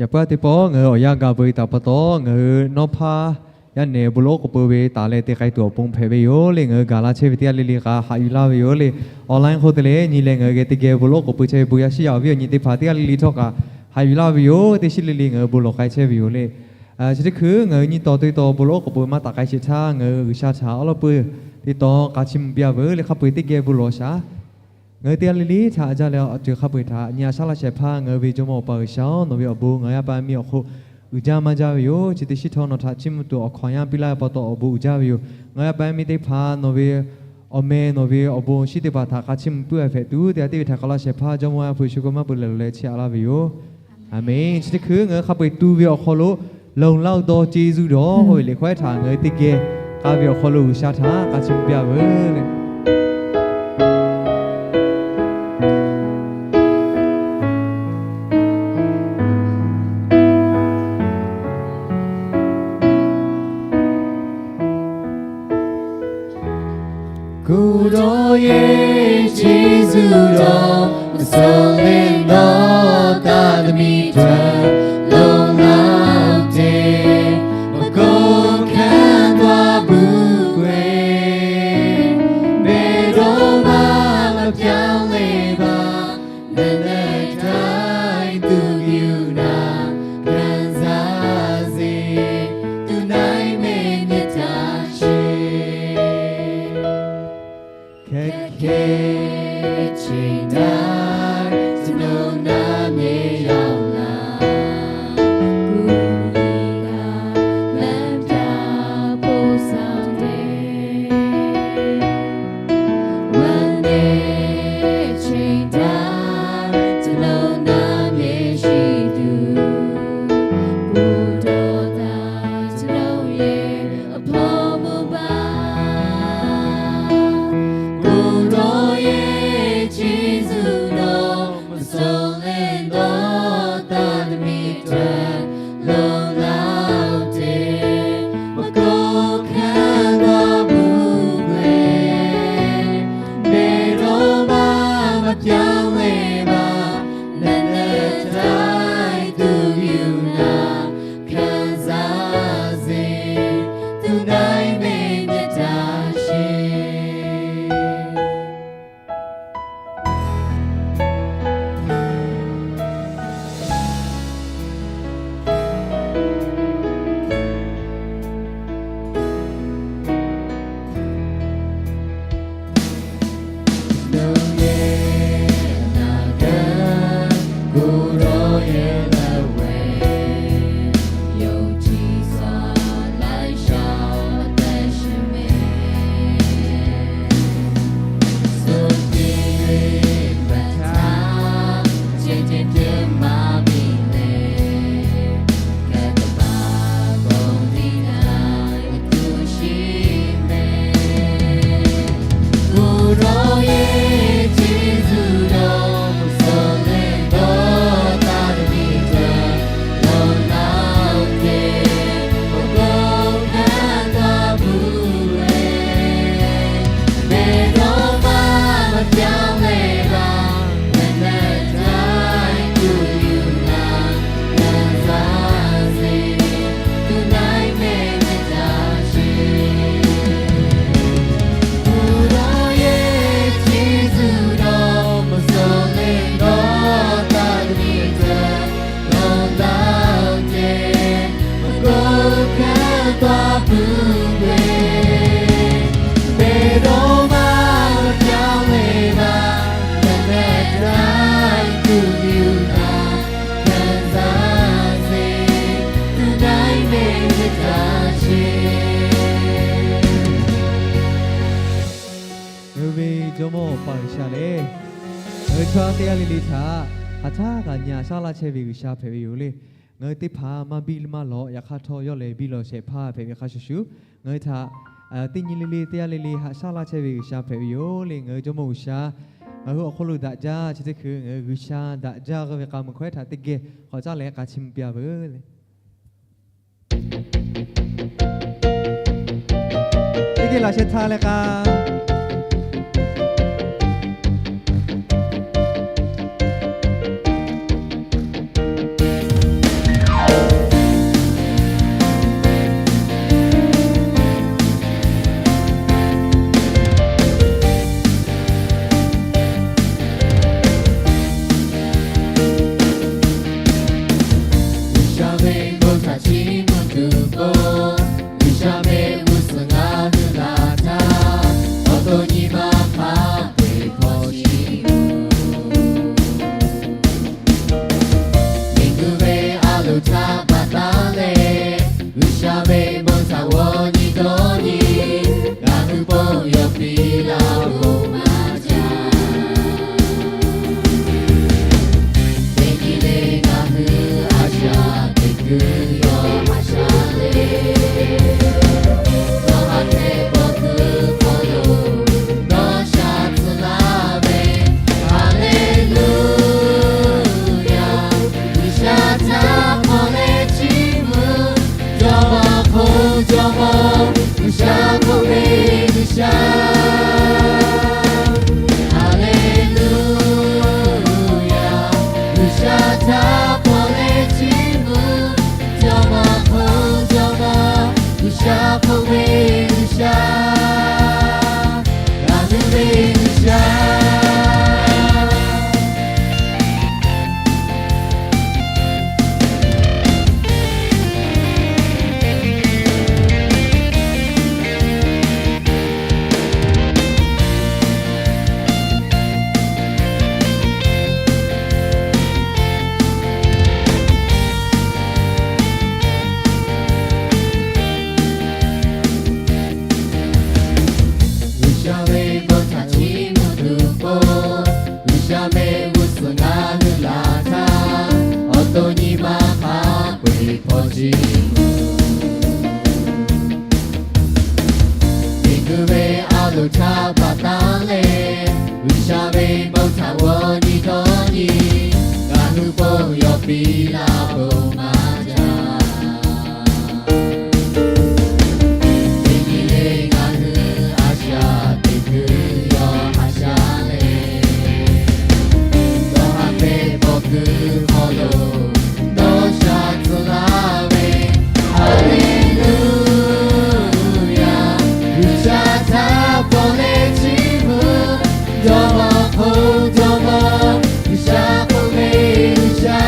Yaꞈ puiˉ teˇ pawˆ ngaˬ hui awˬ yanˇ gaˬ peuˬ ve htaꞈ pa taw, ngaˬ hui nawˉ hpaˇ yaˇ nehˬ bon lawˬ oˉ k'oˍ pui ve taˍ leh te k'ai tuˬ awˬ pon hpehꞈ ve yoˬ le. Ngaˬ hui gaˬ la chehˇ ve teˇ g'aˇ le le kaꞈ haꞈ yuˬ laˇ ve yoˬ le. Online hk'oˆ te leh nyi leh ngaˬ hui geh teˇ geh bon lawˬ oˉ k'oˍ pui chehˇ ve bon yaˇ shiˉ yaˇ awˬ viˉ awˬ nyi teˇ hpaˍ teˇ g'aˇ le le htawˇ kaꞈ haꞈ yuˬ laˇ ve yoˬ. Teˇ shiˉ le le ngaˬ hui bon lawˬ k'ai chehˇ ve yoˬ le. Chi teˇ hkui ngaˬ hui nyiˇ taw teˇ taw bon lawˬ oˉ k'oˍ pui maˇ taˍ k'ai sheˍ htaˇ, ngaˬ hui G'uiˬsha htaꞈ awˉ lawˉ peuˬ teˇ taw k'a chiˇ mvuh piˇ-a veuˬ le. Hk'a peu-eˬ teˇ geh bon lawˬ shaˍ. Ngaˬ hui teˇ g'aˇ le le htaꞈ jaˇ leh awˬ ceuˬ hk'a peu-eˬ htaꞈ nyi a shaˉ laˇ shehˍ hpaˇ ngaˬ hui ve Jawˇmawˇ Awˬ pa G'uiˬsha-oˬ, nawˬ ve awˬ bon ngaˬ hui yaˇ paˍ yaˇ miˇ awˬ hk'oˆ uiˍ jaˇ maˇ jaˇ ve yoˬ. Chi teˇ shiˉ htawˇ nawˬ htaꞈ chiˇ mvuh tuˬ awˬ hkawnˍ yanˇ piˇ laˇ ve pa taw awˬ bon uiˍ jaˇ ve yoˬ. Ngaˬ hui yaˇ paˍ yaˇ miˇ teˇ hpaˍ nawˬ ve awˬ meh nawˬ ve awˬ bon awˬ shinˉ teˇ hpaˍ htaꞈ hk'a chiˇ mvuh puiˉ-a hpehꞈ tuˬ, teˇ g'aˇ tiˉ ve htaꞈ k'awꞈ laˇ shehˍ hpaˇ Jawˇmawˇ yaˇ hpu shu k'o maˇ peuˬ leh lawˬ leh chiˇ aꞈ laˇ ve yoˬ. Aˍmenˍ. Chi teˇ hkui ngaˬ hui hk'a peu-eˬ tu ve awˬ hk'aw lo လုံလောက်သောကျေးဇူးတော် k'oˆ ve liꞈ hkawehˉ htaꞈ ngaˬ hui teˇ geh k'a ve awˬ hk'aw lo G'uiˬsha htaꞈ k'a chiˇ mvuh piˇ-a veuˬ le. ကိုယ်တော်ရဲ့ ကျေးဇူးတော် မစုံလင်သော သားသမီးအတွက် လုံလောက်တယ်။ မကုန်ခံသွားဘူးကွယ်။ ဘယ်တော့မှ မပြောင်းလဲပါ။ နံနက်တိုင်း သူ့ကရုဏာ ခံစားစေ။ သူ့နိုင်မယ့် မေတ္တာရှင်။ ခက်ခဲချိန်တိုင်း ကျွန်တော်နားမလျော့လာ။ ကိုယ်ကလမ်းပြပို့ဆောင်တယ်။ ဝမ်းနည်းချိန်တိုင်း ကျွန်တော်နားမလျော့ရှိသူ ကိုယ်တော်သာ ကျွန်တော်ရဲ့ အဖူမူပါ။ ကိုယ်တော်ရဲ့ ကျေးဇူးတော် မစုံလင်သော သားသမီးအတွက် လုံလောက်တယ်။ မကုန်ခံသွားဘူးကွယ်။ ဘယ်တော့မှ မပြောင်းလဲပါ။ နံနက်တိုင်း သူ့ကရုဏာ ခံစားစေ။ သူ့နိုင်မယ့် မေတ္တာရှင်။ ကိုယ်တော်ရဲ့ လက်ဝဲ ယုံကြည်စွာ လိုက်လျှောက် အသက်ရှင်မယ်။ ဆုံးဖြတ်မှတ်ထား ခြေကျင်ပြတ်မှ မီးလဲ ကပ်သဘာ ကုန်သည့်တိုင် သူရှိမယ်။ ကိုယ်တော်ရဲ့ ကျေးဇူးတော် မစုံလင်သော သားသမီးအတွက် လုံလောက်တယ်။ မကုန်ခံသွားဘူးကွယ်။ ဘယ်တော့မှ မပြောင်းလဲပါ။ နံနက်တိုင်း သူ့ကရုဏာ ခံစားစေ။ သူ့နိုင်မယ့် မေတ္တာရှင်။ ကိုယ်တော်ရဲ့ ကျေးဇူးတော် မစုံလင်သော သားသမီးအတွက် လုံလောက်တယ်။ မကုန်ခံသွားဘူးကွယ်။ ဘယ်တော့မှ မပြောင်းလဲပါ။ နံနက်တိုင်း သူ့ကရုဏာ ခံစားစေ။ သူ့နိုင်မယ့် မေတ္တာရှင်။ ဂုဏ်အသရေ Jawˇmawˇ Awˬ pa G'uiˬsha lehˬ, ngaˬ hui chaw teˇ g'aˇ le le htaꞈ hk'aˬ htaˇ kaꞈ nyi a shaˉ laˇ chehˇ ve G'uiˬsha hpehꞈ ve yoˬ le. Ngaˬ hui teˇ hpaˍ maˇ biˇ maˇ lawꞈ, yaꞈ hk'aˇ htawˇ yawˇ lehˬ biˇ lawꞈ shehˍ hpaˇ hpehꞈ ve hk'a shuˍ shuˍ, ngaˬ hui htaꞈ teˇ nyi le le teˇ g'aˇ le le haꞈ shaˉ laˇ chehˇ ve G'uiˬsha hpehꞈ ve yoˬ le. Ngaˬ hui Jawˇmawˇ G'uiˬsha, ngaˬ hui awˬ hk'aw lo daꞈ jaˇ. Chi teˇ hkui ngaˬ hui G'uiˬsha daꞈ jaˇ ve k'a meuˬ hkawehˉ htaꞈ teˇ geh k'awꞈ caˉ leh k'a chiˇ mvuh piˇ-a veuˬ le. Teˇ geh laꞈ sheh htaˇ leh k'a. Miˬguiˬ ve a loˍ htaꞈ baˬ taˉ leh, G'uiˬsha ve bon htaꞈ g'awˇ nyi dawˇ nyi, ngaˬ hui bon yawˇ piˇ laˇ bon maˇ jaˇ. Teˇ nyi le ngaˬ hui a shaꞈ teꞈ kuiˬ yawˇ haꞈ shaˉ leh, dawˇ haˍ ve paw kuiˬ hk'aw lo dawˇ sha tcuh laˇ ve, Haˍleˍluˍyaˍ. G'uiˬsha htaꞈ paw leh chiˇ mvuh, jawˇmawˇ hk'oˆ jawˇmawˇ, G'uiˬsha hk'oˆ ve G'uiˬsha.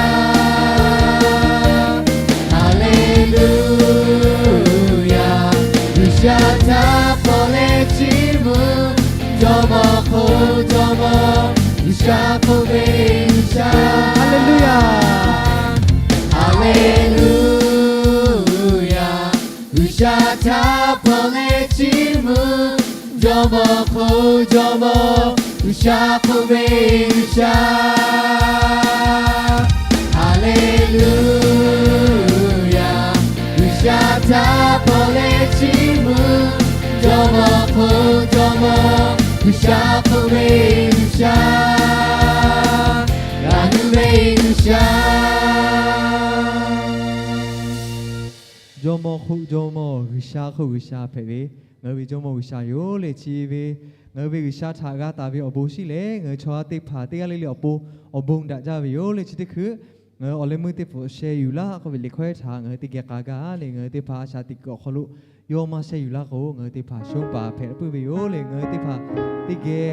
Haˍleˍluˍyaˍ. G'uiˬsha htaꞈ paw leh chiˇ mvuh, jawˇmawˇ hk'oˆ jawˇmawˇ, G'uiˬsha hk'oˆ ve G'uiˬsha. Haˍleˍluˍyaˍ. Haˍleˍluˍyaˍ. G'uiˬsha htaꞈ paw leh chiˇ mvuh, jawˇmawˇ hk'oˆ jawˇmawˇ, G'uiˬsha hk'oˆ ve G'uiˬsha. Haˍleˍluˍyaˍ. G'uiˬsha htaꞈ paw leh chiˇ mvuh, jawˇmawˇ hk'oˆ jawˇmawˇ, G'uiˬsha hk'oˆ ve G'uiˬsha. Ngaˬ hui ve G'uiˬsha. Jawˇmawˇ hk'oˆ jawˇmawˇ, G'uiˬsha hk'oˆ G'uiˬsha hpehꞈ ve, ngaˬ hui ve Jawˇmawˇ G'uiˬsha yoˬ leh chi ve, ngaˬ hui ve G'uiˬsha htaꞈ g'a taˍ ve awˬ bon shiˉ leh, ngaˬ hui chaw yaˇ teˇ hpaˍ teˇ g'aˇ le le awˬ pon awˬ bon daꞈ jaˇ ve yoˬ leh chi teˇ hkui, ngaˬ hui awˬ leh meuˇ teˇ pfuhˍ sheh yuˬ laˇ k'oˆ ve liꞈ hkawˇ htaꞈ ngaˬ hui teˇ geh k'a gaˇ leh, ngaˬ hui teˇ hpaˍ a shaꞈ teꞈ kuiˬ awˬ hk'aw lo yawˇ maˇ sheh yuˬ laˇ k'o, ngaˬ hui teˇ hpaˍ shonˇ paˍ hpehꞈ puiˉ ve yoˬ leh, ngaˬ hui teˇ hpaˍ teˇ geh,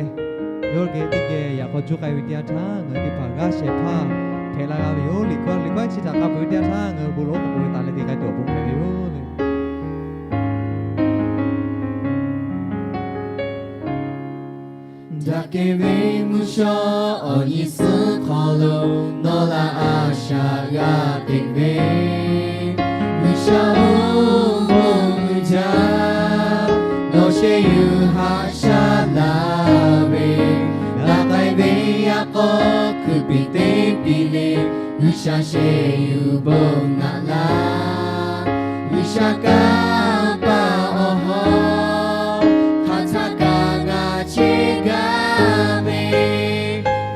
yawˇ geh teˇ geh yaꞈ k'aw juˇ k'ai ve teˇ yanˇ htaˇ, ngaˬ hui teˇ hpaˍ g'aˇ shehˍ hpaˇ hpehꞈ la g'a ve yoˬ. Liꞈ hkawˇ liꞈ hkawˇ chi htaꞈ k'a peuˬ ve teˇ yanˇ htaˇ, ngaˬ hui bon lawˬ k'oˍ peuˬ ve taˍ leh te k'ai tuˬ awˬ bon hpehꞈ ve yoˬ. Daꞈ kehˬ ve mvuhˇ shawˉ awˬ nyi suhˉ hk'aw lo, nawˬ laꞈ a shaꞈ g'a teꞈ ve, G'uiˬsha-oˬ, bon uiˍ jaˇ. Nawˬ sheh yuˬ haꞈ shaˉ laˇ ve, g'a k'ai ve yaꞈ k'aw hkui piˍ teˇ piˍ le, G'uiˬsha sheh yuˬ bon naꞈ laˇ. G'uiˬsha kanˇ paˆ awˬ hawˉ, hk'aˬ htaˇ kaꞈ ngaˬ chehˇ gaˇ ve,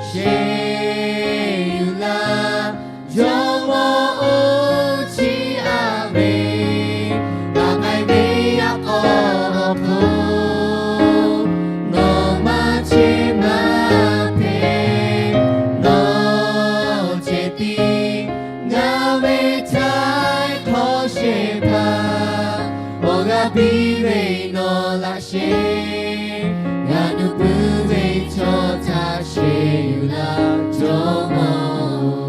sheh yuˬ laˇ. Jawˇmawˇ-oˬ, chiˇ aꞈ ve, g'a k'ai ve yaꞈ k'aw awˬ hk'oˆ, nawˬ maˇ chehˇ maˇ hpehꞈ, nawˬ ceh tiˉ ngaˬ ve htaiˍ hk'awˇ shehˍ hpaˇ, awˬ g'aˇ piˇ ve nawˬ laꞈ sheh, g'a nuˇ puiˉ ve chaw htaꞈ sheh yuˬ laˇ Jawˇmawˇ-oˬ.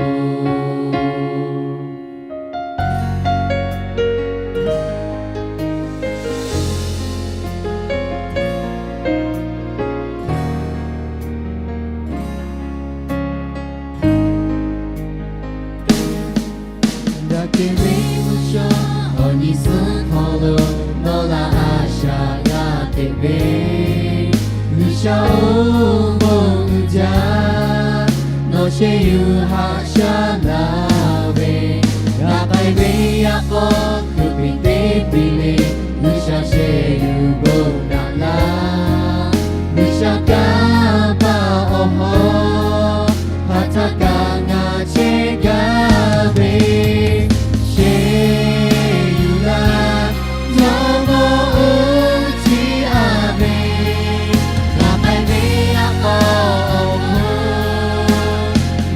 Daꞈ kehˬ ve mvuhˇ shawˉ awˬ nyi suhˉ hk'aw lo, nawˬ laꞈ a shaꞈ g'a teꞈ ve, G'uiˬsha-oˬ, bon uiˍ jaˇ. Nawˬ sheh yuˬ haꞈ shaˉ laˇ ve, g'a k'ai ve yaꞈ k'aw hkui piˍ teˇ piˍ le, G'uiˬsha sheh yuˬ bon naꞈ laˇ. G'uiˬsha kanˇ paˆ awˬ hawˉ, hk'aˬ htaˇ kaꞈ ngaˬ chehˇ gaˇ ve, sheh yuˬ laˇ. Jawˇmawˇ-oˬ, chiˇ aꞈ ve, g'a k'ai ve yaꞈ k'aw awˬ hk'oˆ,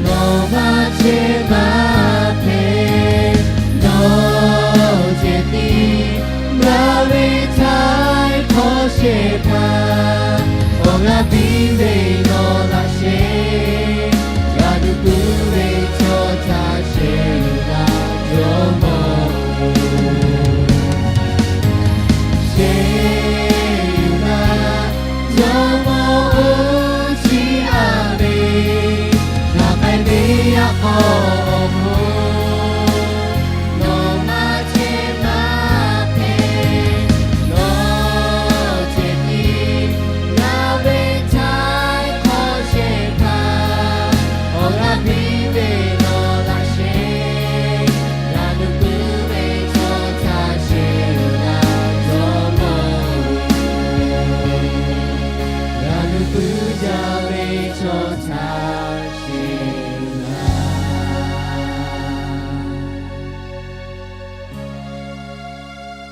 nawˬ maˇ chehˇ maˇ hpehꞈ, nawˬ ceh tiˉ ngaˬ ve htaiˍ hk'awˇ shehˍ hpaˇ, awˬ g'aˇ piˇ ve nawˬ laꞈ sheh, g'a nuˇ pu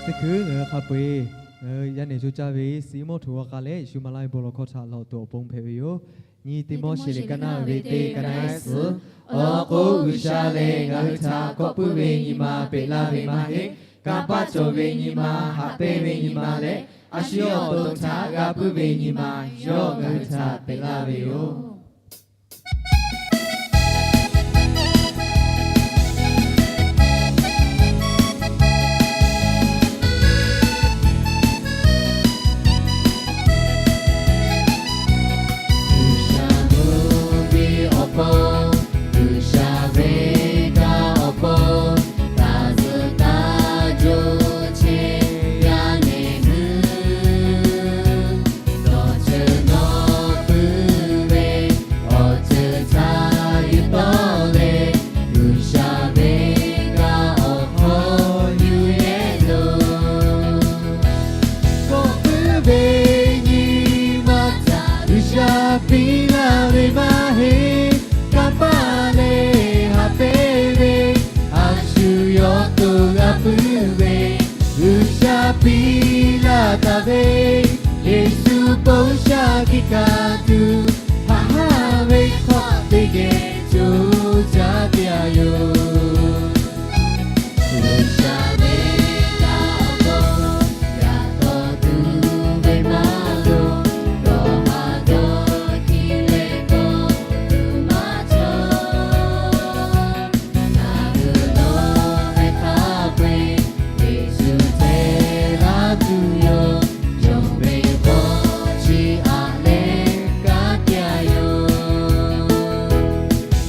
Teˇ hkui ngaˬ hui hk'a peu-eˬ ngaˬ hui yaˇ nehˬ co caˇ ve suh mawˇ htoꞈ g'a k'ai leh, Yeˍsuˆ maˍ laˇ ve bon lawˬ hkawˇ htaꞈ lawˬ tuˬ awˬ pon hpehꞈ ve yoˬ. Nyi Tiˆmoˉseˍ liꞈ kaˆ naˆ ve teˇ kaˆ naˆ suhˍ, awˬ k'o G'uiˬsha lehˬ ngaˬ hui htaꞈ kawˆ puiˉ ve nyi ma peꞈ laˇ ve maˇ heˆ. Kanˇ paˆ cawˬ ve nyi ma, haꞈ pehnˇ ve nyi ma leh a shu yawˇ awˬ to htaꞈ g'a puiˉ ve nyi ma yawˇ ngaˬ hui htaꞈ peꞈ laˇ ve yoˬ. G'uiˬsha mvuhˇ miˬ awˬ pon, G'uiˬsha ve kaꞈ awˬ pon, taˇ zuhˬ taˇ joˇ chehˇ yaˇ nehˬ hui, nawˬ ceuˬ nawˬ puiˉ ve awˬ ceuˬ htaꞈ yuˬ tawˆ leh, G'uiˬsha ve kaꞈ awˬ hk'aw yuˬ yehˇ loˬ. Kawˆ puiˉ ve nyi ma htaꞈ G'uiˬsha piˇ laˇ ve maˇ heˆ. Kanˇ paˆ leh haꞈ pehnˇ ve, a shu yawˇ to g'a puiˉ ve, G'uiˬsha piˇ laˇ taˍ ve, Yeˍsuˆ ponˬ sha kiˇ kaꞈ tuˬ, haꞈ haˉ ve hk'aw teˇ geh co caˇ te a yoˬ. G'uiˬsha ve kaꞈ awˬ pon, yaꞈ k'aw tuˬ ve maˇ loˍ, dawˇ haˍ dawˇ hkiˇ leh kawˆ tuˬ maˇ cawˬ. Ngaˬ hui lawˬ ve hk'a peu-eˬ, Yeˍsuˆ ceh laˇ tuˬ yoˬ. Yonˍ ve k'awꞈ chi aꞈ leh kaˇ te a yoˬ.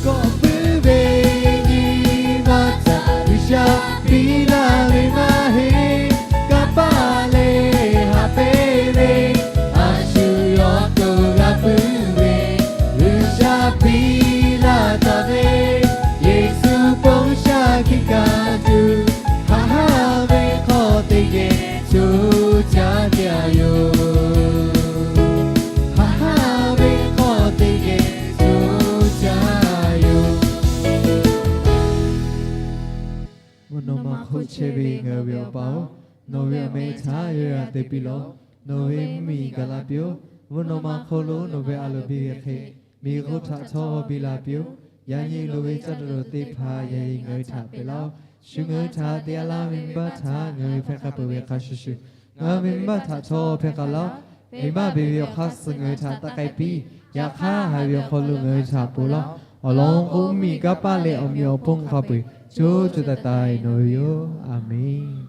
Kawˆ puiˉ ve nyi ma htaꞈ G'uiˬsha piˇ laˇ ve maˇ heˆ. Kanˇ paˆ leh haꞈ pehnˇ ve, a shu yawˇ to g'a puiˉ ve, G'uiˬsha piˇ laˇ taˍ ve, Yeˍsuˆ ponˬ sha kiˇ kaꞈ tuˬ, haꞈ haˉ ve hk'aw teˇ geh co caˇ te a yoˬ. Haꞈ haˉ ve hk'aw teˇ geh co caˇ yoˬ. Mvuhˇ naw ma hk'oˆ chehˇ ve ngaˬ hui ve Awˬ pa-oˬ, nawˬ ve awˬ meh htaꞈ yawˇ yaꞈ te piˇ lawˬ. Nawˬ ve mvuhˇmiˬ gaˬ la piˇ-oˆ. Mvuhˇ naw ma hk'oˆ lo nawˬ ve a loˍ biˇ ve hk'e, miˬguiˬ hk'oˆ htaꞈ htawˇ biˇ la piˇ-oˆ. Yaꞈ nyi loˍ ve caˇ tuˬ dawˬ teˇ hpaˍ yaꞈ nyi ngaˬ hui htaꞈ peꞈ laˇ-oˆ. Shu ngaˬ hui htaꞈ te a laˇ ve venˇbaˆ htaꞈ ngaˬ hui hpehˇ k'a peuˬ ve hk'a shuˍ shuˍ, ngaˬ hui ve venˇbaˆ htaꞈ htawˇ hpehˇ k'ai laˇ-oˆ. Venˇbaˆ ve ve awˬ hk'aˇ suh ngaˬ hui htaꞈ taˇ k'ai piˇ. Yaꞈ hk'aˇ, haˍ ve awˬ hk'aw lo ngaˬ hui htaꞈ ponˬ laˇ-oˆ. Awˬ lawn k'o, mvuhˇmiˬ, kanˇ paˆ leh awˬ meꞈ awˬ hponˇ hk'a peu-eˬ co co taiˍ taiˍ nawˬ ve yoˬ. Aˬmenˍ.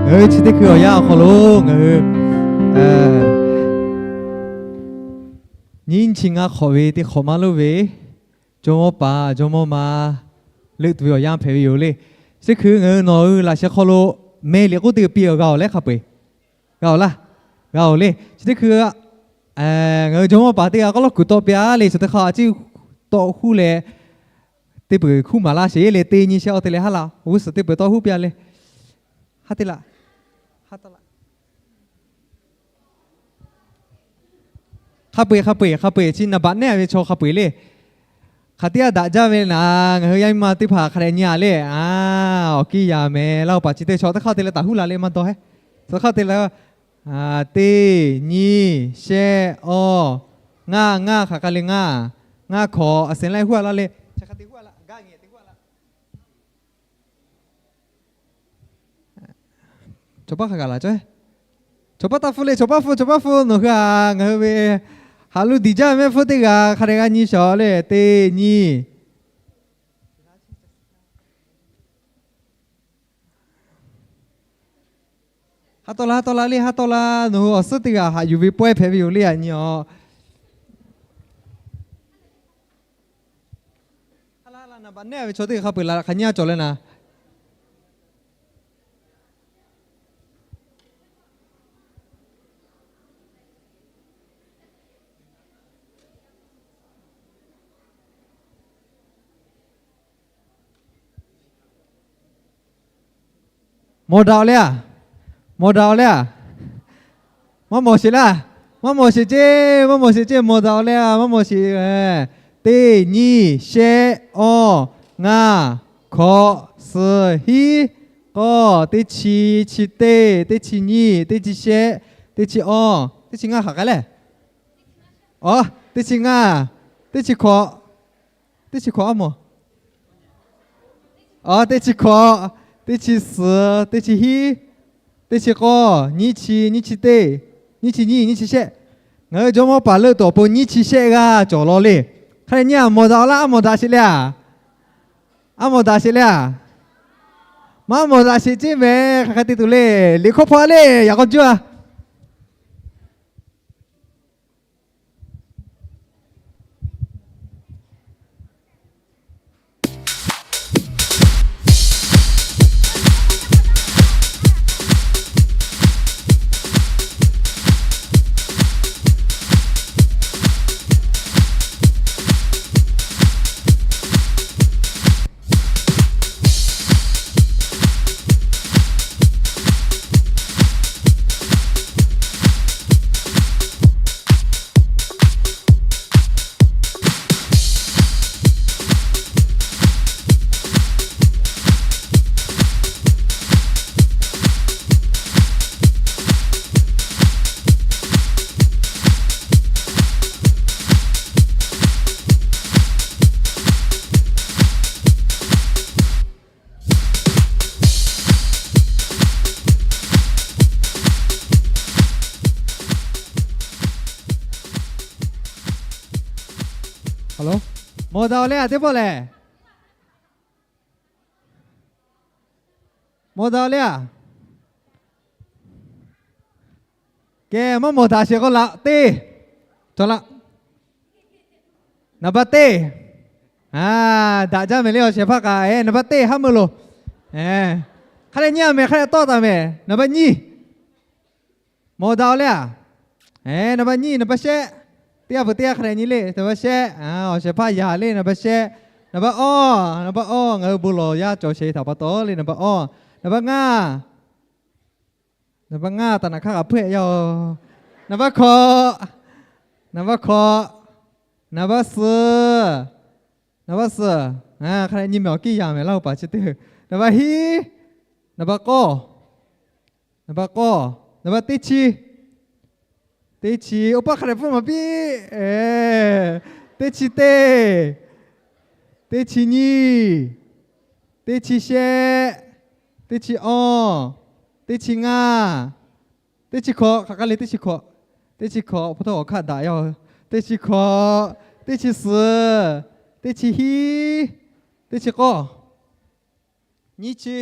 Ngaˬ hui chi teˇ hkui awˬ yanˇ awˬ hk'aw lo ngaˬ hui nyiˇ chi ngaˇ hk'awꞈ ve teˇ hk'awꞈ maˇ lonˉ ve, jawˇmawˇ paˍ jawˇmawˇ ma leuˆ tuˬ ve awˬ yanˇ hpehꞈ ve yoˬ le. Chi hkui ngaˬ hui nawˬ hui laꞈ sheh hk'aw lo meh liꞈ k'oˆ teˇ hpaˍ piˇ-a g'a-oˬ leh hk'a peu-eˬ, g'a-oˬ laˇ, g'a-oˬ le. Chi teˇ hkui ngaˬ hui jawˇmawˇ paˍ teˇ g'aˇ k'aw lawˉ kuiˬ tawˆ piˇ-a le. Chi teˇ hk'aˇ a ciˉ tawˆ huˉ leh, teˇ peuˬ hkuˇ maˍ laˇ sheˍ le. Teˇ nyi shehˆ awˇ te leh haˉ laˇ, g'uˇ suhˍ teˇ peuˬ tawˆ huˉ piˇ-a le. Haˉ te laˇ, haˉ taw laˇ. Hk'a peu-eˬ, hk'a peu-eˬ, hk'a peu-eˬ chi naˍ baꞈ nehˉ ve chaw hk'a peu-eˬ le. Hk'aˬ teˇ g'aˇ daꞈ jaˇ ve naˍ, ngaˬ hui yaˇ miˇ ma teˇ hpaˍ hk'a dehꞈ nyi-a le. Awˬ kiˇ yaˍ mehˍ laˇ-oˬ, paˍ chi teˇ chaw teˇ hk'aˇ te leh taˍ huˉ la leh maˇ dawˇ heˆ. Chi hk'aˇ te leh, teˇ nyi shehˆ awˇ, ngaˇ, ngaˇ hk'aˬ k'ai le ngaˇ, ngaˇ hkawꞈ a sehˍ laiˉ huˉ-a laˇ le. Chi hk'aˇ te huˉ-a laˇ, gaˇ nyi te huˉ-a laˇ. Chaw paˉ hk'a gaˬ laˬ cawˇ. Chaw paˉ taˇ hpfuhˇ le, chaw paˉ hpfuhˇ, chaw paˉ hpfuhˇ nawˬ hui-a. Ngaˬ hui ve Haꞈ lo diˬ jaˇ mehˆ hpfuhˇ teˇ g'aˇ hk'a dehꞈ g'a nyi shawˍ le. Teˇ nyi. Haˉ tawˆ la, haˉ tawˆ la le, haˉ tawˆ la. Nawˬ hui awˬ suhˉ teˇ g'aˇ haꞈ yuˬ ve pawehˇ hpehꞈ ve yoˬ le, aꞈ nyi awˬ. Haˉ la, haˉ la, naˍ baꞈ neˉ ve chaw teˇ g'aˇ hk'a peu-eˬ la hk'aˬ nyi a cawˬ leh naˍ. Mawˬ daꞈ-oˬ le a? Mawˬ daꞈ-oˬ le a? Maˇ mawˬ sheˍ laˇ. Maˇ mawˬ sheˍ ceˇ, maˇ mawˬ sheˍ ceˇ, mawˬ daꞈ-oˬ le a? Maˇ mawˬ sheˍ. Teˇ nyiˇ shehˆ awˇ ngaˇ hkawꞈ suhˍ hiˉ k'awˇ teˇ chi, chi teˇ, teˇ chi nyiˇ, teˇ chi shehˆ, teˇ chi awˇ, teˇ chi ngaˇ hk'aˬ k'ai le. Aˬ, teˇ chi ngaˇ, teˇ chi hkawꞈ, teˇ chi hkawꞈ a mawˬ. Aˬ, teˇ chi hkawꞈ, teˇ chi suhˍ, teˇ chi hiˉ, teˇ chi k'awˇ, nyiˇ chi, nyiˇ chi teˇ, nyiˇ chi nyiˇ, nyiˇ chi shehˆ. Ngaˬ hui jawˇmawˇ paˍ leuˆ tuˬ awˬ pon nyiˇ chi shehˆ g'aˇ cawˬ law le. Hk'a leh nyi a, mawˬ daꞈ-oˬ laˇ, maˇ mawˬ daꞈ sheˍ le a? A mawˬ daꞈ sheˍ le a? Maˇ mawˬ daꞈ sheˍ ceˇ mehˍ, hk'aˬ hk'e te tuˬ le. Liꞈ hkawˇ hpaw le, yaꞈ k'aw juˇ a. Mawˬ daꞈ-oˬ le a, teˇ pawˆ lehˬ. Mawˬ daꞈ-oˬ le a. Kehˬ, maˇ mawˬ daꞈ sheˍ k'o laꞈ teˇ, cawˬ laꞈ. Naˍ baˆ teˇ, daꞈ jaˇ mehˍ le, awˬ shehˍ hpaˇ kaꞈ, e, naˍ baˆ teˇ haˉ meuˇ loˬ. Hk'a leh nyi a mehˍ, hk'a leh tawˆ taˍ mehˍ, naˍ baˆ nyiˇ. Mawˬ daꞈ-oˬ le a. E, naˍ baˆ nyiˇ, naˍ baˆ shehˆ. Teˇ g'aˇ peuˬ teˇ g'aˇ hk'a leh nyi le, naˍ baˆ shehˆ. Awˬ shehˍ hpaˇ yaꞈ le, naˍ baˆ shehˆ. Naˍ baˆ awˇ, naˍ baˆ awˇ, ngaˬ hui bon lawˬ yaˇ cawˬ sheˍ htaꞈ pa taw le, naˍ baˆ awˇ. Naˍ baˆ ngaˇ. Naˍ baˆ ngaˇ taˍ naˍ hk'aˇ kaꞈ hpeuˆ-eˬ yaˇ-oˬ. Naˍ baˆ hkawꞈ, naˍ baˆ hkawꞈ, naˍ baˆ suhˍ, naˍ baˆ suhˍ. Hk'a leh nyi mehˍ, awˬ kiˇ yaꞈ mehˍ laˇ, oˇ paˍ chi teˇ. Naˍ baˆ hiˉ, naˍ baˆ k'awˇ, naˍ baˆ k'awˇ, naˍ baˆ teˇ chi, teˇ chi, oˇ paˆ hk'a leh hpfuhˇ maˍ piˇ, teˇ chi teˇ, teˇ chi nyiˇ, teˇ chi shehˆ, teˇ chi awˇ, teˇ chi ngaˇ, teˇ chi hkawꞈ, hk'aˬ k'ai le, teˇ chi hkawꞈ, teˇ chi hkawꞈ, hpu htawˇ awˬ hkaˆ daꞈ yaˇ-oˬ, teˇ chi hkawꞈ, teˇ chi suhˍ, teˇ chi hiˉ, teˇ chi k'awˇ, nyiˇ chi,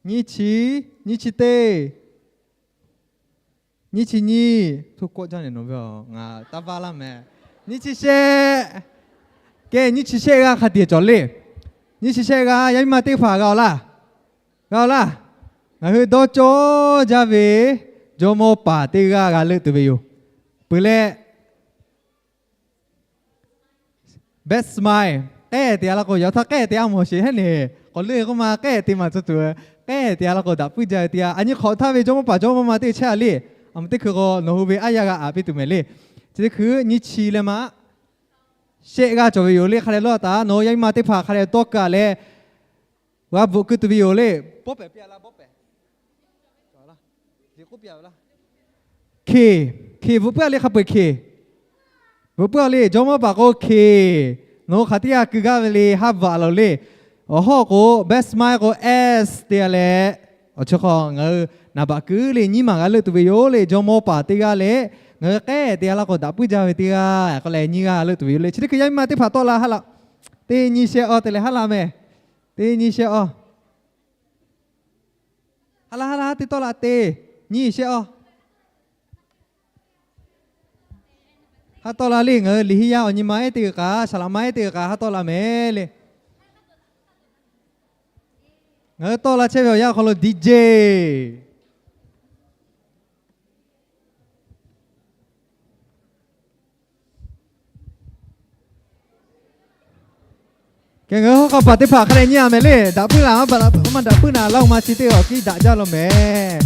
nyiˇ chi, nyiˇ chi teˇ, nyiˇ chi nyiˇ, hto kawˆ jaˇ nehˬ nawˬ ve, ngaˬ taˇ vaˇ laˇ mehˍ. Nyiˇ chi shehˆ, kehˬ, nyiˇ chi shehˆ g'aˇ hk'a tiꞈ cawˬ le. Nyiˇ chi shehˆ g'aˇ yaˇ miˇ ma teˇ hpaˍ g'a-oˬ laˇ. G'a-oˬ laˇ. Ngaˬ hui dawˇ cawˇ jaˇ ve jawˇmawˇ paˍ teˇ g'aˇ g'a leuˆ tuˬ ve yoˬ. Peuˬ leh, best smile k'ehˆ te-a laˇ k'o, yaꞈ htaˇ k'ehˆ te-a mawˬ sheˍ heˉ nehˬ, k'awꞈ leuˆ k'oˆ ma k'ehˆ te maˍ tcuh tuˬ, k'ehˆ te-a laˇ k'o daꞈ puiˉ jaˇ ve teˇ yanˇ, a nyi hk'awꞈ htaˇ ve jawˇmawˇ paˍ jawˇmawˇ ma teˇ chehˇ-a le. Aˬ mvuh teˇ hkui k'o nawˬ hui ve aˉ yaˇ g'a aꞈ piˇ tuˬ mehˍ le. Chi teˇ hkui nyiˇ chi leh ma shehˆ g'aˇ cawˬ ve yoˬ le. Hk'a leh lawˇ taˍ, nawˬ hui yaˇ miˇ ma teˇ hpaˍ hk'a leh dawˇ kaꞈ leh g'a bvuhꞈ keu tuˬ ve yoˬ le. Bawˆ pehˍ piˇ-a laˇ, bawˆ pehˍ. Hkeˬ, hkeˬ bvuhꞈ puiˉ-a le, hk'a peu-eˬ hkeˬ bvuhꞈ puiˉ-a le. Jawˇmawˇ paˍ k'o hkeˬ, nawˬ hui hk'aˬ teˇ g'aˇ keu gaˇ ve le, haˉ bvuhꞈ-a laˬ le. Awˬ hawˉ k'o best smile k'o S te-a leh, awˬ chi hk'aw ngaˬ hui naˍ baꞈ keu le nyiˇ maˬ g'a leuˆ tuˬ ve yoˬ le. Jawˇmawˇ paˍ teˇ g'aˇ leh Ngaˬ hui k'ehˉ te g'a laˇ k'o, daꞈ puiˉ jaˇ ve teˇ g'aˇ k'awꞈ lehˬ nyi g'a leuˆ tuˬ ve yoˬ le. Chi teˇ hkui yaˇ miˇ ma teˇ hpaˍ tawˆ la ha laꞈ. Teˇ nyi shehˆ awˇ te leh haˉ la mehˍ. Teˇ nyi shehˆ awˇ. Haˉ la haˉ la haˉ te tawˆ la teˇ nyi shehˆ awˇ. Haˉ tawˆ la le. Ngaˬ hui liꞈ hiˇ yaˇ awˬ nyi ma ehˉ teˇ g'uiˬ kaꞈ, saˍ laꞈ ma ehˉ teˇ g'uiˬ kaꞈ haˉ tawˆ la mehˍ le. Ngaˬ hui tawˆ la chehˇ ve awˬ yanˇ hk'aw lo D J Kehˬ, ngaˬ hui hawˉ hk'a paˍ teˇ hpaˍ hk'a dehꞈ nyi a mehˍ le. Daꞈ puiˉ la, maˇ daꞈ puiˉ naˍ, laˇ o ma chi teˇ awˬ kiˉ daꞈ jaˇ law mehˍ.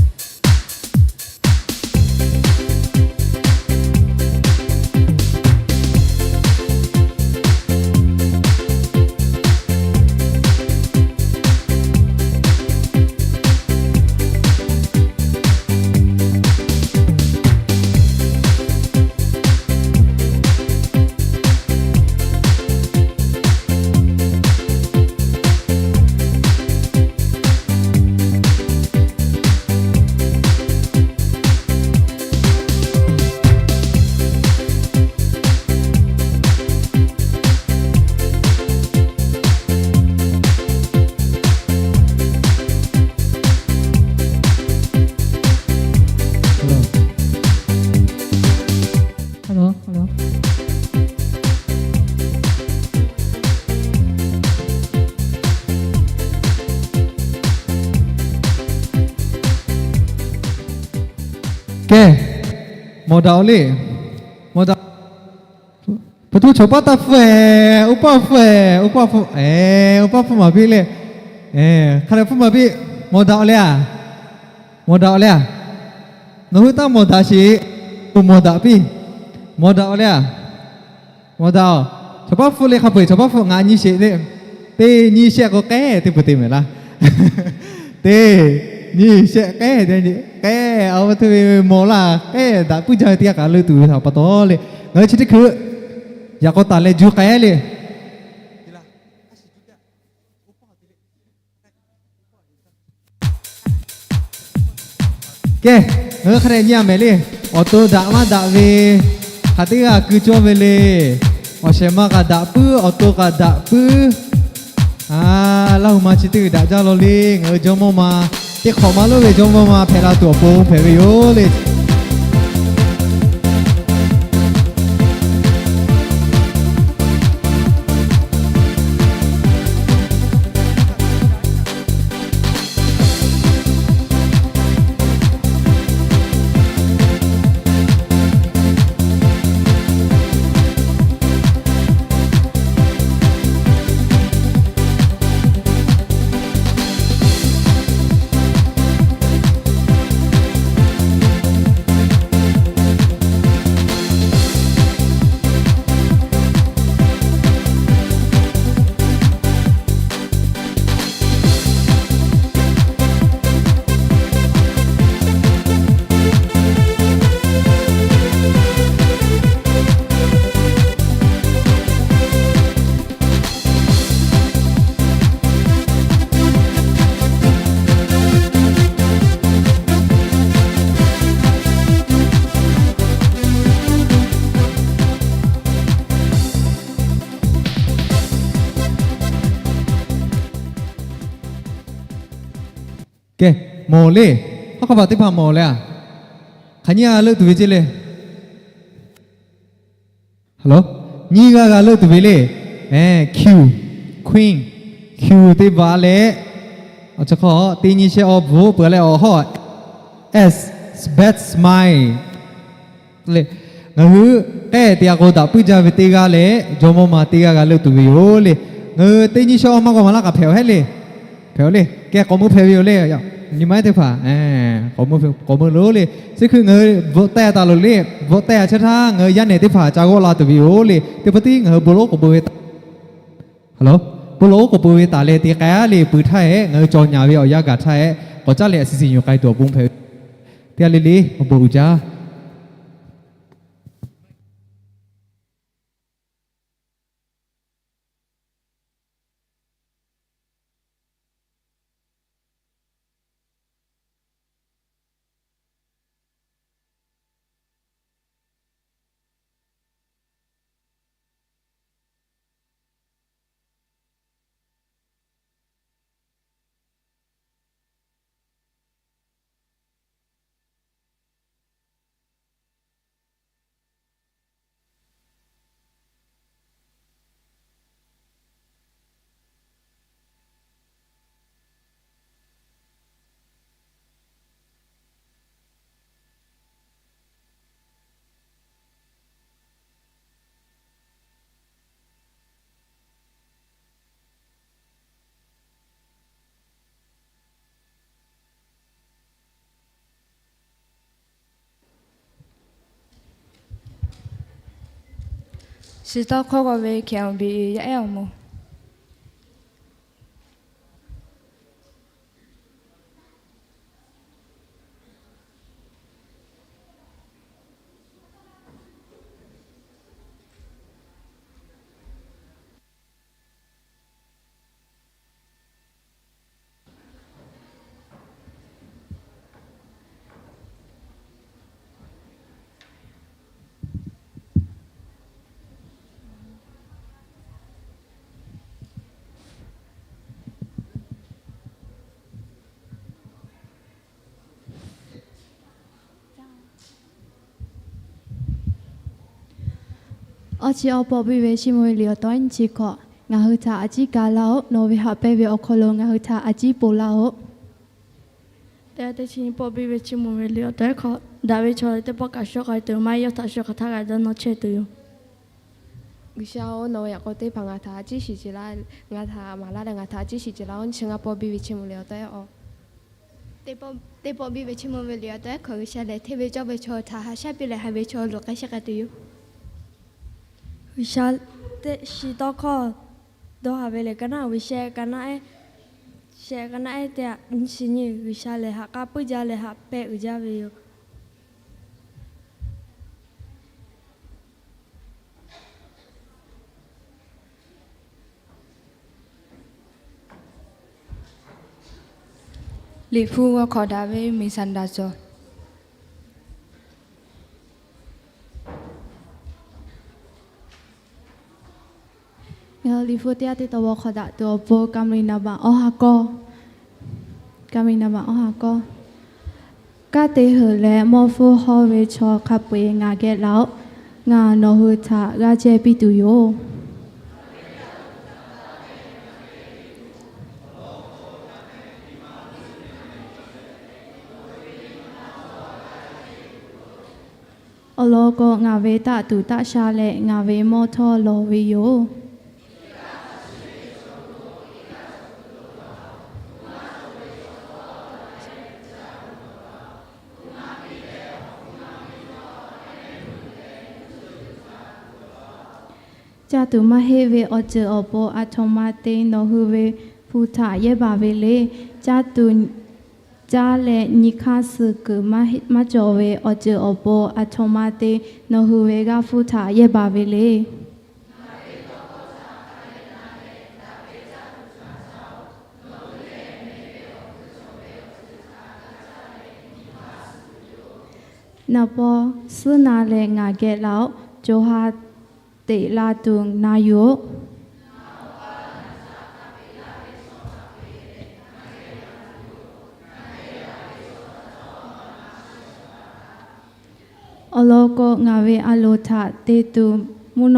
Kehˬ, mawˬ daꞈ-oˬ le. Mawˬ daꞈ. Peuˬ htuˇ chaw paˉ taˇ hpfuhˇ-eˬ, oˇ paˇ hpfuhˇ-eˬ, oˇ paˇ hpfuhˇ, eˬ, oˇ paˇ hpfuhˇ maˍ piˇ le. Eˬ, hk'a dehꞈ hpfuhˇ maˍ piˇ. Mawˬ daꞈ-oˬ le a. Mawˬ daꞈ-oˬ le a. Nawˬ hui taˇ mawˬ daꞈ sheˍ. Oˬ, mawˬ daꞈ piˇ. Mawˬ daꞈ-oˬ le a. Mawˬ daꞈ-oˬ. Chaw paˉ hpfuhˇ le hk'a peu-eˬ, chaw paˉ hpfuhˇ ngaˬ nyi sheˍ le. Teˇ nyi shehˆ k'o k'ehˉ te peuˬ te mehˍ laˇ. Teˇ nyi shehˆ k'ehˉ te k'ehˉ, a, hteˇ ve mawˬ laˇ k'ehˉ daꞈ puiˉ jaˇ ve teˇ g'aˇ kaꞈ leuˆ tuˬ ve htaꞈ pa taw le. Ngaˬ hui chi teˇ hkui yaꞈ k'aw taˍ leh juˇ k'ai le. Kehˬ, ngaˬ hui hk'a dehꞈ nyi a mehˍ le. Awˬ to daꞈ maˇ daꞈ ve hk'aˬ teˇ g'aˇ keu cawˇ ve le. Awˬ shehˍ ma kaꞈ daꞈ puiˉ, awˬ to kaꞈ daꞈ puiˉ. A, Laˇ huˍ ma chi teˇ g'uiˬ daꞈ jaˇ law le. Ngaˬ hui jawˇmawˇ ma, teˇ hk'awꞈ ma lonˉ ve jawˇmawˇ ma hpehꞈ la tuˬ awˬ pon hpehꞈ ve yoˬ le. Kehˬ, mawˬ le. Hawˉ hk'a paˍ teˇ hpaˍ mawˬ le a. Hk'aˬ nyi g'a leuˆ tuˬ ve ceˇ le. Nyiˇ g'aˇ g'a leuˆ tuˬ ve le. Q, Queen, Q teˇ baˬ leh, awˬ chi hk'aw teˇ nyi shehˆ awˇ bvuhꞈ peuˬ leh awˬ hawˉ, S, Best Smile. Le, ngaˬ hui k'ehˉ te g'a k'o daꞈ puiˉ jaˇ ve teˇ g'aˇ leh jawˇmawˇ ma teˇ g'aˇ g'a leuˆ tuˬ ve yoˬ le. Ngaˬ hui teˇ nyi shehˆ awˇ maˇ g'aw maˍ laˇ kaꞈ hpehꞈ-oˬ hehˉ le. Hpehꞈ-oˬ le. Kehˬ, k'awꞈ meuˇ hpehꞈ ve yoˬ le. Nyi ma ehˉ teˇ hpaˍ, k'awꞈ meuˇ loˬ le. Chi hkui ngaˬ hui bvuhꞈ teh taˍ loˬ le. Bvuhꞈ teh a chehˇ htaˇ ngaˬ hui yaˇ nehˬ teˇ hpaˍ ca g'awˆ la tuˬ ve yoˬ le. Teˇ pawˆ tiˉ ngaˬ hui bon lawˉ k'oˍ pui ve taˍ, bon lawˉ k'oˍ pui ve taˍ leh te k'ai-a le. Pui htaˇ-ehˉ ngaˬ hui cawˬ nyaˍ ve awˬ yanˇ gaˬ htaˇ-ehˉ k'awꞈ caˉ leh a siˍ siˍ nyi k'ai tuˬ awˬ bon hpehꞈ ve. Teˇ g'aˇ le le awˬ bon uiˍ jaˇ. Shiˍ tawˇ hkawˇ g'aw ve K N B yaˇ ehˉ awˬ moˍ. Awˬ chi awˬ pawˆ biˇ ve chiˇ mvuh ve liꞈ awˬ taw nyi chi hkawꞈ, ngaˬ hui htaꞈ a ciˉ ka laˇ-oˆ. Nawˬ ve haꞈ pehnˇ ve awˬ hk'aw lo ngaˬ hui htaꞈ a ciˉ ponˬ laˇ-oˆ. Teˇ g'aˇ teˇ chi nyi pawˆ biˇ ve chiˇ mvuh ve liꞈ awˬ taw ehˉ hkawꞈ, daꞈ ve chaw teˇ pawˆ kaꞈ shawˉ k'ai tuˬ, maˇ heˆ yawˇ htaꞈ shawˉ hk'aˬ htaˇ kaꞈ dawˇ nawˇ chehˇ tuˬ yoˬ. G'uiˬsha-oˬ, nawˬ ve yaꞈ k'aw teˇ hpaˍ ngaˬ htaꞈ a ciˉ shiˍ ce laˇ, ngaˬ htaꞈ maˍ laˇ leh ngaˬ htaꞈ a ciˉ shiˍ ce laˇ-oˆ. Nyi chi ngaˇ pawˆ biˇ ve chiˇ mvuh liꞈ awˬ taw ehˉ awˬ Teˇ pawˆ biˇ ve chiˇ mvuh ve liꞈ awˬ taw ehˉ hkawꞈ, G'uiˬsha lehˬ hteˇ ve cawˇ ve chaw htaꞈ haꞈ shaˉ piˇ leh, haiˬ ve chaw loꞈ k'ai shehˍ k'ai tuˬ yoˬ. G'uiˬsha teˇ shiˍ tawˇ hkawˇ dawˇ haˍ ve lehˬ, ka naˆ uiˍ sheh, ka naˆ ehˉ sheh, ka naˆ ehˉ teˇ aꞈ nyi shiˍ nyi, G'uiˬsha lehˬ haꞈ k'aˇ puiˉ jaˇ leh haꞈ pehˇ uiˍ jaˇ ve yoˬ. Liꞈ hpu g'aw hk'awꞈ daꞈ ve miˬ saˍ daꞈ cawˬ. Liꞈ hpu teˇ g'aˇ teˇ taw g'aw hk'awꞈ daꞈ tuˬ awˬ pon, ka mvuh liꞈ naˍ baꞈ awˬ ha kawˇ, ka mvuh liꞈ naˍ baꞈ awˬ ha kawˇ. Kanˉ te heuˬ leh mawˇ hpfuhˇ hawˇ ve chaw hk'a peu-eˬ ngaˬ geh laˬ-oˆ. Ngaˬ nawˬ hui htaꞈ g'aˇ jehˇ piˇ tuˬ yoˬ. Awˬ lawn k'o, ngaˬ ve taˆ tuˬ taˆ sha leh ngaˬ ve mawˇ htawˇ lawˬ ve yoˬ. Caˇ tuˬ maˇ heˆ ve awˬ ceuˬ awˬ pon aˬ htoꞈ ma te nawˬ hui ve hpu htaꞈ yehˇ baˬ ve le. Caˇ tuˬ caˇ leh nyi hk'aˇ suh kuiˬ maˇ cawˬ ve awˬ ceuˬ awˬ pon aˬ htoꞈ ma te nawˬ hui ve g'aˇ hpfuhˇ htaꞈ yehˇ baˬ ve le. Naˍ paw suhˉ na leh ngaˬ geh laˬ-oꞈ. Co ha teꞈ la tuˬ na yuˬ-oꞈ. Awˬ lawn k'o, ngaˬ ve a loˍ htaꞈ te tuˬ mvuhˇ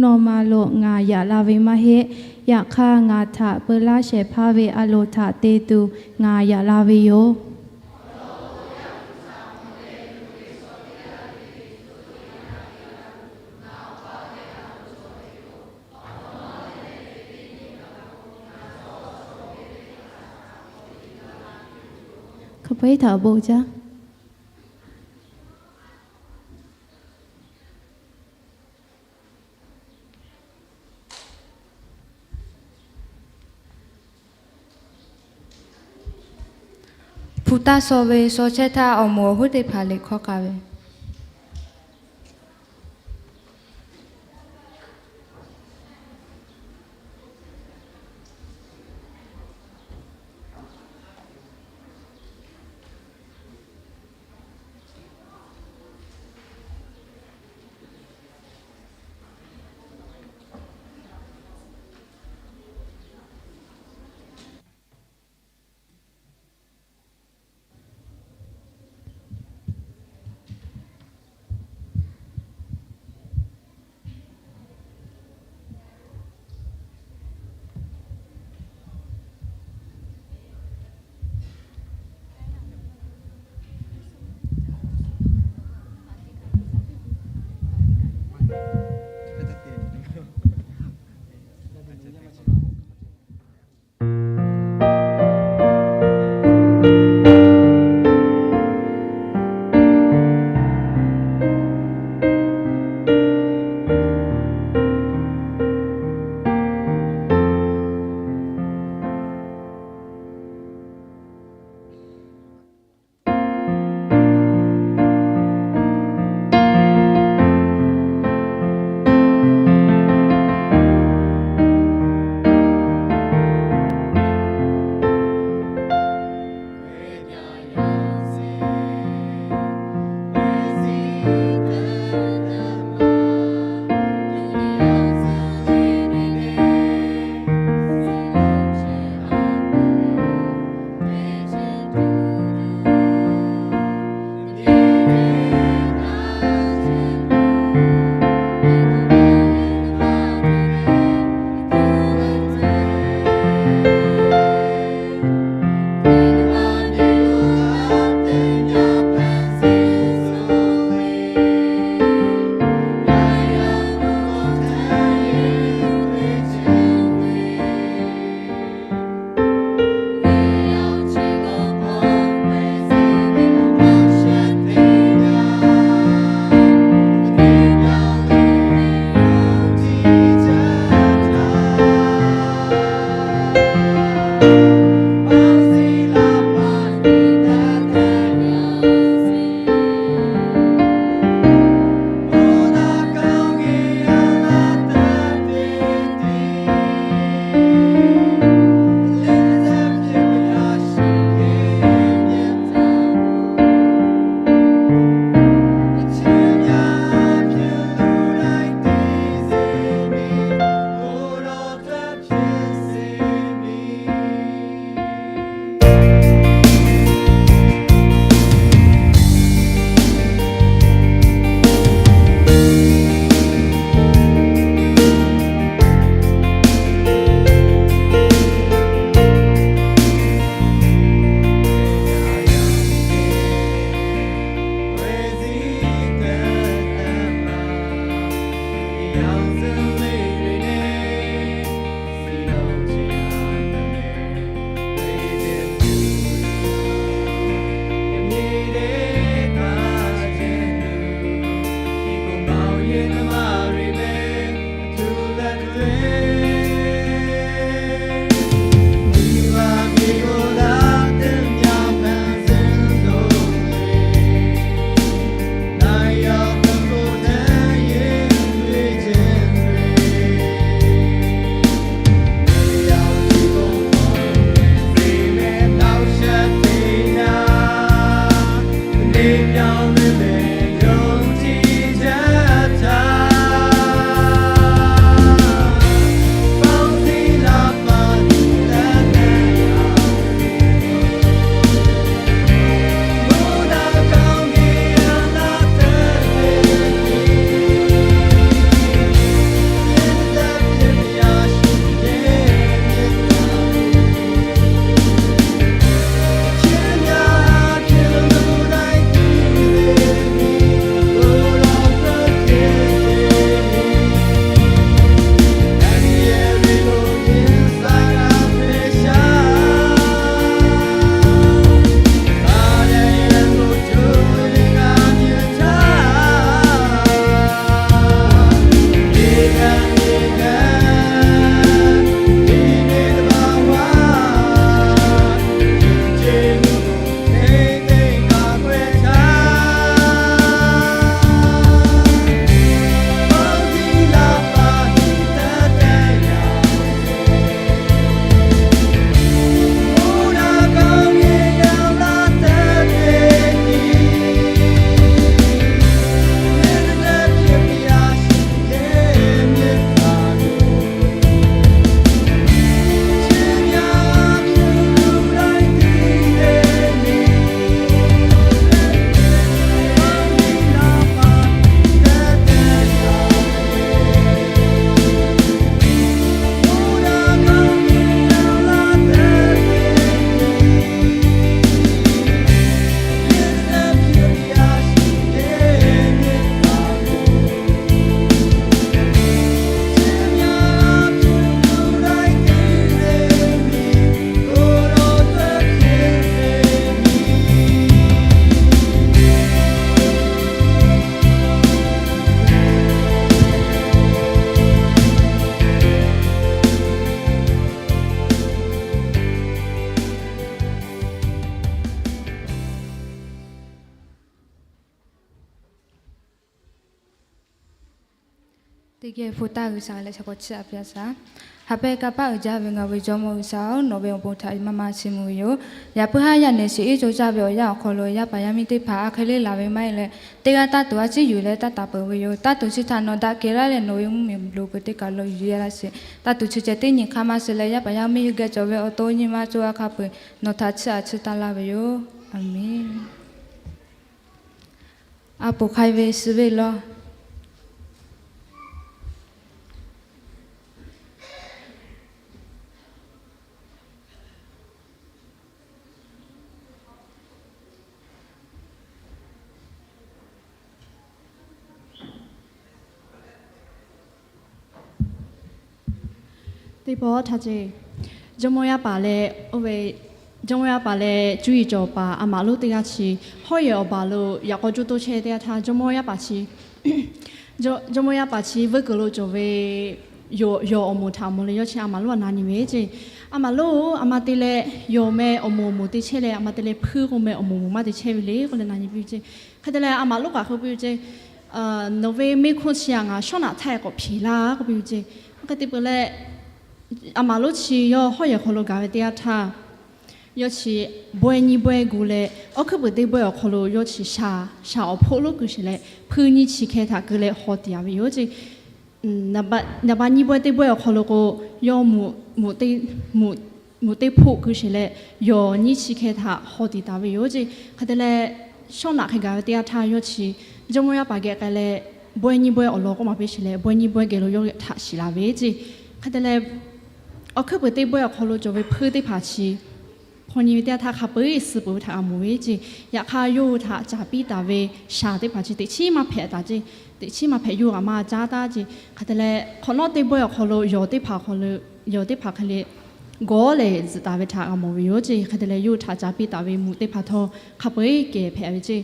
naw ma lo ngaˬ yaꞈ la ve maˇ heˆ. Yaꞈ hk'aˇ, ngaˬ htaꞈ peu laˇ shehˍ hpaˇ ve a loˍ htaꞈ te tuˬ ngaˬ yaꞈ la ve yoˬ. Hk'a peu-eˬ htaꞈ awˬ bon uiˍ jaˇ. Hpu taˇ shaw ve shaw chehˇ htaˇ awˬ moˍ awˬ huˉ teˇ hpaˍ liꞈ hkawˇ k'a ve. Teˇ geh hpu taˇ G'uiˬsha leh shaˍ k'awꞈ chiˇ aꞈ piˇ a shaˍ. Haꞈ pehnˇ kanˇ paˆ uiˍ jaˇ ve ngaˬ ve Jawˇmawˇ G'uiˬsha-oˬ, nawˬ ve awˬ bon htaꞈ maˇ maˇ chiˇ mvuh ve yoˬ. Yaꞈ puiˉ haˉ yaˇ nehˬ shiˍ iˉ co caˇ ve awˬ yanˇ awˬ hk'aw lo yaˇ paˍ yaˇ miˇ teˇ hpaˍ a hk'e le laˬ ve maˇ heˆ leh, teˇ g'aˇ taˇ tuˬ a ciˉ yuˬ leh taˇ taˍ peuˬ ve yoˬ. Taˇ tuˬ chi htaꞈ nawˬ daꞈ kehˬ laˇ leh nawˬ ve mvuhˇmiˬ lo kuiˬ teˇ kaˬ lo yuˬ yaˇ laˇ sheˍ. Taˇ tuˬ chi ceh teˇ nyi hk'aˇ maˇ suh leh yaˇ paˍ yaˇ miˇ hui geh cawˬ ve awˬ to nyi ma co a hk'a peu-eˬ nawˬ htaꞈ chiˇ aꞈ chiˇ taˇ laˇ ve yoˬ. A menˬ. A poˍ hk'ai ve suh ve law. Teˇ pawˆ htaˇ ceˇ, jawˇmawˇ yaˇ paˍ leh, oˇ ve, jawˇmawˇ yaˇ paˍ leh cuˇ yiˍ cawˬ paˍ a maꞈ lonˉ teˇ g'aˇ chi hawˉ yehˬ awˬ baˬ lo yaꞈ k'aw juˇ toˇ chehˇ teˇ g'aˇ htaˇ, jawˇmawˇ yaˇ paˍ chi, jawˇmawˇ yaˇ paˍ chi vuiˇ kuiˬ lo cawˬ ve yawˬ awˬ moˍ htaꞈ mawˬ leh yawˇ chi a maꞈ lonˉ a na nyi ve ceˇ. A maꞈ lonˉ-oˬ, a ma te leh yawˬ meh awˬ moˍ awˬ moˍ te chehˇ leh, a ma te leh hpuiˇ k'o meh awˬ moˍ awˬ moˍ maˇ te chehˇ ve le k'oˆ leh na nyi piˇ ve ceˇ. Hk'e te leh a maꞈ lonˉ kaꞈ k'oˆ piˇ ve ceˇ, Nawˬ ve mehˆ hk'oˆ chi a ngaˬ shawˉ naꞈ htaˇ k'awꞈ hpeꞈ laˇ k'oˆ piˇ ve ceˇ. Hk'e te peuˬ leh, a maꞈ lonˉ chi yawˇ hawˉ yehˬ hk'aw lo gaˬ ve teˇ yanˇ htaˇ, yawˇ chi bawehˇ nyiˇ bawehˇ gu leh, awˉ hkuiˉ puiˍ teˇ bawehˇ awˬ hk'aw lo yawˇ chi shaˍ, shaˍ awˬ hpoˆ lonˉ keu sheˍ leh, hpuiˇ nyiˇ chi hkeh htaꞈ keu leh haw tiꞈ a ve yoˬ ceˇ. Naˍ baꞈ nyiˇ bawehˇ teˇ bawehˇ awˬ hk'aw lo k'o, yawˇ mvuhꞈ teˇ hpoˆ keu sheˍ leh, yawˬ nyiˇ chi hkeh htaꞈ haw tiꞈ taˍ ve yoˬ ceˇ. Hk'e te leh, shawˉ naꞈ hk'e gaˬ ve teˇ yanˇ htaˇ yawˇ chi jawˇmawˇ yaˇ paˍ geh k'ai leh, bawehˇ nyiˇ bawehˇ awˬ lawn k'oˆ maˍ piˇ sheˍ leh, bawehˇ nyiˇ bawehˇ geh lo yawˇ htaꞈ shiˍ la ve ceˇ. Hk'e te leh, awˉ hkuiˉ puiˍ teˇ bawehˇ awˬ hk'aw lo cawˬ ve hpuiˇ teˇ hpaˍ chi hpaw nyi ve teˇ yanˇ htaˇ hk'a peu-eˬ suh peuˬ ve htaꞈ g'a mawˬ ve ceˇ. Yaꞈ hk'aˇ yawˇ hui htaꞈ caˍ piˇ taˍ ve shaˍ teˇ hpaˍ chi teꞈ chiˉ maˇ hpehꞈ taˍ ceˇ. Teꞈ chiˉ maˇ hpehꞈ yawˇ hui g'a maˇ caˉ taˉ ceˇ. Hk'e te leh, hk'awꞈ nawˉ teˇ bawehˇ awˬ hk'aw lo yawˬ teˇ hpaˍ hk'aw lo, yawˬ teˇ hpaˍ hk'e leh gawˬ leh zuhꞈ taˍ ve htaꞈ g'a mawˬ ve yoˬ ceˇ. Hk'e te leh, yawˇ hui htaꞈ caˍ piˇ taˍ ve mvuhꞈ teˇ hpaˍ htawˇ hk'a peu-eˬ kehˬ hpehꞈ ve ceˇ.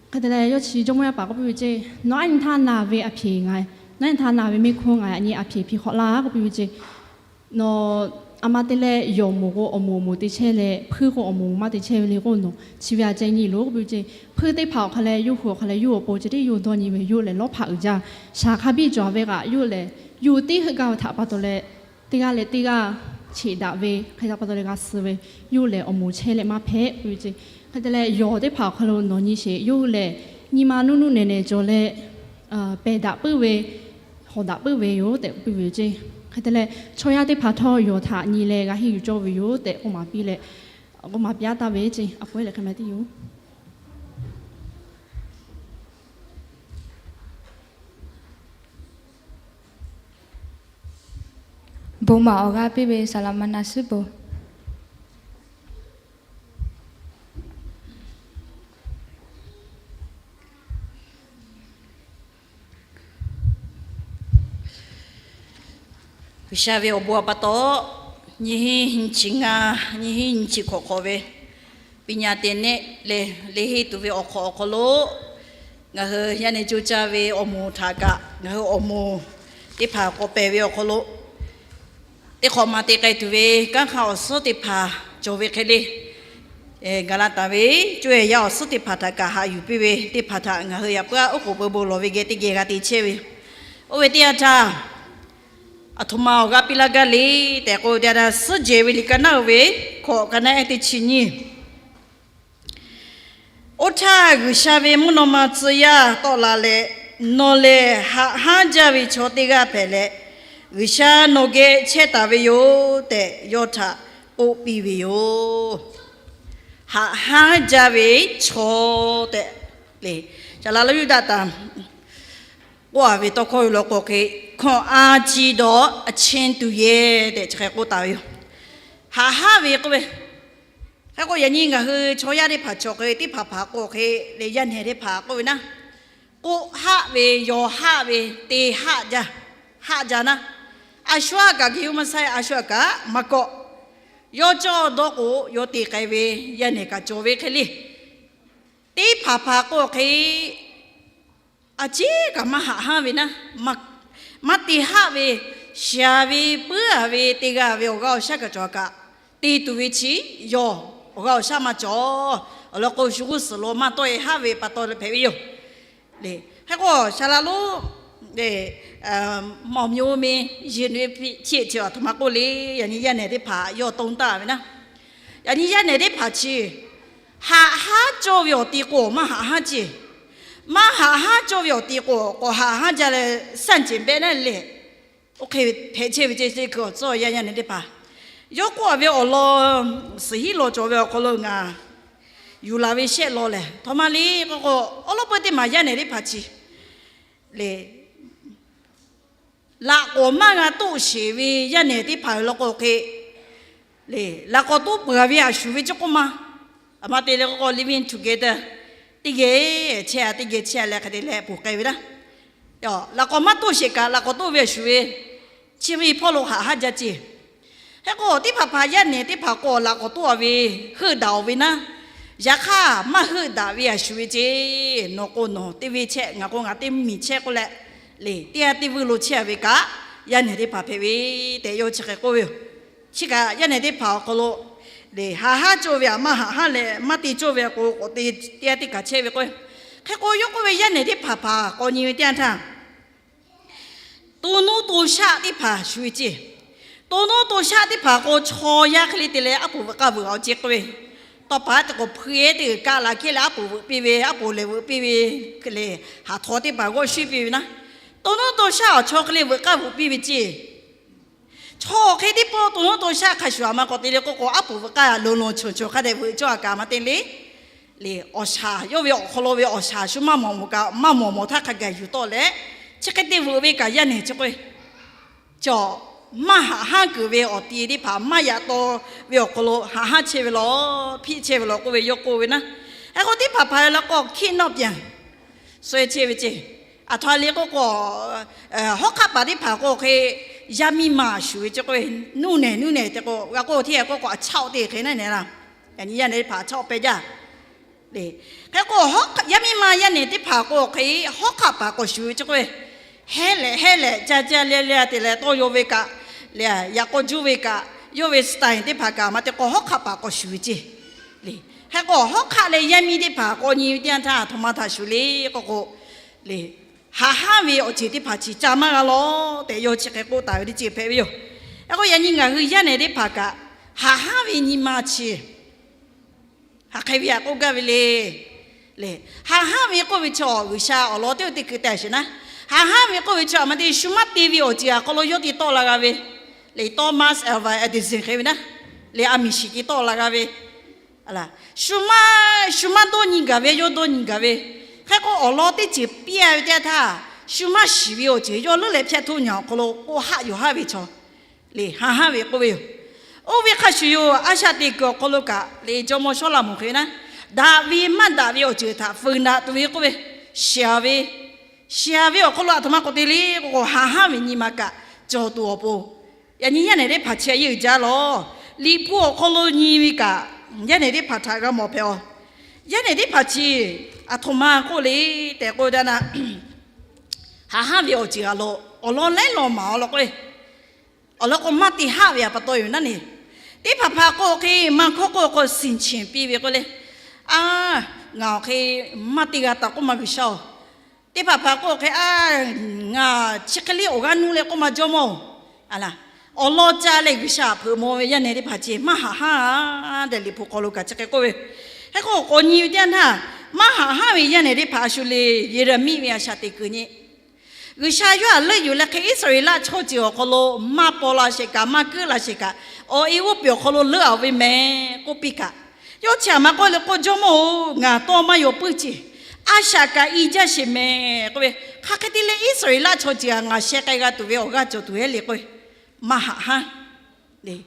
Hk'e te leh, yawˇ chi jawˇmawˇ yaˇ paˍ k'oˆ piˇ ve ceˇ, Nawˬ aˉ nyi htaˇ na ve a hpeꞈ ngaˬ, nawˬ aˉ nyi htaˇ na ve mehˆ hk'oˆ ngaˬ a nyi a hpeꞈ hpiˇ hk'awꞈ laˇ k'oˆ piˇ ve ceˇ. Nawˬ a ma te leh yawˬ moˍ k'o awˬ moˍ awˬ moˍ te chehˇ leh, hpuiˇ k'o awˬ moˍ maˇ te chehˇ ve le k'o, nawˬ chi ve a ceh nyi loˬ k'oˆ piˇ ve ceˇ. Hpuiˇ teˇ hpaˍ awˬ hk'a leh yawˇ hui awˬ hk'a leh yawˇ hui awˬ pon ceh tiˉ yawˇ hui dawˇ nyi ve, yawˇ hui lehˬ lawˉ hpaꞈ uiˍ jaˇ. Shaˍ hk'a biˇ cawˬ a ve kaꞈ yawˇ hui lehˬ, yawˇ hui teˇ heuˆ gaˇ ve htaꞈ pa taw leh, teˇ g'aˇ leh teˇ g'aˇ cheꞈ daꞈ ve hk'e htaꞈ pa taw leh g'a suh ve, yawˇ hui lehˬ awˬ moˍ chehˇ leh maˇ hpehꞈ k'oˆ ve ceˇ. Hk'e te leh, yawˬ teˇ hpaˍ awˬ hk'a lo nawˬ nyi sheˍ, yawˇ hui lehˬ nyi ma nuˇ nuˇ nehˬ nehˬ cawˬ leh, pehˬ daꞈ puiˉ ve, hawˍ daꞈ puiˉ ve yoˬ tehꞈ k'oˆ piˇ ve yoˬ ceˇ. Hk'e te leh, chaw yaˇ teˇ hpaˍ htawˇ yawˬ htaꞈ nyi leh g'a henˇ yuˬ cawˇ ve yoˬ tehꞈ k'oˆ maˍ piˇ leh, k'oˆ maˍ piˇ taˍ ve ceˇ. A pon leh hk'e ma tiˉ yoˬ. Bon maˍ awˬ g'aˇ piˇ ve saˍ laꞈ ma na suhˉ bon. G'uiˬsha ve awˬ bon a pa taw, nyiˇ hinˉ nyiˇ chi ngaˇ, nyiˇ hinˉ nyiˇ chi hk'awꞈ hk'awꞈ ve ပညာသင်နှစ် leh leh henˇ tuˬ ve awˬ hk'awꞈ awˬ hk'aw lo, ngaˬ hui yaˇ nehˬ co caˇ ve awˬ moˍ htaꞈ kaꞈ, ngaˬ hui awˬ moˍ teˇ hpaˍ k'awꞈ pehˬ ve awˬ hk'aw lo, teˇ hk'awꞈ ma te k'ai tuˬ ve kanˉ hk'aˇ awˬ suhˉ teˇ hpaˍ cawˬ ve hk'e le, gaˬ la taˍ ve, co-e yaˇ awˬ suhˉ teˇ hpaˍ htaꞈ kaꞈ haꞈ yuˬ piˇ ve teˇ hpaˍ htaꞈ ngaˬ hui yaꞈ puiˉ aˉ oˉ k'oˍ pui bon lawˬ ve geh teˇ geh g'a te chehˇ ve. Oˇ ve teˇ yanˇ htaˇ, aˬ htoꞈ ma awˬ g'aˇ piˇ laˇ gaˇ le tehꞈ k'oˆ ve teˇ yanˇ htaˇ, suhˉ jehˬ ve liꞈ ka naˉ-o ve hkawꞈ ka naˉ-e teˇ chi nyiˇ. Oˇ htaˇ G'uiˬsha ve mvuhˇ naw ma tcuh yaˇ tawˆ la leh, Nawˬ lehˬ haꞈ hanˉ jaˇ ve chaw teˇ g'aˇ hpehꞈ leh, G'uiˬsha nawˬ geh chehˇ taˍ ve yoˬ tehꞈ yawˇ htaꞈ k'oˆ piˇ ve yoˬ. Haꞈ hanˉ jaˇ ve chaw tehꞈ le, saˍ laꞈ lonˉ Yuˇdaꞈ tanˬ k'oˆ a ve tawˇ hkawˇ ve law k'o hk'e, ခွန်အားကြီးသော အချင်းသူငယ် tehꞈ chi hk'e k'oˆ taˍ ve yoˬ. Haꞈ hanˉ ve k'oˆ ve, hk'e k'o yaꞈ nyi ngaˬ hui chaw yaˇ teˇ hpaˍ cawˬ hk'e teˇ hpaˍ hpaˍ k'o hk'e le, yaˇ nehˬ teˇ hpaˍ k'oˆ ve naˉ, k'oˆ haˆ ve, yawˬ haˆ ve, te haˆ jaˇ, haˆ jaˇ naˉ, a shu aꞈ kaꞈ geh yuˬ maˇ saiˉ, a shu aꞈ kaꞈ maˇ kawˆ. Yawˇ cawˇ dawˇ k'o yawˇ te k'ai ve yaˇ nehˬ kaꞈ cawˬ ve hk'e le. Teˇ hpaˍ hpaˍ k'o hk'e, a ciˉ kaꞈ maˇ haꞈ hanˉ ve naˉ, maˇ te haˆ ve, shaˍ ve, puiˉ a ve, te g'a ve awˬ g'aˇ awˬ shaˉ kaꞈ cawˬ kaꞈ, te tuˬ ve chi yawˇ awˬ g'aˇ awˬ shaˉ maˇ cawˬ. Awˬ lawn k'o, shu g'uˇ suhˍ lo maˇ tawˆ-e haˆ ve pa taw leh hpehꞈ ve yoˬ. Hk'e k'o, saˍ laꞈ lonˉ မawˬ myoˬ ve, yehˬ nyi ve chi chi aˬ htoꞈ ma k'oˆ le. Yaꞈ nyi yaˇ nehˬ teˇ hpaˍ yawˇ to taˍ ve naˉ, yaꞈ nyi yaˇ nehˬ teˇ hpaˍ chi haꞈ hanˉ cawˇ ve awˬ ti k'o maˇ haꞈ hanˉ ceˇ. Maˇ haꞈ hanˉ cawˇ ve awˬ ti k'o k'awꞈ haꞈ hanˉ jaˇ leh ဆန့်ကျင်ဘက် naˉ lehˬ, oˇ hk'e hpehꞈ chehˇ ve ceˇ. Teˇ hkui awˬ tcuhˉ yaˇ nehˬ teˇ hpaˍ, yawˇ k'oˆ a ve awˬ lawn, suhˍ hiˉ law cawˬ ve awˬ hk'aw lo ngaˬ yuˬ laˬ ve shehˆ law lehˬ, htoꞈ ma le k'o k'o, awˉ lawˉ peuˇ teˇ maˬ yaˇ nehˬ teˇ hpaˍ chi le, laꞈ k'awꞈ maˇ g'a toˆ sheˍ ve yaˇ nehˬ teˇ hpaˍ law k'o hk'e le, laꞈ k'awꞈ toˆ peuˬ ve a shuˍ ve chi k'oˆ ma. Aˬ ma te leh k'o k'o living together, teˇ geh chehˇ a, teˇ geh chehˇ a leh hk'e te leh ponˬ k'ai ve laˇ. Laꞈ k'awꞈ maˇ toˆ sheˍ kaꞈ laꞈ k'awꞈ toˆ ve a shuˍ ve chi ve hpawˇ lo haꞈ hanˉ jaˇ ceˇ. Hk'e k'o teˇ hpaˍ hpaˍ yaˇ nehˬ teˇ hpaˍ k'o laꞈ k'awꞈ toˆ a ve heuˆ daꞈ oˬ ve naˉ, yaꞈ hk'aˇ maˇ heuˆ daꞈ ve a shuˍ ve ceˇ. Nawˬ k'o nawˬ teˇ venˇ chehˇ, ngaˬ k'o ngaˬ teˇ miˬ chehˇ k'oˆ leh le, teˇ g'aˇ teˇ vuiˇ lo chehˇ a ve kaꞈ, yaˇ nehˬ teˇ hpaˍ hpehꞈ ve tehꞈ yawˇ chi hk'e k'oˆ ve yoˬ. Chi kaꞈ yaˇ nehˬ teˇ hpaˍ awˬ hk'aw lo le, haꞈ hanˉ cawˇ ve aꞈ maˇ haꞈ hanˉ leh maˇ te cawˇ ve k'o k'awꞈ te, teˇ g'aˇ teˇ kaˬ chehˇ ve k'o, hk'e k'o yawˇ k'oˆ ve yaˇ nehˬ teˇ hpaˍ hpaˍ k'awꞈ nyi ve teˇ yanˇ htaˇ, to nuˇ to shaˆ teˇ hpaˍ shuˍ ve ceˇ. To nuˇ to shaˆ teˇ hpaˍ k'o chaw yaˇ hk'e le te leh aˉ poꞈ veuꞈ k'aˇ veuꞈ awˬ ceˇ k'oˆ ve, tawˇ pa te k'o hpui-e teˇ g'uiˬ kaˆ la hkehˇ leh aˉ poꞈ veuꞈ piˇ ve, aˉ poꞈ lehˬ veuꞈ piˇ ve, le, haˍ htaw teˇ hpaˍ g'awˇ shuiˉ piˇ ve naˉ, to nuˇ to shaˆ awˬ chaw hk'e le veuꞈ k'aˇ veuꞈ piˇ ve ceˇ. Chaw hk'e teˇ pawˆ to nuˇ to shaˆ hk'a shuˍ aꞈ ma k'awꞈ te le k'oˆ k'o, aˉ poꞈ veuꞈ k'aˇ lonˉ lonˉ chawˬ chawˬ hk'a dehꞈ veuꞈ cawˇ a kaꞈ maˇ te le. Le, awˬ shaˍ yawˇ ve awˬ hk'aw lo ve awˬ shaˍ shu maˇ mawˬ mawˬ kaꞈ maˇ mawˬ mawˬ htaˇ hk'a gaˬ yuˬ tawˆ leh, chi hk'e te veuꞈ ve kaꞈ yaˇ nehˬ chi k'o, cawˬ maˇ haꞈ hanˉ kuiˬ ve awˬ ti teˇ hpaˍ maˇ yaꞈ taw ve awˬ hk'aw lo haꞈ hanˉ chehˇ ve law, hpiˆ chehˇ ve law k'oˆ ve yawˇ k'oˆ ve naˉ. Hk'e k'o teˇ hpaˍ hpaˍ ve law k'o hkiˆ nawˇ pyanˍ suh chehˇ ve ceˇ. Aˬ htoꞈ ma le k'oˆ k'o, hawˉ hk'aˆ paˍ teˇ hpaˍ k'o hk'e yaˇ miˇ ma shuˍ ve ceˇ k'o, nuˇ nehˬ nuˇ nehˬ te k'o g'a k'oˆ hteˇ k'oˆ k'o, aˬ chaˆ oˇ te hk'e naˉ nehˬ la. Yaꞈ nyi yaˇ nehˬ teˇ hpaˍ chaˆ oˇ peh jaˇ. Hk'e k'o, yaˇ miˇ ma yaˇ nehˬ teˇ hpaˍ k'o hk'e hawˉ hk'aˆ paˍ k'awꞈ shuˍ ve ceˇ k'o, hehˉ lehꞈ hehˉ lehꞈ ca ca leh leh te leh tawˇ yaw ve kaꞈ, le, yaꞈ k'aw juˇ ve kaꞈ, yawˇ ve สไตล์ teˇ hpaˍ kaꞈ maˇ te k'o hawˉ hk'aˆ paˍ k'awꞈ shuˍ ve ceˇ. Le, hk'e k'o hawˉ hk'aˆ leh yaˇ miˇ teˇ hpaˍ k'awꞈ nyi ve teˇ yanˇ htaˇ aˬ htoꞈ ma htaꞈ shuˍ le k'oˆ k'o, le, haꞈ hanˉ ve awˬ ceuˬ teˇ hpaˍ chi ca maˇ g'a lawˬ tehꞈ yawˇ chi hk'e k'oˆ taˍ ve teˇ ceuˬ hpehꞈ ve yoˬ. Hk'e k'o yaꞈ nyi ngaˬ hui yaˇ nehˬ teˇ hpaˍ kaꞈ haꞈ hanˉ ve nyi ma chi hk'aˬ hk'e ve htaꞈ k'oˆ gaˇ ve le. Le, haꞈ hanˉ ve k'oˆ ve chaw G'uiˬsha awˬ lawn teˇ oˇ teˇ hkui te sheˍ naˉ, haꞈ hanˉ ve k'oˆ ve chaw aˬ ma te shu maˇ te ve awˬ ceuˬ aꞈ hk'aw lo yawˇ te tawˆ la g'a ve, le, Thomas Alva Edison hk'e ve naˉ, le, aˬ miˍ shiˍ te tawˆ la g'a ve, shu maˇ, shu maˇ dawˇ nyi gaˬ ve yawˇ dawˇ nyi gaˬ ve, hk'e k'o awˬ lawn teˇ ceuˬ piˇ a ve teˇ yanˇ htaˇ, shu maˇ shiˍ ve awˬ ceuˬ yawˇ leuˉ leh hpyaˇ htuˇ nyi awˬ hk'aw lo k'oˆ haˆ yoˬ haˆ ve chaw le, haꞈ hanˉ ve k'oˆ ve yoˬ. Oˇ ve hk'a shuˍ yoˬ, a shaꞈ teꞈ kuiˬ awˬ hk'aw lo kaꞈ le, jawˇmawˇ Sawˉlaꞈmonˍ hk'e ve naˉ, daꞈ ve maˇ daꞈ ve awˬ ceuˬ htaꞈ feu naꞈ tuˬ ve k'oˆ ve, shiˍ a ve, shiˍ a ve awˬ hk'aw lo aˬ htoꞈ ma k'awꞈ te le k'o, haꞈ hanˉ ve nyi ma kaꞈ cawˬ tuˬ awˬ pon, yaꞈ nyi yaˇ nehˬ teˇ hpaˍ chi a yeˇ uiˍ jaˇ lawˬ. Liꞈ hpu awˬ hk'aw lo nyi ve kaꞈ, yaˇ nehˬ teˇ hpaˍ htaꞈ g'a mawˬ hpehꞈ a. Yaˇ nehˬ teˇ hpaˍ chi aˬ htoꞈ ma k'oˆ le tehꞈ k'oˆ ve teˇ yanˇ, haꞈ hanˉ ve awˬ ceuˬ aˬ lo awˬ lawn laiˉ lawn maˍ a law k'o, awˬ lawn k'o maˇ te haˆ ve aꞈ pa taw yoˬ naˉ ne. Teˇ hpaˍ hpaˍ k'o hk'e maˇ hkawˇ k'o k'o ဆင်ခြင် piˇ ve k'oˆ le, a, ngaˬ awˬ hk'e maˇ te g'a taˍ k'oˆ ma G'uiˬsha oˬ. Teˇ hpaˍ hpaˍ k'o hk'e, a, ngaˬ chi hk'e le awˬ g'aˇ nuˇ leh k'oˆ ma jawˇmawˇ oˬ. Awˬ lawn ca leh G'uiˬsha hpeuꞈ maw ve yaˇ nehˬ teˇ hpaˍ chi maˇ haꞈ hanˉ tehꞈ Liꞈ hpu hk'aw lo kaꞈ chi hk'e k'oˆ ve. Hk'e k'o k'awꞈ nyi ve teˇ yanˇ htaˇ, maˇ haꞈ hanˉ ve yaˇ nehˬ teˇ hpaˍ a shu le, Yeˍraˍmiˆ ve a shaꞈ teꞈ kuiˬ nyi G'uiˬsha yawˇ htaꞈ leuˆ yuˬ leh hk'e Iˉsaˍreˍlaˆ chaw ceuˬ awˬ hk'aw lo maˇ paw la sheˍ kaꞈ maˇ keuˆ la sheˍ kaꞈ, awˬ e g'oˇ peˬ awˬ hk'aw lo leuˆ a ve mehˍ k'oˆ piˇ kaꞈ, yawˇ chi aˬ ma k'oˆ le k'o, jawˇmawˇ-oˬ, ngaˬ tawˇ maˇ yaw puiˉ ceˇ. A shaꞈ kaꞈ i jaˇ sheˍ mehˍ k'oˆ ve, hk'aˬ hk'e te leh Iˉsaˍreˍlaˆ chaw ceuˬ aꞈ ngaˬ sheh k'ai g'a tuˬ ve awˬ g'aˇ cawˬ tuˬ heˆ le k'o, maˇ haꞈ hanˉ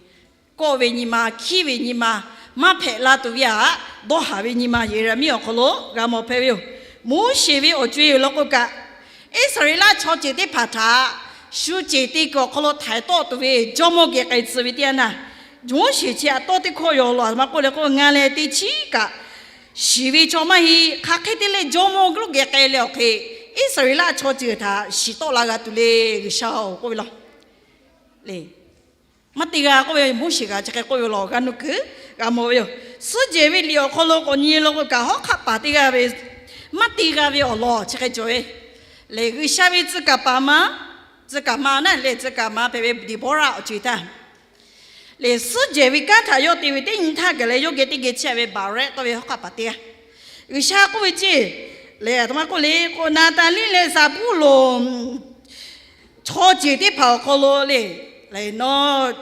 kawˆ ve nyi ma, hkiˉ ve nyi ma, maˇ hpehꞈ la tuˬ ve aꞈ dawˇ haˍ ve nyi ma Yeˍraˍmiˆ awˬ hk'aw lo g'a mawˬ hpehꞈ ve yoˬ. Moˉseˍ ve awˬ co-e awˬ lawn k'o kaꞈ, Iˉsaˍreˍlaˆ chaw ceuˬ teˇ hpaˍ htaꞈ shu ceˬ te kuiˬ awˬ hk'aw lo htaiˍ tawˆ tuˬ ve jawˇmawˇ geh k'ai tcuh ve teˇ yanˇ, Moˉseˍ chi aꞈ tawˇ teˇ hkawˇ yaw law aˬ ma k'oˆ le k'o, ngaˬ lehˬ teˇ chiˉ kaꞈ shiˍ ve chaw maˇ heˆ. Hk'aˬ hk'e te leh jawˇmawˇ g'uˇ geh k'ai leh awˬ hk'e Iˉsaˍreˍlaˆ chaw ceuˬ htaꞈ shiˍ tawˆ la g'a tuˬ le, G'uiˬsha-oˬ k'oˆ ve law. Maˇ te g'a k'oˆ ve, Moˉseˍ kaꞈ chi hk'e k'oˆ ve law g'a nuˇ kuiˬ g'a mawˬ ve yoˬ. Suhˉ jehˬ ve liꞈ awˬ hk'aw lo k'awꞈ nyi lo k'o kaꞈ, hawˉ hk'aˆ paˍ teˇ g'aˇ ve maˇ te g'a ve awˬ lawn chi hk'e cawˬ ve. Lehˬ, G'uiˬsha ve tcuh kaˍ paˍ ma, tcuh kaˍ ma naˆ lehˬ, tcuh kaˍ ma hpehꞈ ve Deˍbawˇraˆ awˬ ceuˬ htaˇ, lehˬ, suhˉ jehˬ ve kanˉ htaꞈ yawˇ te ve teˇ nyi htaˇ gaˬ leh yawˇ geh teˇ geh chehˇ ve Baˍraˆ k'oˆ ve hawˉ hk'aˆ paˍ teˇ g'aˇ, G'uiˬsha k'oˆ ve ceˇ, lehˬ, a htoꞈ ma k'oˆ le k'o, Naˍtaˍliˆ leh Zaˍbuˇlonˍ chaw ceuˬ teˇ hpaˍ awˬ hk'aw lo le, lehˬ, nawˬ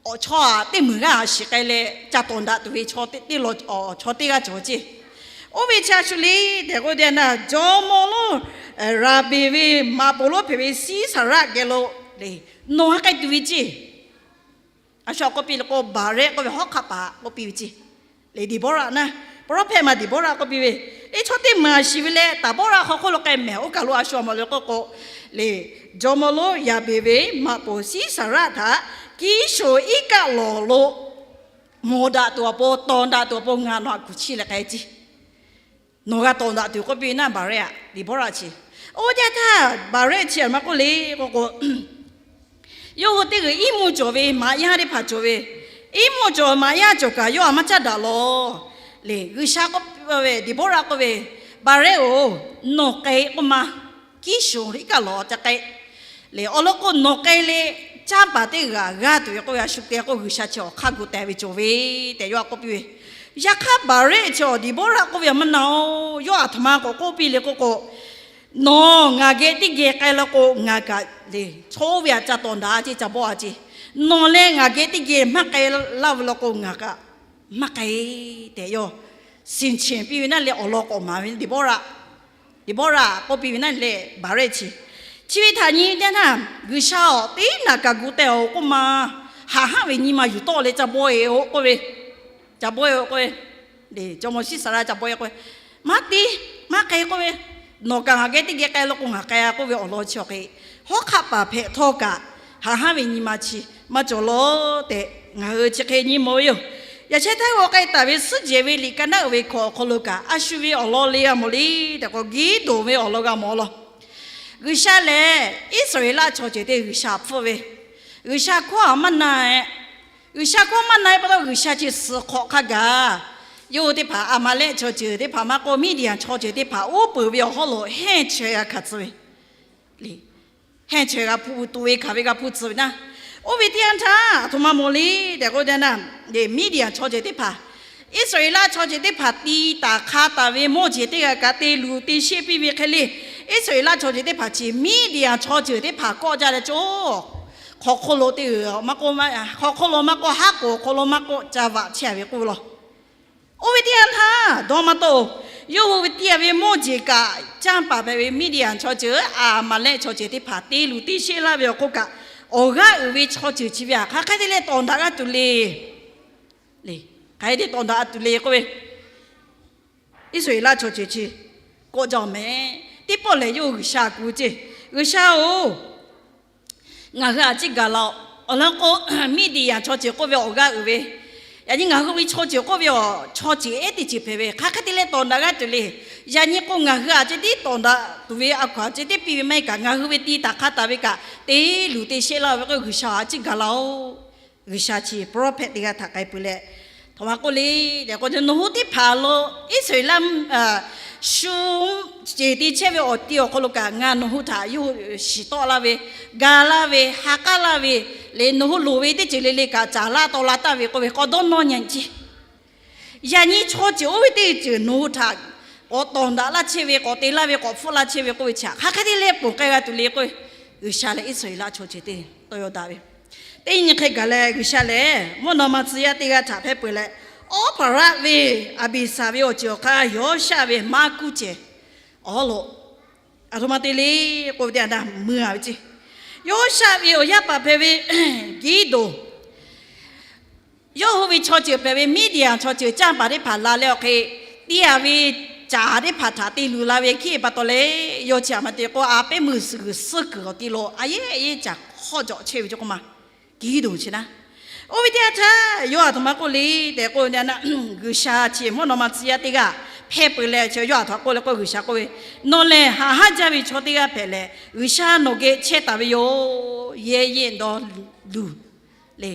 awˬ chaw aꞈ teˇ meunˍ g'aˇ aꞈ shiˍ k'ai leh ca tawˍ daꞈ tuˬ ve chaw teˇ law, chaw teˇ g'aˇ cawˬ ceˇ. Oˇ ve chi a shu le tehꞈ k'oˆ ve teˇ yanˇ, jawˇmawˇ lonˉ Raˍbeˍ ve maꞈ poˍ lonˉ hpehꞈ ve Siˉsaˍraˆ geh lo lehˬ, nawˬ ha k'ai tuˬ ve ceˇ. A shu aꞈ k'oˆ piˇ le k'o, Baˍraˆ k'oˆ ve hawˉ hk'aˆ paˍ k'oˆ piˇ ve ceˇ. Lehˬ, Deˍbawˇraˆ naˆ, prophet ma Deˍbawˇraˆ k'oˆ piˇ ve, Eˇ, chaw teˇ meunˍ aꞈ shiˍ ve leh taˍ bawˆ raˆ hk'aw hk'oˆ lo k'ai mehˍ. Oˇ kaˬ lo a shu aꞈ mawˬ le k'oˆ k'o, lehˬ, jawˇmawˇ lonˉ Raˍbeˍ ve maꞈ poˍ Siˉsaˍraˆ htaꞈ Kiˉshoˍ iˉ kaˆ lawˬ lo mawˬ daꞈ tuˬ awˬ pon, tawˍ daꞈ tuˬ awˬ pon ngaˬ nawˬ aꞈ kuˬ chiˇ leh k'ai ceˇ. Nawˬ g'a tawˍ daꞈ tuˬ k'oˆ piˇ ve naˆ, Baˍraˆ aꞈ, Deˍbawˇraˆ chi. Oˇ ve teˇ yanˇ htaˇ Baˍraˆ chi a ma k'oˆ le k'oˆ k'o, yawˇ hui teˇ g'uiˬ iˉ mvuhˇ cawˬ ve maꞈ yaˇ teˇ hpaˍ cawˬ ve, iˉ mvuhˇ cawˬ maꞈ yaˇ cawˬ kaꞈ yawˇ aꞈ maˇ caˉ daꞈ lawˬ. Lehˬ, G'uiˬsha k'oˆ ve, Deˍbawˇraˆ k'oˆ ve, Baˍraˆ-oˬ, nawˬ k'ai k'oˆ ma, Kiˉshoˍ iˉ kaˆ lawˬ ca k'ai. Lehˬ, awˬ lawn k'o, nawˬ k'ai leh canˇ paˍ teˇ g'aˇ g'aˇ tuˬ ve k'oˆ ve, a shu te k'o, G'uiˬsha chi awˬ hk'aˇ gu teh ve cawˬ ve tehꞈ yawˇ aꞈ k'oˆ piˇ ve. Yaꞈ hk'aˇ, Baˍraˆ chi awˬ Deˍbawˇraˆ k'oˆ ve aꞈ maˇ na-oˬ. Yawˇ aꞈ htoꞈ ma k'awꞈ k'oˆ piˇ le k'oˆ k'o, Nawˬ ngaˬ geh teˇ geh k'ai law k'o, ngaˬ kaꞈ lehˬ chaw oˇ ve aꞈ ca tawˍ daꞈ ceˇ, ca bawˆ a ceˇ. Nawˬ leh ngaˬ geh teˇ geh maˇ k'ai laˇ ve law k'o, ngaˬ kaꞈ maˇ k'ai tehꞈ yawˇ siˍ cheˍ piˇ ve naˆ leh awˬ lawn k'awꞈ maˍ ve Deˍbawˇraˆ, Deˍbawˇraˆ k'oˆ piˇ ve naˆ leh Baˍraˆ chi. Chi ve htaꞈ nyi teˇ naˆ, G'uiˬsha-oˬ, teˇ naꞈ kaꞈ gu teh awˬ k'oˆ ma, haꞈ hanˉ ve nyi ma yuˬ tawˆ leh ca bawˆ-e-oˬ k'oˆ ve, ca bawˆ-e-oˬ k'oˆ ve, lehˬ, jawˇmawˇ Siˉsaˍraˆ ca bawˆ-e k'oˆ ve, Maˇ te, maˇ k'ai k'oˆ ve, nawˬ kaꞈ ngaˬ geh teˇ geh k'ai law k'o ngaˬ k'ai-a k'oˆ ve awˬ lawn chi awˬ hk'e, hawˉ hk'aˆ paˍ hpehꞈ htawˇ kaꞈ haꞈ hanˉ ve nyi ma chi maˇ cawˬ lawˬ tehꞈ ngaˬ hui chi hk'e nyi mawˬ ve yoˬ. Yaꞈ shehˉ htaˇ g'aw k'ai taˍ ve suhˉ jehˬ ve liꞈ ka naˆ uiˍ ve hkawꞈ awˬ hk'aw lo kaꞈ a shu ve awˬ lawn le g'a mawˬ le tehꞈ k'o, Giˉdonˍ ve awˬ lawn g'a mawˬ law. G'uiˬsha lehˬ, Iˉsaˍreˍlaˆ chaw ceuˬ te G'uiˬsha hpfuhˆ ve, G'uiˬsha hkawˇ aꞈ maˇ na-e. G'uiˬsha hkawˇ maˇ na-e pa taw, G'uiˬsha chi suhˍ hk'awꞈ hk'a gaˬ, yawˇ hui teˇ hpaˍ Aˍmaˍlehˆ chaw ceuˬ teˇ hpaˍ maˇ k'oˆ, Miˇdiˍanˍ chaw ceuˬ teˇ hpaˍ uˉ peunˍ ve awˬ hawˉ lo hehnˇ chaweh g'a hkanˍ tcuh ve, hehnˇ chaweh g'a hpu tuꞈ ve hkanˍ ve g'a hpu tcuh ve naˆ. Oˇ ve teˇ yanˇ htaˇ aˬ htoꞈ ma mawˬ le tehꞈ k'oˆ ve teˇ yanˇ, Miˇdiˍanˍ chaw ceuˬ teˇ hpaˍ Iˉsaˍreˍlaˆ chaw ceuˬ teˇ hpaˍ ti taˍ hk'a taˍ ve mawˇ jeˬ teˇ g'aˇ kaꞈ te luˬ te sheˆ piˇ ve hk'e le, Iˉsaˍreˍlaˆ chaw ceuˬ teˇ hpaˍ chi Miˇdiˍanˍ chaw ceuˬ teˇ hpaˍ kawˆ jaˇ leh cawˬ, hk'awꞈ hk'oˆ lo teˇ, hk'awꞈ hk'oˆ lo maˇ k'oˆ, haˉ k'oˍ hk'aw lo maˇ k'oˆ, ca vaꞈ chehˇ ve k'oˆ ve law. Oˇ ve teˇ yanˇ htaˇ dawˇ maˇ tawˆ-oˬ. Yawˇ hui ve tiˇ a ve mawˇ jeˬ kaꞈ, canˇ paˍ hpehꞈ ve Miˇdiˍanˍ chaw ceuˬ, Aˍmaˍlehˆ chaw ceuˬ teˇ hpaˍ te luˬ te sheˆ laˇ ve awˬ hk'oˆ kaꞈ, awˬ g'aˇ uiˍ ve chaw ceuˬ chi ve htaꞈ hk'aˬ hk'e te leh tawˍ daꞈ g'aˇ tuˬ le. Hk'aˬ hk'e te tawˍ daꞈ tuˬ le k'oˆ ve, Iˉsaˍreˍlaˆ chaw ceuˬ chi kawˆ jaˇ-oˬ mehˍ. Teˇ pawˆ lehˬ yawˇ hui G'uiˬsha kuˬ ceˇ, G'uiˬsha-oˬ, ngaˬ hui aꞈ ciˉ gaˬ laˬ-oꞈ. Awˬ lawn k'o, Miˇdiˍanˍ chaw ceuˬ k'oˆ ve awˬ g'aˇ uiˍ ve, yaꞈ nyi ngaˬ hui ve chaw ceuˬ k'oˆ ve awˬ chaw ceuˬ ehˉ teˇ ceuˬ hpehꞈ ve, hk'aˬ hk'e te leh tawˍ daꞈ g'aˇ tuˬ le. Yaꞈ nyi k'o, ngaˬ hui aꞈ ceh tiˉ tawˍ daꞈ tuˬ ve a hkaw-anˬ ceh tiˉ piˇ ve maˇ heˆ kaꞈ, ngaˬ hui ve ti taˍ hk'a taˍ ve kaꞈ te luˬ te sheˆ laˇ ve k'o, G'uiˬsha aꞈ ciˉ gaˬ laˬ-oꞈ. G'uiˬsha chi prophet teˇ g'aˇ htaꞈ k'ai peuˬ leh, htoꞈ ma k'oˆ le tehꞈ k'o, nawˬ hui teˇ hpaˍ lo Iˉsaˍreˍlaˆ shu ceˬ te chehˇ ve awˬ ti awˬ hk'aw lo kaꞈ ngaˬ nawˬ hui htaꞈ yawˇ hui shiˍ tawˆ laˇ ve, ga laˇ ve, ha k'aˉ laˇ ve, leh nawˬ hui loˍ ve teˇ ceuˬ le le kaꞈ caˍ laˇ taw la taˇ ve k'oˆ ve k'awꞈ dawˇ nawˇ nyi ce. Yaꞈ nyi chaw ceuˬ oˇ ve teˇ ceuˬ nawˬ hui htaꞈ k'awꞈ tawˍ daꞈ laˇ chehˇ ve, k'awꞈ te laˇ ve, k'awꞈ hpfuhˆ laˇ chehˇ ve k'oˆ ve chi htaꞈ hk'aˬ hk'e te leh ponˬ k'ai g'a tuˬ le k'o, G'uiˬsha leh Iˉsaˍreˍlaˆ chaw ceuˬ te tawˇ yaw daꞈ ve, teˇ nyi hk'e gaˬ leh G'uiˬsha lehˬ mvuhˇ naw ma tcuh yaˇ teˇ g'aˇ htaꞈ hpehˇ peuˬ leh, Awˉhpaˍraˆ ve Aˍbiˍsaˍ ve awˬ ceuˬ awˬ hk'aˇ Yawˇshaˆ ve maˇ kuˇ cehˬ awˬ hawˉ lo, aˬ htoꞈ ma te le k'oˆ ve teˇ yanˇ htaˇ mui a ve ce. Yawˇshaˆ ve awˬ yaˇ paˍ hpehꞈ ve Giˉdonˍ, yawˇ hui ve chaw ceuˬ hpehꞈ ve Miˇdiˍanˍ chaw ceuˬ canˇ paˍ teˇ hpaˍ la leh awˬ hk'e, teˇ g'aˇ ve caˍ teˇ hpaˍ htaꞈ te luˬ la ve hkiˉ pa taw leh, yawˇ chi aꞈ ma te k'o, a pehˉ meuˇ suhˍ g'uiˬ suhˉ kuiˬ awˬ ti lo a yehˉ a yehˉ caˍ hk'awˇ jawꞈ chehˇ ve cawˬ k'oˆ ma, Giˉdonˍ chi naˉ. Oˇ ve teˇ yanˇ htaˇ yawˇ aˬ htoꞈ ma k'oˆ le tehꞈ k'oˆ ve teˇ yanˇ, G'uiˬsha chi mvuhˇ naw ma tcuh yaˇ teˇ g'aˇ hpehˇ peuˬ leh chi yawˇ aˬ htoꞈ ma k'oˆ le k'o, G'uiˬsha k'oˆ ve, Nawˬ lehˬ haꞈ hanˉ jaˇ ve chaw teˇ g'aˇ hpehꞈ leh, G'uiˬsha nawˬ geh chehˇ taˍ ve yoˬ. Yehˇ yehˇ dawˇ luˬ le.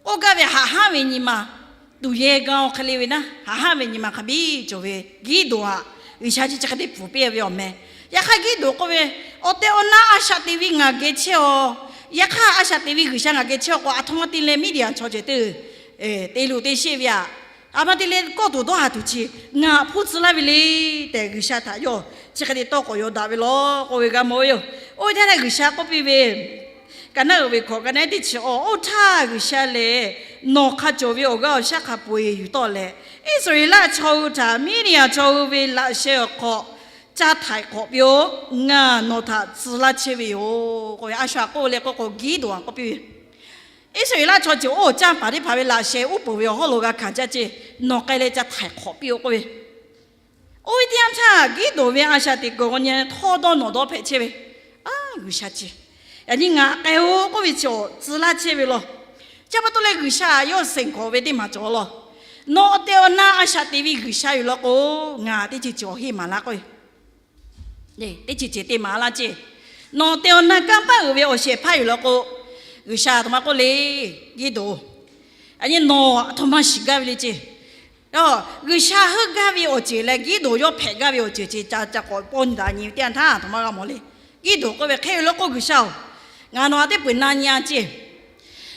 K'oˆ gaˇ ve haꞈ hanˉ ve nyi ma tuˬ yehˇ gaˇ-oˬ hk'e le ve naˉ, haꞈ hanˉ ve nyi ma hk'a biˇ cawˬ ve Giˉdonˍ aꞈ, G'uiˬsha chi chi hk'e te pfuhˍ piˇ ve awˬ meh. Yaꞈ hk'aˇ Giˇdonˍ k'oˆ ve, Awˬ tehˬ awˬ na a shaꞈ teꞈ ve ngaˬ geh chehˇ-aw. Yaꞈ hk'aˇ a shaꞈ teꞈ ve G'uiˬsha ngaˬ geh chehˇ-aw k'o, aˬ htoꞈ ma te leh Miˇdiˍanˍ chaw ceuˬ teˇ te luˬ te sheˆ ve aꞈ, aˬ htoꞈ ma te leh kawˇ tuˬ dawˇ haˍ tuˬ chi ngaˬ hpfuhˇ tcuh laˇ ve le tehꞈ, G'uiˬsha htaꞈ yawˇ chi hk'e te tawˇ k'awꞈ yaw daꞈ ve law k'oˆ ve g'a mawˬ ve yoˬ. Oˇ ve teˇ yanˇ G'uiˬsha k'oˆ piˇ ve, Kaˍnaˆ uiˍ ve hkawꞈ ka naˉ teˇ chi awˬ, Oˇ htaˇ G'uiˬsha lehˬ nawˬ hk'a cawˬ ve awˬ g'aˇ awˬ shaˉ hk'a peu-eˬ yuˬ tawˆ leh, Iˉsaˍreˍlaˆ chaw hui htaꞈ Miˇdiˍanˍ chaw hui ve laꞈ sheh awˬ hk'aw ca htaiˍ hk'awꞈ piˇ-oˆ. Ngaˬ nawˬ htaꞈ tcuh laˇ chehˇ ve yoˬ k'oˆ ve. A shu htaꞈ k'oˆ leh k'o k'o, Giˇdonˍ htaꞈ k'oˆ piˇ ve, Iˉsaˍreˍlaˆ chaw ceuˬ oˇ canˇ paˍ teˇ hpaˍ ve laꞈ sheh uˉ peunˍ ve awˬ hawˉ lo g'a hkanˍ caˇ ceˇ, nawˬ k'ai leh ca htaiˍ hk'awꞈ piˇ-oˆ k'oˆ ve. Oˇ ve teˇ yanˇ htaˇ Giˇdonˍ ve a shaꞈ teꞈ kuiˬ k'o nyi htawˇdawˇnawˬdawˇ hpehꞈ chehˇ ve. A, G'uiˬsha chi, yaꞈ nyi ngaˬ k'ai-o k'oˆ ve chi awˬ tcuh laˇ chehˇ ve law. Chi pa taw leh G'uiˬsha yawˇ seˍ hkawꞈ ve teˇ maˬ cawˬ law. Nawˬ awˬ tehˬ awˬ na a shaꞈ teꞈ ve G'uiˬsha yoˬ law k'o, ngaˬ teˇ ceuˬ cawˬ heˆ maˍ laˇ k'oˆ ve. Teˇ ceuˬ ceuˬ te maˍ laˇ ceˇ. Nawˬ awˬ tehˬ awˬ na kanˇ paˆ uiˍ ve awˬ shehˍ hpaˇ yoˬ law k'o, G'uiˬsha aˬ htoꞈ ma k'oˆ le, Giˇdonˍ, yaꞈ nyi nawˬ aˬ htoꞈ ma shiˍ gaˇ ve le ceˇ. G'uiˬsha heuˆ gaˇ ve awˬ ceuˬ leh Giˇdonˍ yawˇ hpehꞈ gaˇ ve awˬ ceuˬ ceuˬ ca ca k'awꞈ paw nyi daꞈ nyi ve teˇ yanˇ htaˇ aˬ htoꞈ ma g'a mawˬ le. Giˇdonˍ k'oˆ ve, Hk'e ve law k'o G'uiˬsha-oˬ, ngaˬ nawˬ htaꞈ teˇ peu-eˬ na nyi-a ceˇ.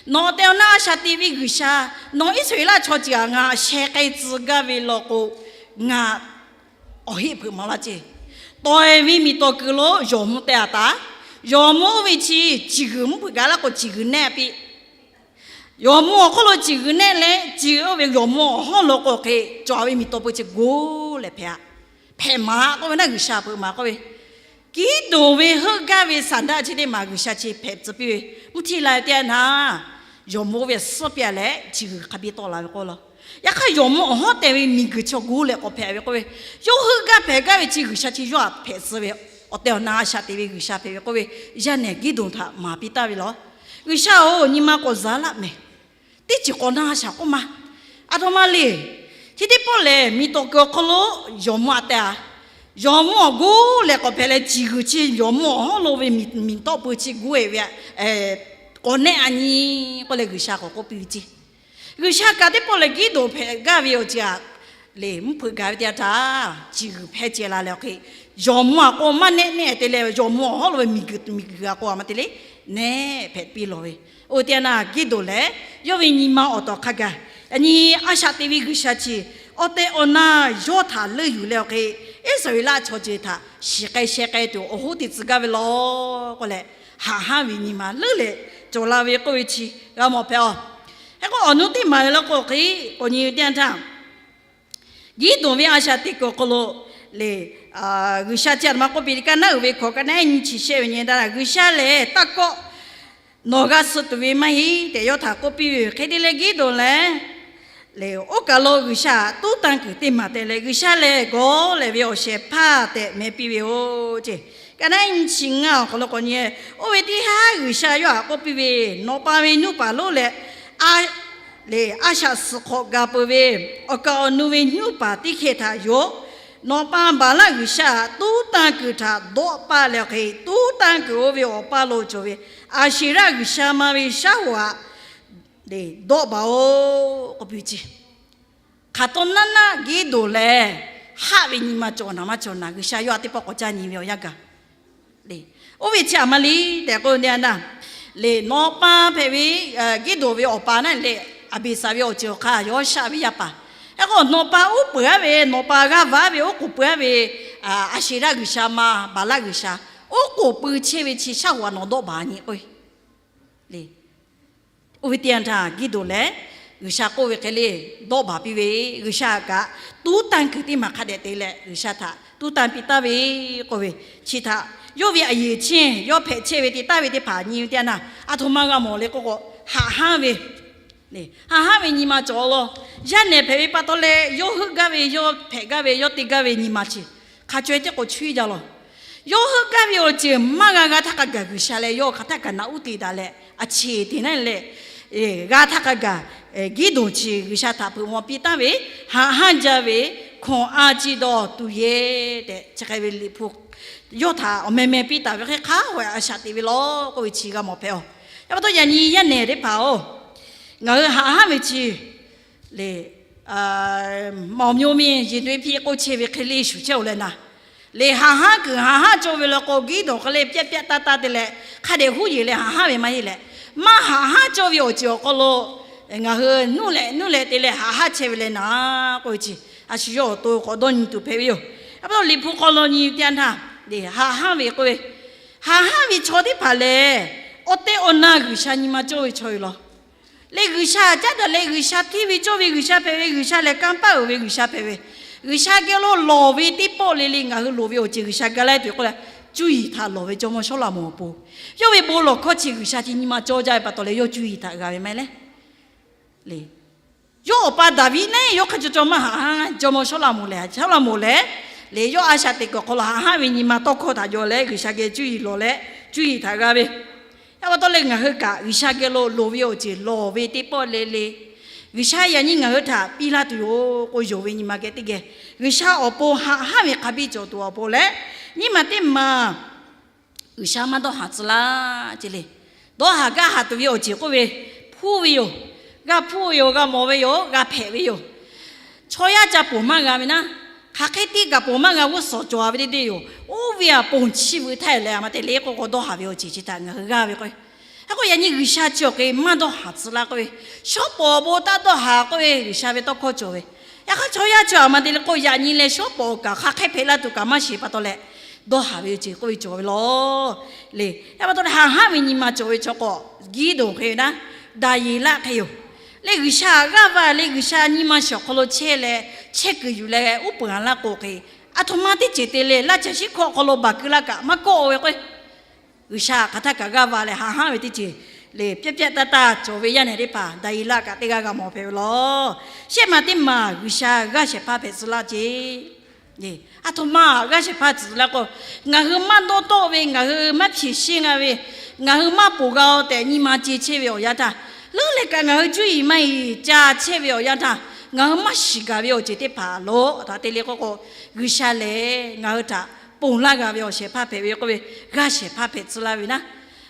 Nawˬ awˬ tehˬ awˬ na a shaꞈ teꞈ ve G'uiˬsha, nawˬ Iˉsaˍreˍlaˆ chaw ceuˬ aꞈ ngaˬ sheh k'ai tcuh gaˇ ve law k'o, ngaˬ awˬ heˆ hpeuꞈ maˍ laˇ ceˇ. Tawˍ-e ve miˬ tawˍ kuiˬ lo yawˬ mvuh teh-a taˍ. Yawˬ mvuh oˇ ve chi ciˬ g'uiˬ mvuhˇ hpeuꞈ gaˬ laˇ k'o, ciˬ g'uiˬ nehˆ piˇ. Yawˬ mvuh awˬ hk'oˆ lo ciˬ g'uiˬ nehˆ leh, ciˬ g'uiˬ oˇ ve yawˬ mvuh awˬ hawˉ lo k'o hk'e, cawˬ ve miˬ tawˍ peu chi goˇ leh hpehꞈ-a. Hpehꞈ maˍ k'oˆ ve naˉ G'uiˬsha hpeuꞈ maˍ k'oˆ ve, Giˇdonˍ ve heuˆ gaˇ ve saˍ daˆ chi teˇ maˬ G'uiˬsha chi hpehꞈ tcuh piˇ ve, mvuhˇ htiˇ la ve teˇ yanˇ htaˇ, yawˬ mvuh oˇ ve suhˉ piˇ-a leh ciˬ g'uiˬ hk'a biˇ tawˆ la ve k'oˆ law. Yaꞈ hk'aˇ yawˬ mvuh awˬ hawˉ teh ve miˬ guiˬ chaw goˇ leh k'awꞈ hpehꞈ ve k'oˆ ve, yawˇ heuˆ gaˇ hpehꞈ gaˇ ve chi G'uiˬsha chi yawˇ htaꞈ hpehꞈ tcuh ve, awˬ tehˬ awˬ na a shaꞈ teꞈ ve G'uiˬsha hpehꞈ ve k'oˆ ve, yaˇ nehˬ Giˇdonˍ htaꞈ maˍ piˇ taˍ ve law. G'uiˬsha-oˬ, nyi ma k'awꞈ za laˆ mehˍ. Teˇ ceuˬ k'awꞈ na a shaꞈ k'oˆ ma. Aˬ htoꞈ ma le. Chi teˇ pawˆ lehˬ, miˬ tawˍ kuiˬ awˬ hk'aw lo yawˬ mvuh aꞈ teh-a. Yawˬ mvuh awˬ goˇ leh k'awꞈ hpehꞈ leh, ciˬ g'uiˬ chi yawˬ mvuh awˬ hawˉ lo ve miˬ tawˆ peu chi goˇ-e ve, k'awꞈ nehˆ-a nyi k'oˆ leh G'uiˬsha k'awꞈ k'oˆ piˇ ve ceˇ. G'uiˬsha kaꞈ teˇ pawˆ lehˬ Giˇdonˍ hpehꞈ gaˇ ve awˬ ceuˬ aꞈ, lehˬ mvuhˇ hpeuꞈ gaˬ ve teˇ yanˇ htaˇ, ciˬ g'uiˬ hpehˇ ceh la leh awˬ hk'e, yawˬ mvuh aꞈ k'o maˇ nehˆ nehˆ te leh, yawˬ mvuh awˬ hawˉ lo ve miˬ guiˬ miˬ guiˬ aꞈ k'o a ma te le, nehˆ hpehꞈ piˇ lawˬ ve. Oˇ ve teˇ yanˇ htaˇ Giˇdonˍ lehˬ, yawˇ ve nyi ma awˬ tawˍ hk'a gaˬ, yaꞈ nyi a shaꞈ teꞈ ve G'uiˬsha chi awˬ tehˬ awˬ na yawˇ htaꞈ leuˆ yuˬ leh awˬ hk'e, Iˉsaˍreˍlaˆ chaw ceuˬ htaꞈ shiˍ k'ai sheh k'ai tuˬ awˬ hoˉ te tcuh gaˇ ve law k'oˆ leh, haꞈ hanˉ ve nyi ma leuˉ leh cawˬ la ve k'oˆ ve chi g'a mawˬ hpehꞈ-a. Hk'e k'o awˬ nu teˇ maˬ ve law k'o hk'e, k'awꞈ nyi ve teˇ yanˇ htaˇ, Giˇdonˍ ve a shaꞈ teꞈ kuiˬ awˬ hk'aw lo lehˬ, G'uiˬsha chi aˬ htoꞈ ma k'oˆ piˇ le, ka naˉ uiˍ ve hkawꞈ ka naˉ nyiˇ chi shehˆ ve nyi teˇ yanˇ, G'uiˬsha lehˬ, Taˇ kawˆ, nawˬ g'a suh tuˬ ve maˇ heˆ tehꞈ yawˇ htaꞈ k'oˆ piˇ ve yoˬ. Hk'e te leh Giˇdonˍ lehˬ, lehˬ oˇ kaˬ lo G'uiˬsha htaꞈ tuˉ tanˇ kuiˬ teˇ maˬ te leh, G'uiˬsha lehˬ gawˬ lehˬ ve awˬ shehˍ hpaˇ tehꞈ meh piˇ ve yoˬ ceˇ. Ka naˉ nyiˇ chi ngaˇ awˬ hk'aw lo k'awꞈ nyi, oˇ ve teˇ haˉ G'uiˬsha yawˇ htaꞈ k'oˆ piˇ ve, Nawˬ pa ve nuˇ paˍ lonˉ leh, a lehˬ, a shaꞈ suhˍ hk'awꞈ gaˬ peuˬ ve awˬ kaˍ awˬ nu ve nyuˇ paˍ teˇ hkeh htaꞈ yoˬ. Nawˬ pa Baˍlaˆ g'uiˬsha htaꞈ tuˉ tanˇ kuiˬ htaꞈ dawˆ paˇ leh awˬ hk'e, tuˉ tanˇ kuiˬ oˇ ve awˬ paˇ lo cawˬ ve Aˍsheˍraˆ g'uiˬsha ma ve shaˉ hoꞈ htaꞈ lehˬ dawˆ baˬ-oˬ k'oˆ piˇ ve ceˇ. Hk'aˬ taw naˉ naˆ Giˇdonˍ lehˬ, haˆ ve nyi ma cawˬ naˍ maˇ cawˬ naˍ, G'uiˬsha yawˇ htaꞈ teˇ pawˆ k'awꞈ caˇ nyi ve awˬ yanˇ gaˬ. Oˇ ve chi aˬ ma le tehꞈ k'oˆ ve teˇ yanˇ htaˇ, lehˬ nawˬ pa hpehꞈ ve Giˇdonˍ ve awˬ pa naˉ lehˬ, Aˍbeˍsaˍ ve awˬ ceuˬ awˬ hk'aˇ yawˇ shaˆ ve yaˇ paˍ. Hk'e k'o nawˬ pa uˉ peunˍ-aˉ ve, nawˬ pa g'aˇ va ve oˉ k'oˍ peuˬ-aˉ ve Aˍsheˍraˆ g'uiˬsha ma Baˍlaˆ g'uiˬsha oˉ k'oˍ pui chehˇ ve chi shaˉ hoꞈ htaꞈ nawˬ dawˆ baˬ nyi k'o Oˇ ve teˇ yanˇ htaˇ Giˇdonˍ lehˬ, G'uiˬsha k'oˆ ve hk'e le dawˆ baˬ piˇ ve, G'uiˬsha kaꞈ tuˉ tanˇ kuiˬ teˇ maˬ hk'a dehꞈ te leh G'uiˬsha htaꞈ tuˉ tanˇ piˇ taˍ ve k'oˆ ve, chi htaꞈ yawˇ ve aˬ yeˬ chi yawˇ hpehꞈ chehˇ ve te taˍ ve teˇ hpaˍ nyi ve teˇ yanˇ htaˇ, aˬ htoꞈ ma g'a mawˬ le k'oˆ k'o, haꞈ hanˉ ve, haꞈ hanˉ ve nyi ma cawˬ law. Yaˇ nehˬ hpehꞈ ve pa taw leh yawˇ heuˆ gaˇ ve, yawˇ hpehꞈ gaˇ ve, yawˇ te gaˇ ve nyi ma chi hk'a caweh tiˉ k'o chuˇ jaˇ law. Yawˇ heuˆ gaˇ ve awˬ ceuˬ maˇ g'a g'a htaˇ hk'a gaˬ G'uiˬsha leh yawˇ hk'aˬ htaˇ kaꞈ naꞈ uˉ te daꞈ leh, aˬ cheˍ te naˉ leh g'a htaˇ hk'a gaˬ Giˇdonˍ chi G'uiˬsha htaꞈ hpeuꞈ maw piˇ taˍ ve, haꞈ hanˉ jaˇ ve, hkawnˍ a ci dawˬ tuˬ yehˬ tehꞈ chi hk'e ve Liꞈ hpu yawˇ htaꞈ awˬ meh meh piˇ taˍ ve hk'e hk'a haweh a shaꞈ teꞈ ve law k'oˆ ve chi g'a mawˬ hpehꞈ-oˬ. Yaꞈ pa taw yaꞈ nyi yaˇ nehˬ teˇ hpaˍ-oˬ, ngaˬ hui haꞈ hanˉ ve chi lehˬ, မောင်မျိုးမင်း ရင်သွေးဖိ k'oˆ chehˇ ve hk'e le shuˍ chehˇ-oˬ leh naˍ, le haˍ haˉ kuiˬ haˍ haˉ cawˇ ve law k'o, Giˉdonˍ hk'e le pyaˆ pyaˆ taˇ taˇ te leh hk'a dehꞈ huˉ yeˬ leh haˍ haˉ ve maˇ heˆ leh, maˇ haˍ haˉ cawˇ ve awˬ ceuˬ awˬ hk'aw lo ngaˬ hui nuˇ leh nuˇ leh te leh haˍ haˉ chehˇ ve leh naˍ k'oˆ ve chi, a shu yawˇ awˬ to k'awꞈ dawˇ nyi tuˬ hpehꞈ ve yoˬ. A pa taw Liꞈ hpu hk'aw lo nyi teˇ yanˇ htaˇ, haˍ haˉ ve k'oˆ ve, haˍ haˉ ve chaw teˇ hpaˍ lehˬ, awˬ tehˬ awˬ na G'uiˬsha nyi ma cawˇ ve chaw yoˬ law. Leh G'uiˬsha caˉ daꞈ leh G'uiˬsha hteˇ ve cawˇ ve, G'uiˬsha hpehꞈ ve, G'uiˬsha lehˬ kanˇ paˆ uiˍ ve G'uiˬsha hpehꞈ ve, G'uiˬsha geh lo lawˬ ve teˇ pawˆ le le ngaˬ hui loˍ ve awˬ ceuˬ G'uiˬsha ga laˇ tuˬ k'oˆ leh, cuˇ yiˍ htaꞈ lawˬ ve jawˇmawˇ Sawˉlaꞈmonˍ awˬ pon, yawˇ ve bon lawˬ hkawˇ chi G'uiˬsha chi nyi ma cawˇ jaˇ ve pa taw leh yawˇ cuˇ yiˍ htaꞈ g'a ve maˇ heˆ leh, le yawˇ awˬ pa Daˍviˆ lehˬ yawˇ hk'a caw caw maˇ haˍ haˉ, jawˇmawˇ Sawˉlaꞈmonˍ lehˬ, Sawˉlaꞈmonˍ lehˬ, le yawˇ a shaꞈ teꞈ kuiˬ awˬ hk'aw lo haˍ haˉ ve nyi ma tawˇ hkawˇ htaꞈ jaw leh G'uiˬsha geh cuˇ yiˍ lawˬ leh cuˇ yiˍ htaꞈ g'a ve, yaꞈ pa taw leh ngaˬ hui kaꞈ G'uiˬsha geh lo loˍ ve awˬ ceuˬ lawˬ ve teˇ pawˆ le le, G'uiˬsha yaꞈ nyi ngaˬ hui htaꞈ piˇ laˇ tuˬ yoˬ k'o, yonˍ ve nyi ma geh teˇ geh G'uiˬsha awˬ pon haˍ haˉ ve hk'a biˇ cawˬ tuˬ awˬ pon leh, nyiˇ maˬ teˇ maˬ G'uiˬsha maˇ dawˇ haˍ tcuh laˇ ce le. Dawˇ haˍ gaˇ haˍ tuˬ ve awˬ ceuˬ k'oˆ ve, hpuˇ ve yoˬ. G'a hpuˇ ve yoˬ, g'a mawˬ ve yoˬ, g'a hpehꞈ ve yoˬ. Chaw yaˇ ca ponˬ maˇ g'a ve naˉ, hk'aˬ hk'e tiˉ kaꞈ ponˬ maˇ g'a g'uˇ suhˍ cawˬ ve teˇ deˇ yoˬ. Oˇ ve aꞈ ponˬ chi veuꞈ htaˇ leh a ma te le k'oˆ k'o, dawˇ haˍ ve awˬ ceuˬ chi htaꞈ ngaˬ hui g'aˇ ve k'o, a k'o yaꞈ nyi G'uiˬsha chi awˬ hk'e maˇ dawˇ haˍ tcuh laˇ k'oˆ ve, shawˉ pawˍ awˬ bon taˇ dawˇ haˍ k'oˆ ve G'uiˬsha ve tawˇ hkawˇ cawˬ ve. Yaꞈ hk'aˇ chaw yaˇ chi a ma te le k'o, yaꞈ nyi leh shawˉ pawˍ kaꞈ hk'aˬ hk'e hpehꞈ laˇ tuˬ kaꞈ maˇ shiˍ pa taw leh, dawˇ haˍ ve awˬ ceuˬ k'oˆ ve cawˬ ve law. Le, yaꞈ pa taw leh haˍ haˉ ve nyi ma cawˬ ve chaw k'o, Giˉdonˍ hk'e ve naˉ, Daˍyeˍlaˆ hk'e yoˬ. Leh G'uiˬsha g'aˇ va leh G'uiˬsha nyi ma shiˍ awˬ hk'aw lo chehˇ leh, chehˇ kuiˬ yuˬ leh uˉ peunˍ a laˇ k'o hk'e, aˬ htoꞈ ma teˇ ceuˬ te le laˇ caˬ shiˉ hkawˇ awˬ hk'aw lo baˬ keu laˇ kaꞈ maˇ kawˆ ve k'o, G'uiˬsha hk'aˬ htaˇ kaꞈ g'aˇ va leh haˍ haˉ ve teˇ ceuˬ le pyaˆ pyaˆ taˇ taˇ cawˬ ve yaˇ nehˬ teˇ hpaˍ Daˍyeˍlaˆ kaꞈ teˇ g'aˇ g'a mawˬ hpehꞈ ve law. Shehˆ maˬ teˇ maˬ G'uiˬsha g'aˇ shehˍ hpaˇ hpehꞈ tcuh laˇ ce. Aˬ htoꞈ ma g'aˇ shehˍ hpaˇ tcuh laˇ k'o, ngaˬ hui maˇ dawˇ tawˆ ve, ngaˬ hui maˇ hpeꞈ sheˇ g'a ve, ngaˬ hui maˇ ponˬ g'a tehꞈ nyi ma ce chehˇ ve awˬ yanˇ htaˇ, leuˉ leh kaꞈ ngaˬ hui cuˇ yiˍ maˇ yiˍ ca chehˇ ve awˬ yanˇ htaˇ, ngaˬ hui maˇ shiˍ gaˬ ve awˬ ceuˬ teˇ hpaˍ lo htaꞈ te le k'oˆ k'o, G'uiˬsha lehˬ ngaˬ hui htaꞈ ponˬ laˇ g'a ve awˬ shehˍ hpaˇ hpehꞈ ve k'oˆ ve, g'aˇ shehˍ hpaˇ hpehꞈ tcuh laˇ ve naˉ.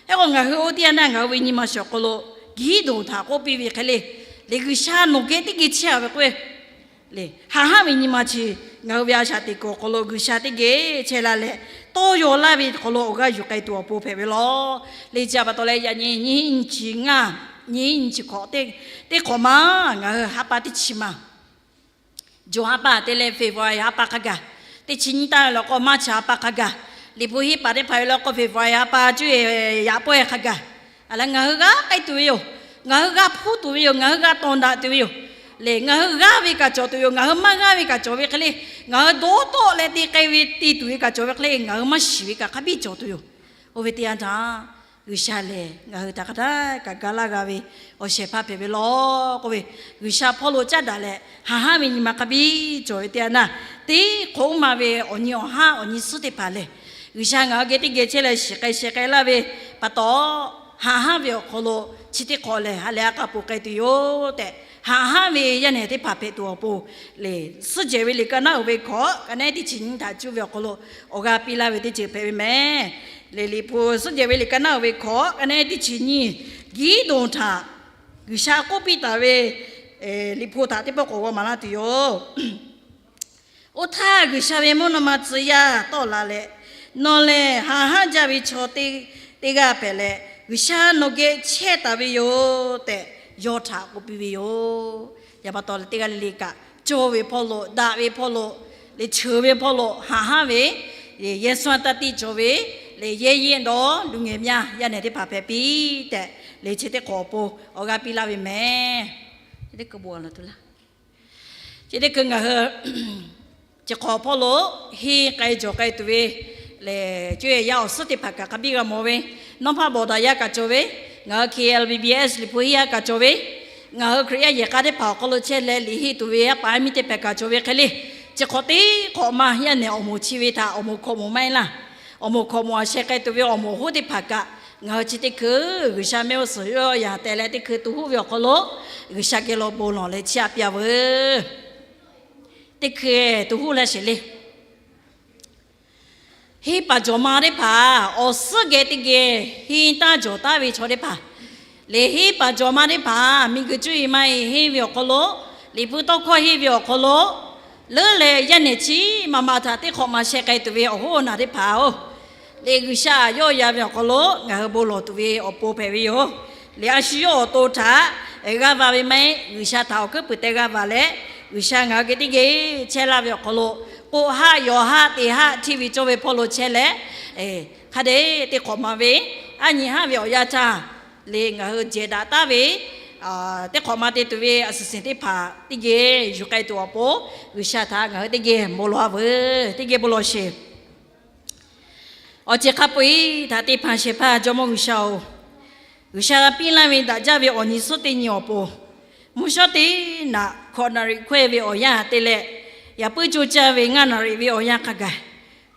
Hk'e k'o ngaˬ hui oˇ teˇ yanˇ naˇ ngaˬ hui ve nyi ma shiˍ awˬ hk'aw lo Giˉdonˍ htaꞈ k'oˆ piˇ ve hk'e le, le G'uiˬsha nawˬ geh teˇ geh chehˇ a ve k'o, le haˍ haˉ ve nyi ma chi ngaˬ hui ve a shaꞈ teꞈ kuiˬ awˬ hk'aw lo G'uiˬsha teˇ geh chehˇ laˇ leh, tawˇ yaw laˇ ve hk'aw lo awˬ g'aˇ yuˬ k'ai tuˬ awˬ pon hpehꞈ ve law. Le chi a pa taw leh yaꞈ nyi nyiˇ nyi chi ngaˇ, nyiˇ nyi chi hk'awꞈ teˇ hk'awꞈ maˇ ngaˬ hui ha pa teˇ chi maˬ June ha pa te leh February ha pa hk'a gaˬ, teˇ chi nyiˇ taˇ ve law k'o March ha pa hk'a gaˬ, Liꞈ hpu henˇ paˍ teˇ hpaˍ ve law k'o February ha pa cuˇ yaꞈ pawehˇ hk'a gaˬ, a leh ngaˬ hui g'a k'ai tuˬ ve yoˬ. Ngaˬ hui g'a hpuˇ tuˬ ve yoˬ. Ngaˬ hui g'a tawˍ daꞈ tuˬ ve yoˬ. Lehˬ ngaˬ hui g'aˇ ve kaꞈ cawˬ tuˬ yoˬ. Ngaˬ hui maˇ g'aˇ ve kaꞈ cawˬ ve hk'e le, ngaˬ hui dawˇ tawˆ leh te k'ai ve te tuˬ ve kaꞈ cawˬ ve hk'e le, ngaˬ hui maˇ shiˍ ve kaꞈ hk'a biˇ cawˬ tuˬ yoˬ. Oˇ ve teˇ yanˇ htaˇ, G'uiˬsha lehˬ ngaˬ hui htaꞈ hk'a htaˇ kaꞈ ga laˇ g'a ve awˬ shehˍ hpaˇ hpehꞈ ve law k'oˆ ve, G'uiˬsha hpawˇ lo caˉ daꞈ leh haˍ haˉ ve nyi ma hk'a biˇ cawˬ ve teˇ yanˇ, teˇ hk'awꞈ oˇ ma ve awˬ nyi awˬ haˉ awˬ nyi suhˉ teˇ hpaˍ lehˬ, G'uiˬsha ngaˬ hui geh teˇ geh chehˇ leh shiˍ k'ai sheh k'ai laˇ ve pa taw, haˍ haˉ ve awˬ hk'aw lo chi teˇ hk'awꞈ lehˬ ha lehˬ a k'a poˬ k'ai tuˬ yoˬ tehꞈ, haˍ haˉ ve yaˇ nehˬ teˇ hpaˍ hpehꞈ tuˬ awˬ pon, le, Suhˉ jehˬ ve liꞈ ka naˉ uiˍ ve hkawꞈ ka neˉ teˇ chi nyiˇ htaꞈ cuˇ ve awˬ hk'aw lo awˬ g'aˇ piˇ laˇ ve teˇ ceuˬ hpehꞈ ve mehˍ. Le, Liꞈ hpu Suhˉ jehˬ ve liꞈ ka naˉ uiˍ ve hkawꞈ ka neˉ teˇ chi nyiˇ, Giˉdonˍ htaꞈ G'uiˬsha k'oˆ piˇ taˍ ve Liꞈ hpu htaꞈ teˇ pawˆ k'awꞈ g'aw maˍ laˇ tuˬ yoˬ. Oˇ htaˇ G'uiˬsha ve mvuhˇ naw ma tcuh yaˇ tawˆ la leh, nawˬ lehˬ haˍ haˉ jaˇ ve chaw teˇ g'aˇ hpehꞈ leh, G'uiˬsha nawˬ geh chehˇ taˍ ve yoˬ tehꞈ, yawˇ htaꞈ k'oˆ piˇ ve yoˬ. Yaꞈ pa taw leh teˇ g'aˇ le le kaꞈ, cawˇ ve hpawˇ lo, daꞈ ve hpawˇ lo, le cheuˬ ve hpawˇ lo haˍ haˉ ve, yehˬ suh taˇ tiˇ cawˬ ve, le yehˇ yeˆ dawˇ luˬ ngehˬ myaˇ yaˇ nehˬ teˇ hpaˍ hpehꞈ piˇ tehꞈ, le chi teˇ hk'awꞈ awˬ pon awˬ g'aˇ piˇ laˇ ve mehˍ. Chi teˇ hkui ngaˬ hui chi hk'awꞈ hpawˇ lo henˇ k'ai jawˬ k'ai tuˬ ve lehˬ, cuˇ yaˇ awˬ suhˉ teˇ hpaˍ kaꞈ hk'a biˇ g'a mawˬ ve, Nawˇ hpaˇ Bawˬ daꞈ yaˇ kaꞈ cawˬ ve, ngaˬ hui K L B B S Liꞈ hpu henˇ yaˇ kaꞈ cawˬ ve, ngaˬ hui Hkriꞈ yaˇ yehˬ k'a teˇ hpaˍ awˬ hk'aw lo chehˇ leh liꞈ henˇ tuˬ ve yaˇ paˍ yaˇ miˇ teˇ hpaˍ kaꞈ cawˬ ve hk'e le, chi hk'awꞈ teˇ hk'awꞈ ma yaˇ nehˬ awˬ moˍ chi ve htaꞈ awˬ moˍ hkawꞈ moˍ maˇ heˆ laˇ. Awˬ moˍ hkawꞈ moˍ a sheh k'ai tuˬ ve awˬ moˍ hoˉ teˇ hpaˍ kaꞈ, ngaˬ hui chi teˇ hkui G'uiˬsha mehˆ g'uˇ suhˍ yawˇ yaꞈ tehꞈ leh teˇ hkui tuˬ huˉ ve awˬ hk'aw lo G'uiˬsha geh lo bon lawˬ leh chiˇ aꞈ piˇ a veuˬ. Teˇ hkui tuˬ huˉ leh sheˍ le. Henˇ paˍ jawˬ ma teˇ hpaˍ awˬ suhˉ geh teˇ geh henˇ taˇ jawˬ taˍ ve chaw teˇ hpaˍ, le henˇ paˍ jawˬ ma teˇ hpaˍ miˬguiˬ cuˇ yiˍ ma yiˍ henˇ ve awˬ hk'aw lo Liꞈ hpu tawˇ hkawˇ henˇ ve awˬ hk'aw lo, leuˉ leh yaˇ nehˬ chi ma ma htaꞈ teˇ hk'awꞈ ma sheh k'ai tuˬ ve awˬ hoˉ awˬ naˬ teˇ hpaˍ-oˬ, lehˬ G'uiˬsha yawˇ ya ve awˬ hk'aw lo ngaˬ hui bon lawˬ tuˬ ve awˬ pon hpehꞈ ve yoˬ. Lehˬ a shu yawˇ awˬ to htaꞈ g'aˇ va ve maˇ heˆ, G'uiˬsha htaꞈ awˬ hkuiˉ puiˍ teh g'aˇ va leh, G'uiˬsha ngaˬ hui geh teˇ geh chehˇ laˇ ve awˬ hk'aw lo, k'oˆ haˆ, yawˬ haˆ, te haˆ hteˇ ve cawˇ ve hpawˇ lo chehˇ leh, hk'a dehꞈ teˇ hk'awꞈ ma ve, aˉ nyi haˆ ve awˬ yanˇ htaˇ, lehˬ ngaˬ hui jehˬ daꞈ taˉ ve teˇ hk'awꞈ ma te tuˬ ve a suhˍ seˍ teˇ hpaˍ teˇ geh yuˬ k'ai tuˬ awˬ pon, G'uiˬsha htaꞈ ngaˬ hui teˇ geh bon lawˬ-a veuˬ. Teˇ geh bon lawˬ sheˍ. Awˬ ceuˬ hk'a peu-eˬ htaꞈ te hpanˍ shehˍ hpaˇ Jawˇmawˇ G'uiˬsha-oˬ, G'uiˬsha piˇ laˇ ve daꞈ jaˇ ve awˬ nyi suhˉ teˇ nyi awˬ pon, mvuhˇ shawˉ teˇ naꞈ hkawꞈ naˍriˍ hkawehˇ ve awˬ yanˇ te leh, yaꞈ puiˉ coˇ caˇ ve ngaˇ naˍriˍ ve awˬ yanˇ hk'a gaˬ,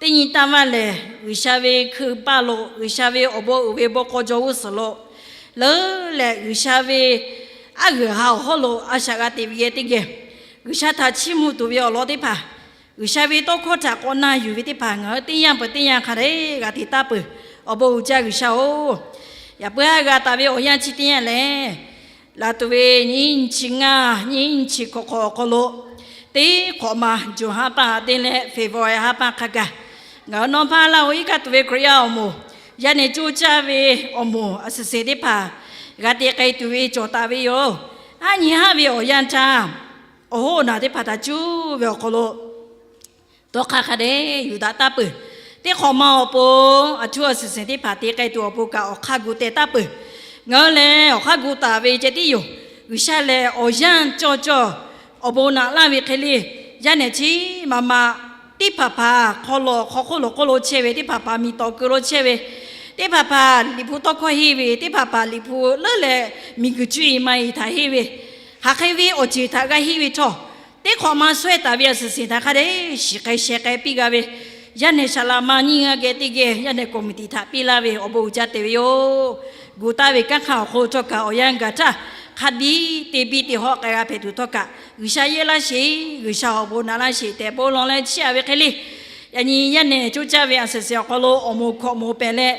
teˇ nyi taˇ maˇ lehˬ, G'uiˬsha ve hkui paˇ lo, G'uiˬsha ve awˬ bon uiˍ ve bon k'aw jaw g'uˇ suhˍ lo, leuˉ leh G'uiˬsha ve aˉ g'uiˬ ha awˬ hawˉ lo a shaꞈ g'a teꞈ ve yehˬ teˇ geh, G'uiˬsha htaꞈ chiˇ mvuh tuˬ ve awˬ lawn teˇ hpaˍ, G'uiˬsha ve tawˇ hkawˇ htaꞈ k'awꞈ na yuˬ ve teˇ hpaˍ ngaˬ hui teˇ yanˇ peuˬ teˇ yanˇ hk'a dehꞈ g'a te taˍ peuˬ. Awˬ bon uiˍ jaˇ G'uiˬsha-oˬ, yaꞈ puiˉ haˉ g'a taˍ ve awˬ yanˇ chi teˇ yanˇ lehˬ, laˬ tuˬ ve nyiˇ nyi chi ngaˇ, nyiˇ nyi chi hk'awꞈ hk'awꞈ awˬ hk'aw lo, teˇ hk'awꞈ ma June ha pa te leh February ha pa hk'a gaˬ, ngaˬ hui nawˇ hpaˇ Laˇ huˍ iˉ kaˆ tuˬ ve Hkriꞈ yaˇ awˬ moˍ, yaˇ nehˬ coˇ caˇ ve awˬ moˍ a suhˍ seˍ teˇ hpaˍ g'a te k'ai tuˬ ve cawˬ taˍ ve yoˬ. Aˉ nyi haˆ ve awˬ yanˇ htaˇ, awˬ hoˉ awˬ naˬ teˇ hpaˍ htaꞈ cuˇ ve awˬ hk'aw lo, dawˇ hk'aˇ hk'a dehꞈ yuˬ daꞈ taˍ peuˬ. Teˇ hk'awꞈ ma awˬ pon, aˬ htuˇ a suhˍ seˍ teˇ hpaˍ te k'ai tuˬ awˬ pon kaꞈ awˬ hk'aˇ gu teh taˍ peuˬ. Ngaˬ hui lehˬ awˬ hk'aˇ gu taˍ ve ceh tiˉ yoˬ. G'uiˬsha lehˬ awˬ yanˇ cawˇ cawˇ awˬ bon naꞈ laˇ ve hk'e le, yaˇ nehˬ chi ma ma teˇ hpaˍ hpaˍ hk'aw lo hk'aw hk'oˆ lo hk'oˆ lo chehˇ ve, teˇ hpaˍ hpaˍ miˬ tawˍ keu lo chehˇ ve, teˇ hpaˍ hpaˍ Liꞈ hpu tawˇ hkawˇ henˇ ve, teˇ hpaˍ hpaˍ Liꞈ hpu leuˉ leh miˬguiˬ cuˇ yiˍ ma yiˍ htaꞈ henˇ ve, hk'aˬ hk'e ve awˬ ceuˬ htaꞈ g'a henˇ ve htawˇ, teˇ hk'awꞈ ma shawehˇ taˍ ve a suhˍ seˍ htaꞈ hk'a dehꞈ shiˍ k'ai sheh k'ai piˇ g'a ve, yaˇ nehˬ saˍ laꞈ ma nyiˇ g'aˇ geh teˇ geh yaˇ nehˬ committee htaꞈ piˇ laˇ ve awˬ bon uiˍ jaˇ te ve yoˬ. Gu taˍ ve kanˉ hk'aˇ awˬ hk'aw lo htawˇ kaꞈ awˬ yanˇ gaˬ htaˇ, hk'a biˇ te biˇ te hawˆ k'ai g'a hpehꞈ tuˬ htawˇ kaꞈ, G'uiˬsha yehˇ laˇ sheˍ, G'uiˬsha awˬ bon naꞈ laˇ sheˍ tehꞈ bon lawˬ leh chiˇ aꞈ ve hk'e le, yaꞈ nyi yaˇ nehˬ coˇ caˇ ve a suhˍ seˍ awˬ hk'aw lo awˬ moˍ hkawꞈ moˍ pehˍ leh,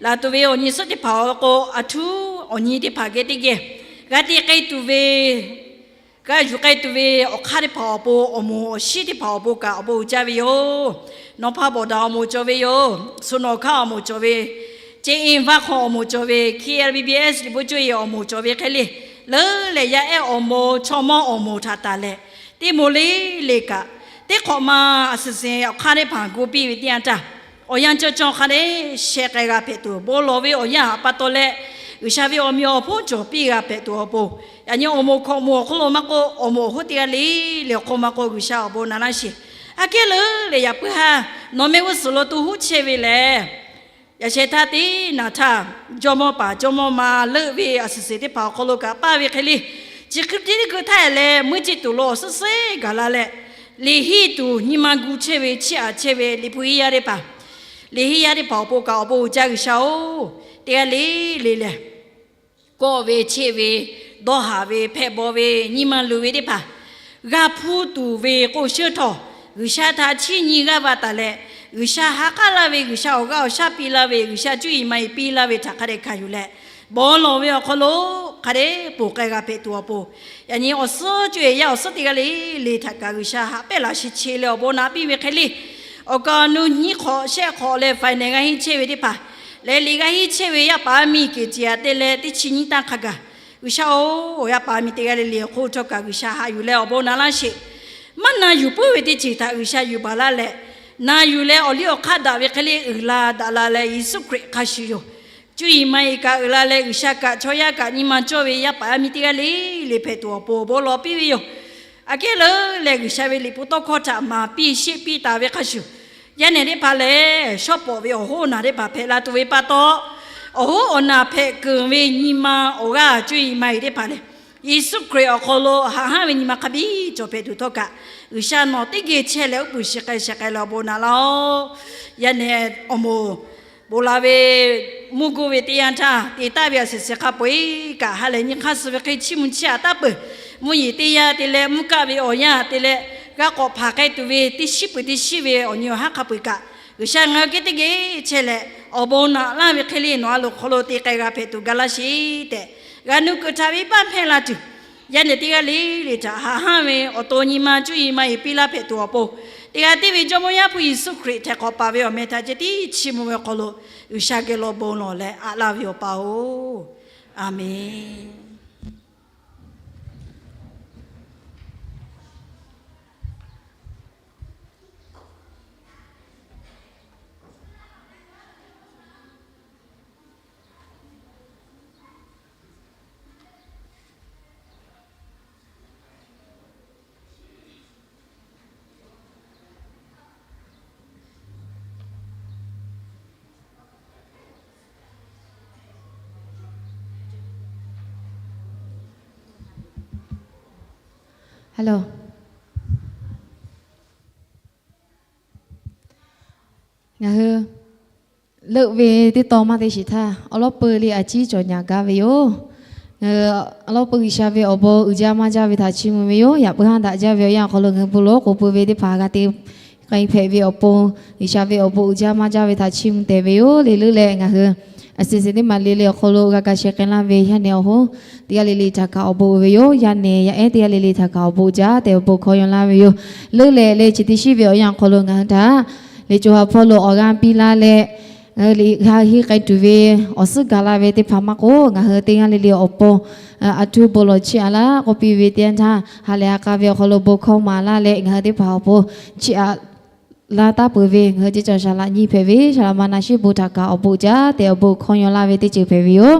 laˬ tuˬ ve awˬ nyi suhˉ teˇ hpaˍ awˬ k'o, aˬ htuˉ awˬ nyi teˇ hpaˍ geh teˇ geh g'a te k'ai tuˬ ve, g'a yuˬ k'ai tuˬ ve awˬ hk'aˇ teˇ hpaˍ awˬ pon, awˬ moˍ awˬ shiˉ teˇ hpaˍ awˬ pon kaꞈ awˬ bon uiˍ jaˇ ve yoˬ. Nawˇ hpaˇ bawˬ daꞈ awˬ moˍ cawˬ ve yoˬ. Suhˍ nawˬ hk'aˇ awˬ moˍ cawˬ ve, ceˇ iˉ vaˇ hk'aw awˬ moˍ cawˬ ve, K L B B S Liꞈ hpu cuˇ yiˍ awˬ moˍ cawˬ ve hk'e le, leuˉ leh yaˇ ehˉ awˬ moˍ, chaw mawˇ awˬ moˍ htaꞈ taˍ leh, teˇ moˍ le le kaꞈ, teˇ hk'awꞈ ma a suhˍ seˍ awˬ hk'aˇ teˇ hpaˍ gu piˇ ve teˇ yanˇ htaˇ, awˬ yanˇ cawˇ cawˇ hk'a dehꞈ sheh k'ai g'a hpehꞈ tuˬ, bon lawˬ ve awˬ yanˇ htaꞈ pa taw leh, G'uiˬsha ve awˬ meꞈ awˬ hponˇ cawˬ piˇ g'a hpehꞈ tuˬ awˬ pon, yaꞈ nyi awˬ moˍ hkawꞈ moˍ awˬ hk'oˆ lo maˇ k'oˆ, awˬ moˍ awˬ hoˉ teˇ g'aˇ le le awˬ hk'oˆ maˇ k'oˆ, G'uiˬsha awˬ bon naꞈ laˇ sheˍ. Aꞈ kehˉ leuˉ leh yaꞈ puiˉ haˉ nawˬ mehˆ g'uˇ suhˍ lo to huˉ chehˇ ve lehˬ, yaꞈ sheh htaˇ teˇ naꞈ htaˇ, jawˇmawˇ paˍ jawˇmawˇ ma leuˆ ve a suhˍ seˍ teˇ hpaˍ awˬ hk'aw lo kaꞈ paˇ ve hk'e le, chi hk'e te teˇ hkui htaˇ leh meuˇ ceˇ tuˬ lo awˬ suhˉ suhˉ gaˬ la leh, liꞈ henˇ tuˬ nyi ma gu chehˇ ve, chiˇ aꞈ chehˇ ve Liꞈ hpu henˇ yaˇ teˇ hpaˍ, liꞈ henˇ yaˇ teˇ hpaˍ awˬ pon kaꞈ awˬ bon uiˍ jaˇ G'uiˬsha-oˬ, teˇ g'aˇ le le lehˬ, kawˆ ve, cheˆ ve, dawˇ haˍ ve, hpehꞈ bawˬ ve, nyi ma luˬ ve teˇ hpaˍ g'a hpuˇ tuˬ ve k'o, shiˉ htawˇ G'uiˬsha htaꞈ chiˇ nyi g'aˇ va taˍ leh, G'uiˬsha ha k'aˉ laˇ ve, G'uiˬsha awˬ g'aˇ awˬ shaˉ piˇ laˇ ve, G'uiˬsha cuˇ yiˍ ma yiˍ piˇ laˇ ve htaꞈ hk'a dehꞈ hkanˍ yuˬ leh, bon lawˬ ve awˬ hk'aw lo hk'a dehꞈ ponˬ k'ai g'a hpehꞈ tuˬ awˬ pon, yaꞈ nyi awˬ suhˉ cuˇ yiˍ yaˇ awˬ suhˉ teˇ g'aˇ le le htaꞈ kaꞈ G'uiˬsha haꞈ pehnˇ laꞈ shi che leh awˬ bon naꞈ piˇ ve hk'e le, awˬ kaˍ awˬ nu nyiˇ hk'awꞈ shehˆ hk'awꞈ leh final g'a henˇ chehˇ ve teˇ hpaˍ, leh liꞈ g'a henˇ chehˇ ve yaˇ paˍ miˇ kehˬ ce aꞈ te leh teˇ chi nyiˇ tanˇ hk'a gaˬ, G'uiˬsha-oˬ, yaˇ paˍ miˇ teˇ g'aˇ le le awˬ hk'oˆ htawˇ kaꞈ G'uiˬsha haꞈ yuˬ leh awˬ bon naꞈ laˇ sheˍ. Maˇ na yuˬ puiˉ ve teˇ ceuˬ htaꞈ G'uiˬsha yuˬ baˬ laˇ leh, na yuˬ leh awˬ liˇ awˬ hk'aˇ daꞈ ve hk'e le uiˍ la daꞈ la leh Yeˍsuˆ Hkriꞈ hk'a shuˍ yoˬ. Cuˇ yiˍ ma yiˍ kaꞈ uiˍ la leh G'uiˬsha kaꞈ chaw yaˇ kaꞈ nyi ma cawˇ ve yaˇ paˍ yaˇ miˇ teˇ g'aˇ le le hpehꞈ tuˬ awˬ pon bon lawˬ piˇ ve yoˬ. Aꞈ kehˉ leuˉ leh G'uiˬsha ve liꞈ hpu tawˇ hkawˇ htaꞈ maˍ piˇ sheˆ piˇ taˍ ve hk'a shuˍ, yaˇ nehˬ teˇ hpaˍ lehˬ shawˉ pawˍ ve awˬ hoˉ awˬ naˬ teˇ hpaˍ hpehꞈ la tuˬ ve pa taw, awˬ hoˉ awˬ naˬ hpehꞈ keunˍ ve nyi ma awˬ g'aˇ cuˇ yiˍ ma yiˍ teˇ hpaˍ lehˬ, Yeˍsuˆ Hkriꞈ awˬ hk'aw lo haꞈ hanˉ ve nyi ma hk'a biˇ cawˬ hpehꞈ tuˬ htawˇ kaꞈ, G'uiˬsha nawˬ teˇ geh chehˇ leh uˉ peunˍ shiˍ k'ai shiˍ k'ai leh awˬ bon naꞈ laˇ-oˬ. Yaˇ nehˬ awˬ moˍ bon la ve mvuhˇ guˇ ve teˇ yanˇ htaˇ te taˍ ve a suhˍ suhˍ hk'a peu-eˬ kaꞈ ha lehˬ nyi hk'aˇ suh ve hk'e chiˇ mvuh chiˇ aꞈ taˍ peuˬ. Mvuhˇ yeˬ teˇ yanˇ te leh mvuhˇ kaˆ ve awˬ yanˇ te leh g'a k'awꞈ hpanˍ k'ai tuˬ ve teˇ shiˉ peuˬ teˇ shiˉ ve awˬ nyi awˬ haˉ hk'a peu-eˬ kaꞈ, G'uiˬsha ngaˬ hui geh teˇ geh chehˇ leh awˬ bon naꞈ laˇ ve hk'e le nawˬ a loˍ hk'aw lo te k'ai g'a hpehꞈ tuˬ ga laˇ sheˍ tehꞈ, g'a nuˇ keu htaꞈ venˇbaˆ hpehˇ la tuˬ, Yaˇ nehˬ teˇ g'aˇ le le htaꞈ haꞈ hanˇ ve awˬ to nyi ma cuˇ yiˍ ma yiˍ piˇ laˇ hpehꞈ tuˬ awˬ pon, teˇ g'aˇ tiˉ ve Jawˇmawˇ Yaˇ hpu Yeˍsuˆ Hkriꞈ htaiˍ hk'awꞈ paˍ ve awˬ meh htaꞈ ceh tiˉ chiˇ mvuh ve awˬ hk'aw lo G'uiˬsha geh lo bon lawˬ leh aꞈ laˇ ve awˬ pa-oˬ, Aˍmenˍ. Hello. Ngaˬ hui leuˆ ve teˇ tawn maˇ te shiˍ htaˇ, awˬ lawˉ peu le a ciˉ cawˬ nyaꞈ gaˇ ve yoˬ. Ngaˬ hui awˬ lawˉ peu G'uiˬsha ve awˬ bon uiˍ jaˇ maˇ jaˇ ve htaꞈ chiˇ mvuh ve yoˬ. Yaꞈ puiˉ haˉ daꞈ jaˇ ve awˬ yanˇ awˬ hk'aw lo ngaˬ hui bon lawˉ k'oˍ pui ve teˇ hpaˍ g'a te k'ai hpehꞈ ve awˬ pon, G'uiˬsha ve awˬ bon uiˍ jaˇ maˇ jaˇ ve htaꞈ chiˇ mvuh tehꞈ ve yoˬ le. Leuˆ leh ngaˬ hui a shuˍ shuˍ teˇ maˬ le le awˬ hk'aw lo g'a ga sheh k'ai laˇ ve yaˇ nehˬ awˬ hoˉ teˇ g'aˇ le le htaꞈ kaꞈ awˬ bon uiˍ ve yoˬ. Yaˇ nehˬ yaˇ ehˉ teˇ g'aˇ le le htaꞈ kaꞈ awˬ bon uiˍ jaˇ tehꞈ awˬ bon hkawˇ yaw laˇ ve yoˬ. Leuˆ leh leh chi teˇ shiˉ ve awˬ yanˇ awˬ hk'aw lo ngaˬ hui htaꞈ liꞈ co ha hpawˇ lo awˬ g'aˇ piˇ laˇ leh, ngaˬ hui liꞈ g'a henˇ k'ai tuˬ ve awˬ suhˉ gaˬ la ve teˇ hpaˍ maˇ k'oˆ, ngaˬ hui teˇ g'aˇ le le awˬ pon a htoꞈ bon lawˬ chiˇ aꞈ laˇ k'oˆ piˇ ve teˇ yanˇ htaˇ, ha lehˬ ha k'a ve awˬ hk'aw lo bon hkawˇ maˍ laˇ leh ngaˬ hui teˇ hpaˍ awˬ pon chiˇ aꞈ laˇ taˍ peuˬ ve ngaˬ hui ceˇ cawˬ shaˍ laꞈ nyi hpehꞈ ve shaˍ laꞈ ma na shiˉ bon htaꞈ kaꞈ awˬ bon uiˍ jaˇ tehꞈ awˬ bon hkawˇ yaw laˇ ve teˇ ceuˬ hpehꞈ ve yoˬ.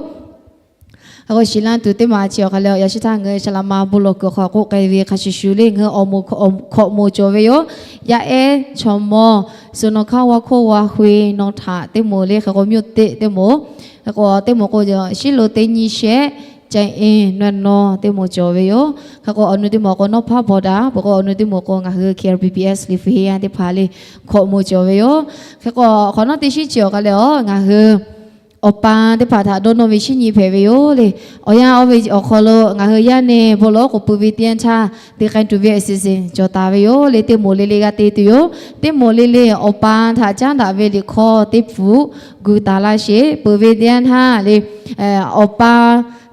Hk'e k'o shiˍ laˇ tuˬ teˇ maˬ chi awˬ hk'a leh awˬ yaꞈ shiˉ htaˇ ngaˬ hui shaˍ laꞈ ma bon lawˬ kuiˬ hk'aw k'oˆ k'ai ve hk'a shuˍ shuˍ le ngaˬ hui awˬ moˍ hkawꞈ moˍ cawˬ ve yoˬ. Yaˇ ehˉ chaw mawˇ suhˍ nawˬ hkaˇ wa hkoˇ wa hkui nawˬ htaꞈ teˇ moˍ le hk'e k'o myoˇ teˆ teˇ moˍ, hk'e k'o teˇ moˍ k'o shiˉ lo teˇ nyiˇ shehˆ ca e nawˬ nawˬ teˇ moˍ cawˬ ve yoˬ. Hk'e k'o awˬ nu teˇ moˍ k'o North Park border, peuˬ k'o awˬ nu teˇ moˍ k'o ngaˬ hui K R P P S liꞈ hpu heˆ yaˇ teˇ hpaˍ le hkawꞈ moˍ cawˬ ve yoˬ. Hk'e k'o hk'awꞈ nawˉ teˇ shiˉ chi awˬ hk'a leh a ngaˬ hui awˬ pa teˇ hpaˍ htaꞈ dawˇ nawˇ ve shinˉ nyi hpehꞈ ve yoˬ le. Awˬ yanˇ oˇ ve awˬ hk'aw lo ngaˬ hui yaˇ nehˬ bon lawˬ k'oˍ pui ve teˇ yanˇ htaˇ te k'ai tuˬ ve a shuˍ shuˍ cawˬ taˍ ve yoˬ le. Teˇ moˍ le le g'a te tuˬ yoˬ. Teˇ moˍ le le awˬ pa htaꞈ caˉ daꞈ ve liꞈ hkawˇ teˇ hpu gu taˍ laˇ sheˍ. Peuˬ ve teˇ yanˇ htaˇ le awˬ pa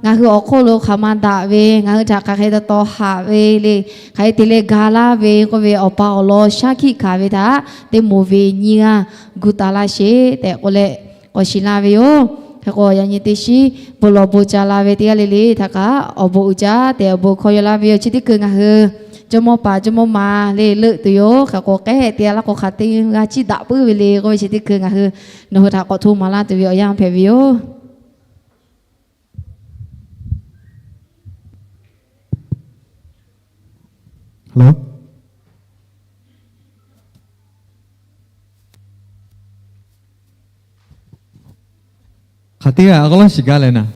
ngaˬ hui awˬ hk'oˆ lo hk'aˬ ma daꞈ ve, ngaˬ hui htaꞈ hk'aˬ hk'e taw taw haꞈ ve le, hk'aˬ hk'e te leh ga laˇ ve k'oˆ ve awˬ pa awˬ lawn shaˉ hkiˆ hkanˍ ve htaꞈ teˇ moˍ ve nyiˇ g'aˇ gu taˍ laˇ sheˍ tehꞈ k'oˆ leh k'awꞈ shiˍ laˇ ve yoˬ. Hk'e k'o yaꞈ nyi teˇ shiˉ bon lawˬ bon ca la ve teˇ g'aˇ le le htaꞈ kaꞈ awˬ bon uiˍ jaˇ tehꞈ awˬ bon hkawˇ yaw laˇ ve yoˬ. Chi teˇ hkui ngaˬ hui jawˇmawˇ paˍ jawˇmawˇ ma le leuˆ tuˬ yoˬ. Hk'e k'o k'ehˉ te a laˇ k'o hk'aˬ te g'a chiˇ daꞈ puiˉ ve le k'oˆ ve chi teˇ hkui ngaˬ hui nawˬ hui htaꞈ k'awꞈ hto maˍ laˇ tuˬ ve awˬ yanˇ hpehꞈ ve yoˬ. Hk'aˬ teˇ g'aˇ a k'aw lawˇ shiˍ gaˇ leh naˍ,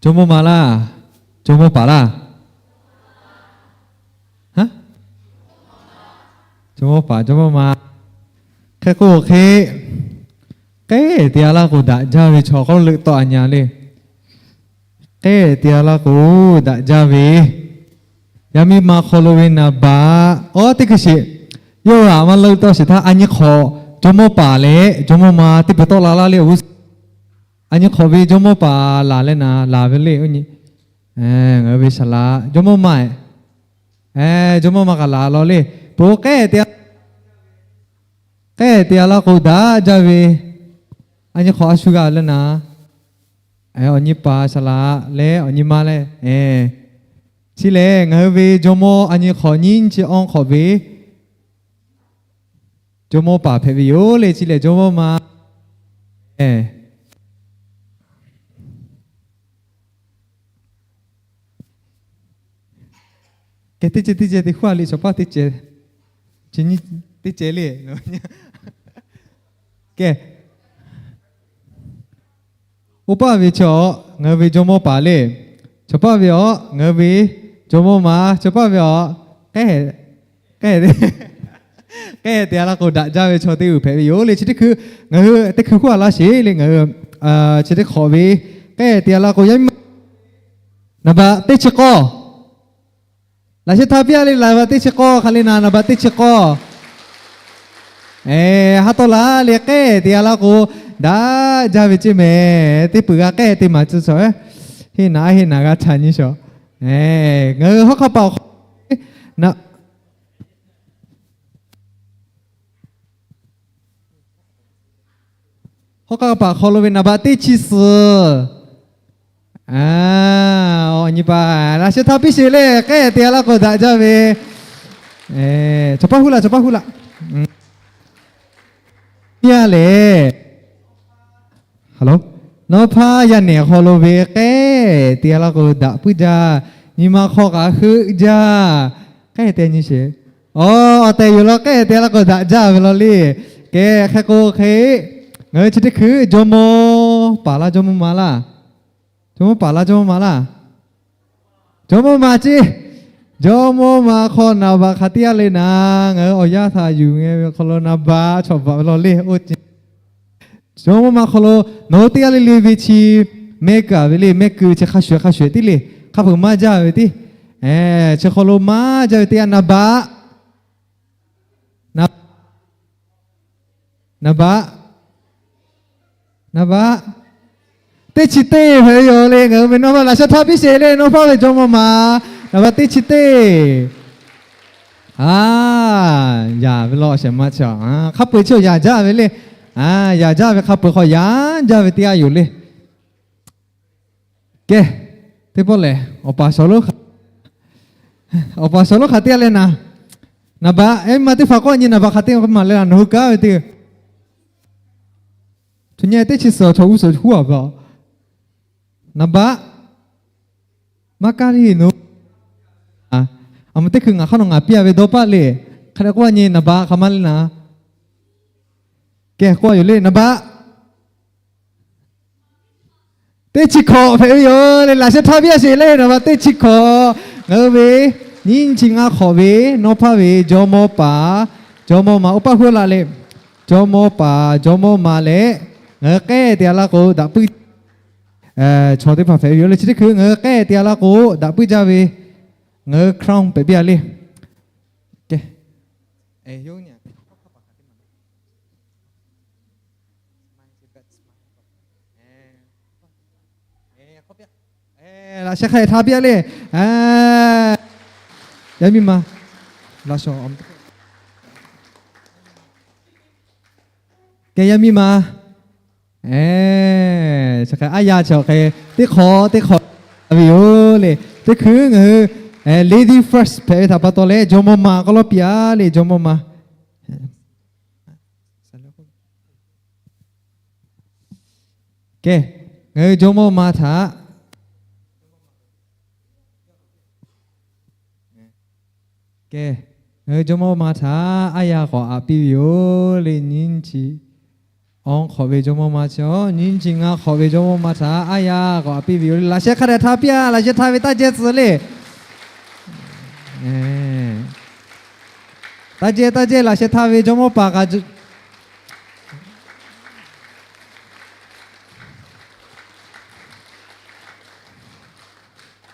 jawˇmawˇ ma laˇ, jawˇmawˇ paˍ laˇ. Jawˇmawˇ paˍ jawˇmawˇ ma. Hk'e k'o hk'e, k'ehˉ te a laˇ k'o daꞈ jaˇ ve chaw k'aw leuˆ tawˆ a nyi le. K'ehˉ te a laˇ k'o daꞈ jaˇ ve, yaˇ miˇ ma hk'aw lo ve naˍ baꞈ, aw teˇ hkui sheˍ, yawˇ g'aꞈ maˇ leuˆ tawˆ sheˍ htaˇ a nyi hk'awꞈ jawˇmawˇ paˍ leh jawˇmawˇ ma teˇ peuˬ tawˆ la laˇ le awˬ g'uˇ suhˍ. A nyi hk'awꞈ ve jawˇmawˇ paˍ laˬ leh naˍ laˬ ve le. Ngaˬ hui ve saˍ laꞈ jawˇmawˇ ma, jawˇmawˇ ma kaꞈ laˬ law le. Peuˬ k'ehˉ te a, k'ehˉ te a laˇ k'o daꞈ jaˇ ve, a nyi hk'awꞈ a shu g'a leh naˍ, awˬ nyi paˍ saˍ laꞈ leh awˬ nyi ma leh, chi lehˬ ngaˬ hui ve jawˇmawˇ a nyi hk'awꞈ nyiˇ chi awˇ hk'awꞈ ve jawˇmawˇ paˍ hpehꞈ ve yoˬ le. Chi lehˬ jawˇmawˇ ma kehˉ teˇ ceh teˇ ceh te hkuˇ a le shawˍ paˇ teˇ ceh, chi nyiˇ teˇ ceh le. Kehˉ, oˇ paˆ ve chaw ngaˬ hui ve jawˇmawˇ paˍ le. Chaw paˆ ve aw ngaˬ hui ve jawˇmawˇ ma, chaw paˆ ve aw k'ehˉ k'ehˉ te a laˇ k'o daꞈ jaˇ ve chaw teˇ g'uiˬ hpehꞈ ve yoˬ le. Chi teˇ hkui ngaˬ hui teˇ hkui hkuˇ a laˇ sheˍ le. Ngaˬ hui chi teˇ hk'awꞈ ve k'ehˉ te a laˇ k'o yaˇ miˇ ma naˍ baꞈ teˇ chi k'awˇ laꞈ sheh htaˇ piˇ a le. Naˍ baꞈ teˇ chi k'awˇ hk'a le naˍ, naˍ baꞈ teˇ chi k'awˇ. Haˉ tawˆ la le k'ehˉ te a laˇ k'o daꞈ jaˇ ve ceˇ mehˍ. Teˇ peuˬ g'a k'ehˉ te maˍ tcuh shawˍ, heˆ naˍ heˆ naˍ g'a ca nyi shawˍ. Ngaˬ hui hawˉ hk'aˇ paˍ awˬ hk'aw, hawˉ hk'aˇ paˍ hk'aw lo ve naˍ baꞈ teˇ chi suhˍ. Awˬ nyi paˍ laꞈ sheh htaˇ piˇ sheˍ le, k'ehˆ te a laˇ k'o daꞈ jaˇ ve. Chaw paˇ hu laꞈ, chaw paˇ hu laꞈ. Yaˇ lehˬ, nawˉ hpaˇ yaˇ nehˬ awˬ hk'aw lo ve k'ehˆ te a laˇ k'o daꞈ puiˉ jaˇ. Nyi ma hk'aw kaꞈ heuˆ jaˇ. K'ehˆ te nyi sheˍ. Awˬ, awˬ tehˬ yoˬ law, k'ehˆ te a laˇ k'o daꞈ jaˇ ve law le. Kehˬ hk'e k'o hk'e, ngaˬ hui chi teˇ hkui jawˇmawˇ paˍ laˇ jawˇmawˇ ma laˇ. Jawˇmawˇ paˍ laˇ jawˇmawˇ ma laˇ. Jawˇmawˇ ma ceˇ. Jawˇmawˇ ma hk'aw naˍ baꞈ hk'aˬ teˇ g'aˇ le naˍ, ngaˬ hui awˬ yanˇ htaꞈ yuˬ ngeh ve hk'aw lo naˍ baꞈ chaw baꞈ ve law le oˇ ceˇ. Jawˇmawˇ ma hk'aw lo nawˬ hui teˇ g'aˇ le le ve chi mehˆ kuiˬ a ve le, mehˆ kuiˬ chi hk'a shuˍ hk'a shuˍ tiˉ le, hk'a peuˬ maˇ jaˇ ve tiˉ. Chi hk'aw lo maˇ jaˇ ve teˇ g'aˇ naˍ baꞈ, naˍ baꞈ, naˍ baꞈ teˇ chi teˇ hpehꞈ ve yoˬ le. Ngaˬ hui ve nawˉ hpaˇ laꞈ sheh htaˇ piˇ sheˍ le, nawˉ hpaˇ ve jawˇmawˇ ma naˍ baꞈ teˇ chi teˇ. A, yaꞈ ve law shehˍ ma chi, hk'a peuˬ chi awˬ yaꞈ jaˇ ve le. Yaꞈ jaˇ ve hk'a peuˬ hk'aw yaꞈ jaˇ ve teˇ g'aˇ yoˬ le. Kehˬ, teˇ pawˆ lehˬ awˬ paˍ shawˍ lonˉ hk'aˬ, awˬ paˍ shawˍ lonˉ hk'aˬ teˇ g'aˇ le naˍ, naˍ baꞈ ehˉ ma teˇ hpaˍ k'oˆ nyi naˍ baꞈ hk'aˬ teˇ g'aˇ maˍ le naˍ, nawˬ hui kaˉ ve teˇ, htu nyi teˇ chi suhˍ chaw g'uˇ suhˍ huˉ a ve, naˍ baꞈ maˇ kaˇ le nawˬ. A, aˬ ma teˇ hkui ngaˬ hk'aˇ nawˬ ngaˬ piˇ a ve dawˇ paˆ le. Hk'a dehꞈ k'oˆ a nyi naˍ baꞈ hk'aˬ ma le naˍ. Kehˬ k'oˆ a yoˬ le naˍ baꞈ teˇ chi hkawꞈ hpehꞈ ve yoˬ le. Laꞈ sheh htaˇ piˇ a sheˍ le, naˍ baꞈ teˇ chi hkawꞈ. Ngaˬ hui ve nyiˇ chi ngaˇ hk'awꞈ ve nawˉ hpaˇ ve jawˇmawˇ paˍ jawˇmawˇ ma oˇ paˆ hu laꞈ le. Jawˇmawˇ paˍ jawˇmawˇ ma leh ngaˬ hui k'ehˆ te a laˇ k'o daꞈ puiˉ chaw teˇ hpaˍ hpehꞈ ve yoˬ le. Chi teˇ hkui ngaˬ hui k'ehˆ te a laˇ k'o daꞈ puiˉ jaˇ ve ngaˬ hui crown hpehꞈ piˇ a le. Laꞈ sheh hk'a dehꞈ htaˇ piˇ a le. Yaˇ miˇ ma, laꞈ shawnˍ, kehˬ yaˇ miˇ ma, chi hk'e aˉ yaˇ chi awˬ hk'e teˇ hk'awꞈ teˇ hk'awꞈ ve yoˬ le. Teˇ hkui ngaˬ hui lady first hpehꞈ ve htaꞈ pa taw leh jawˇmawˇ ma k'aw lawˉ piˇ a le, jawˇmawˇ ma. Kehˬ, ngaˬ hui jawˇmawˇ ma htaꞈ, kehˬ, ngaˬ hui jawˇmawˇ ma htaꞈ aˉ yaˇ k'awꞈ aꞈ piˇ ve yoˬ le. Nyiˇ chi awˬ hk'awꞈ ve jawˇmawˇ ma chi awˬ, nyiˇ chi ngaˇ hk'awꞈ ve jawˇmawˇ ma htaꞈ aˉ yaˇ k'awꞈ aꞈ piˇ ve yoˬ le. Laꞈ sheh hk'a dehꞈ htaˇ piˇ a, laꞈ sheh htaˇ ve taˇ jehˇ tcuh le. Taˇ jehˇ taˇ jehˇ, laꞈ sheh htaˇ ve jawˇmawˇ paˍ kaꞈ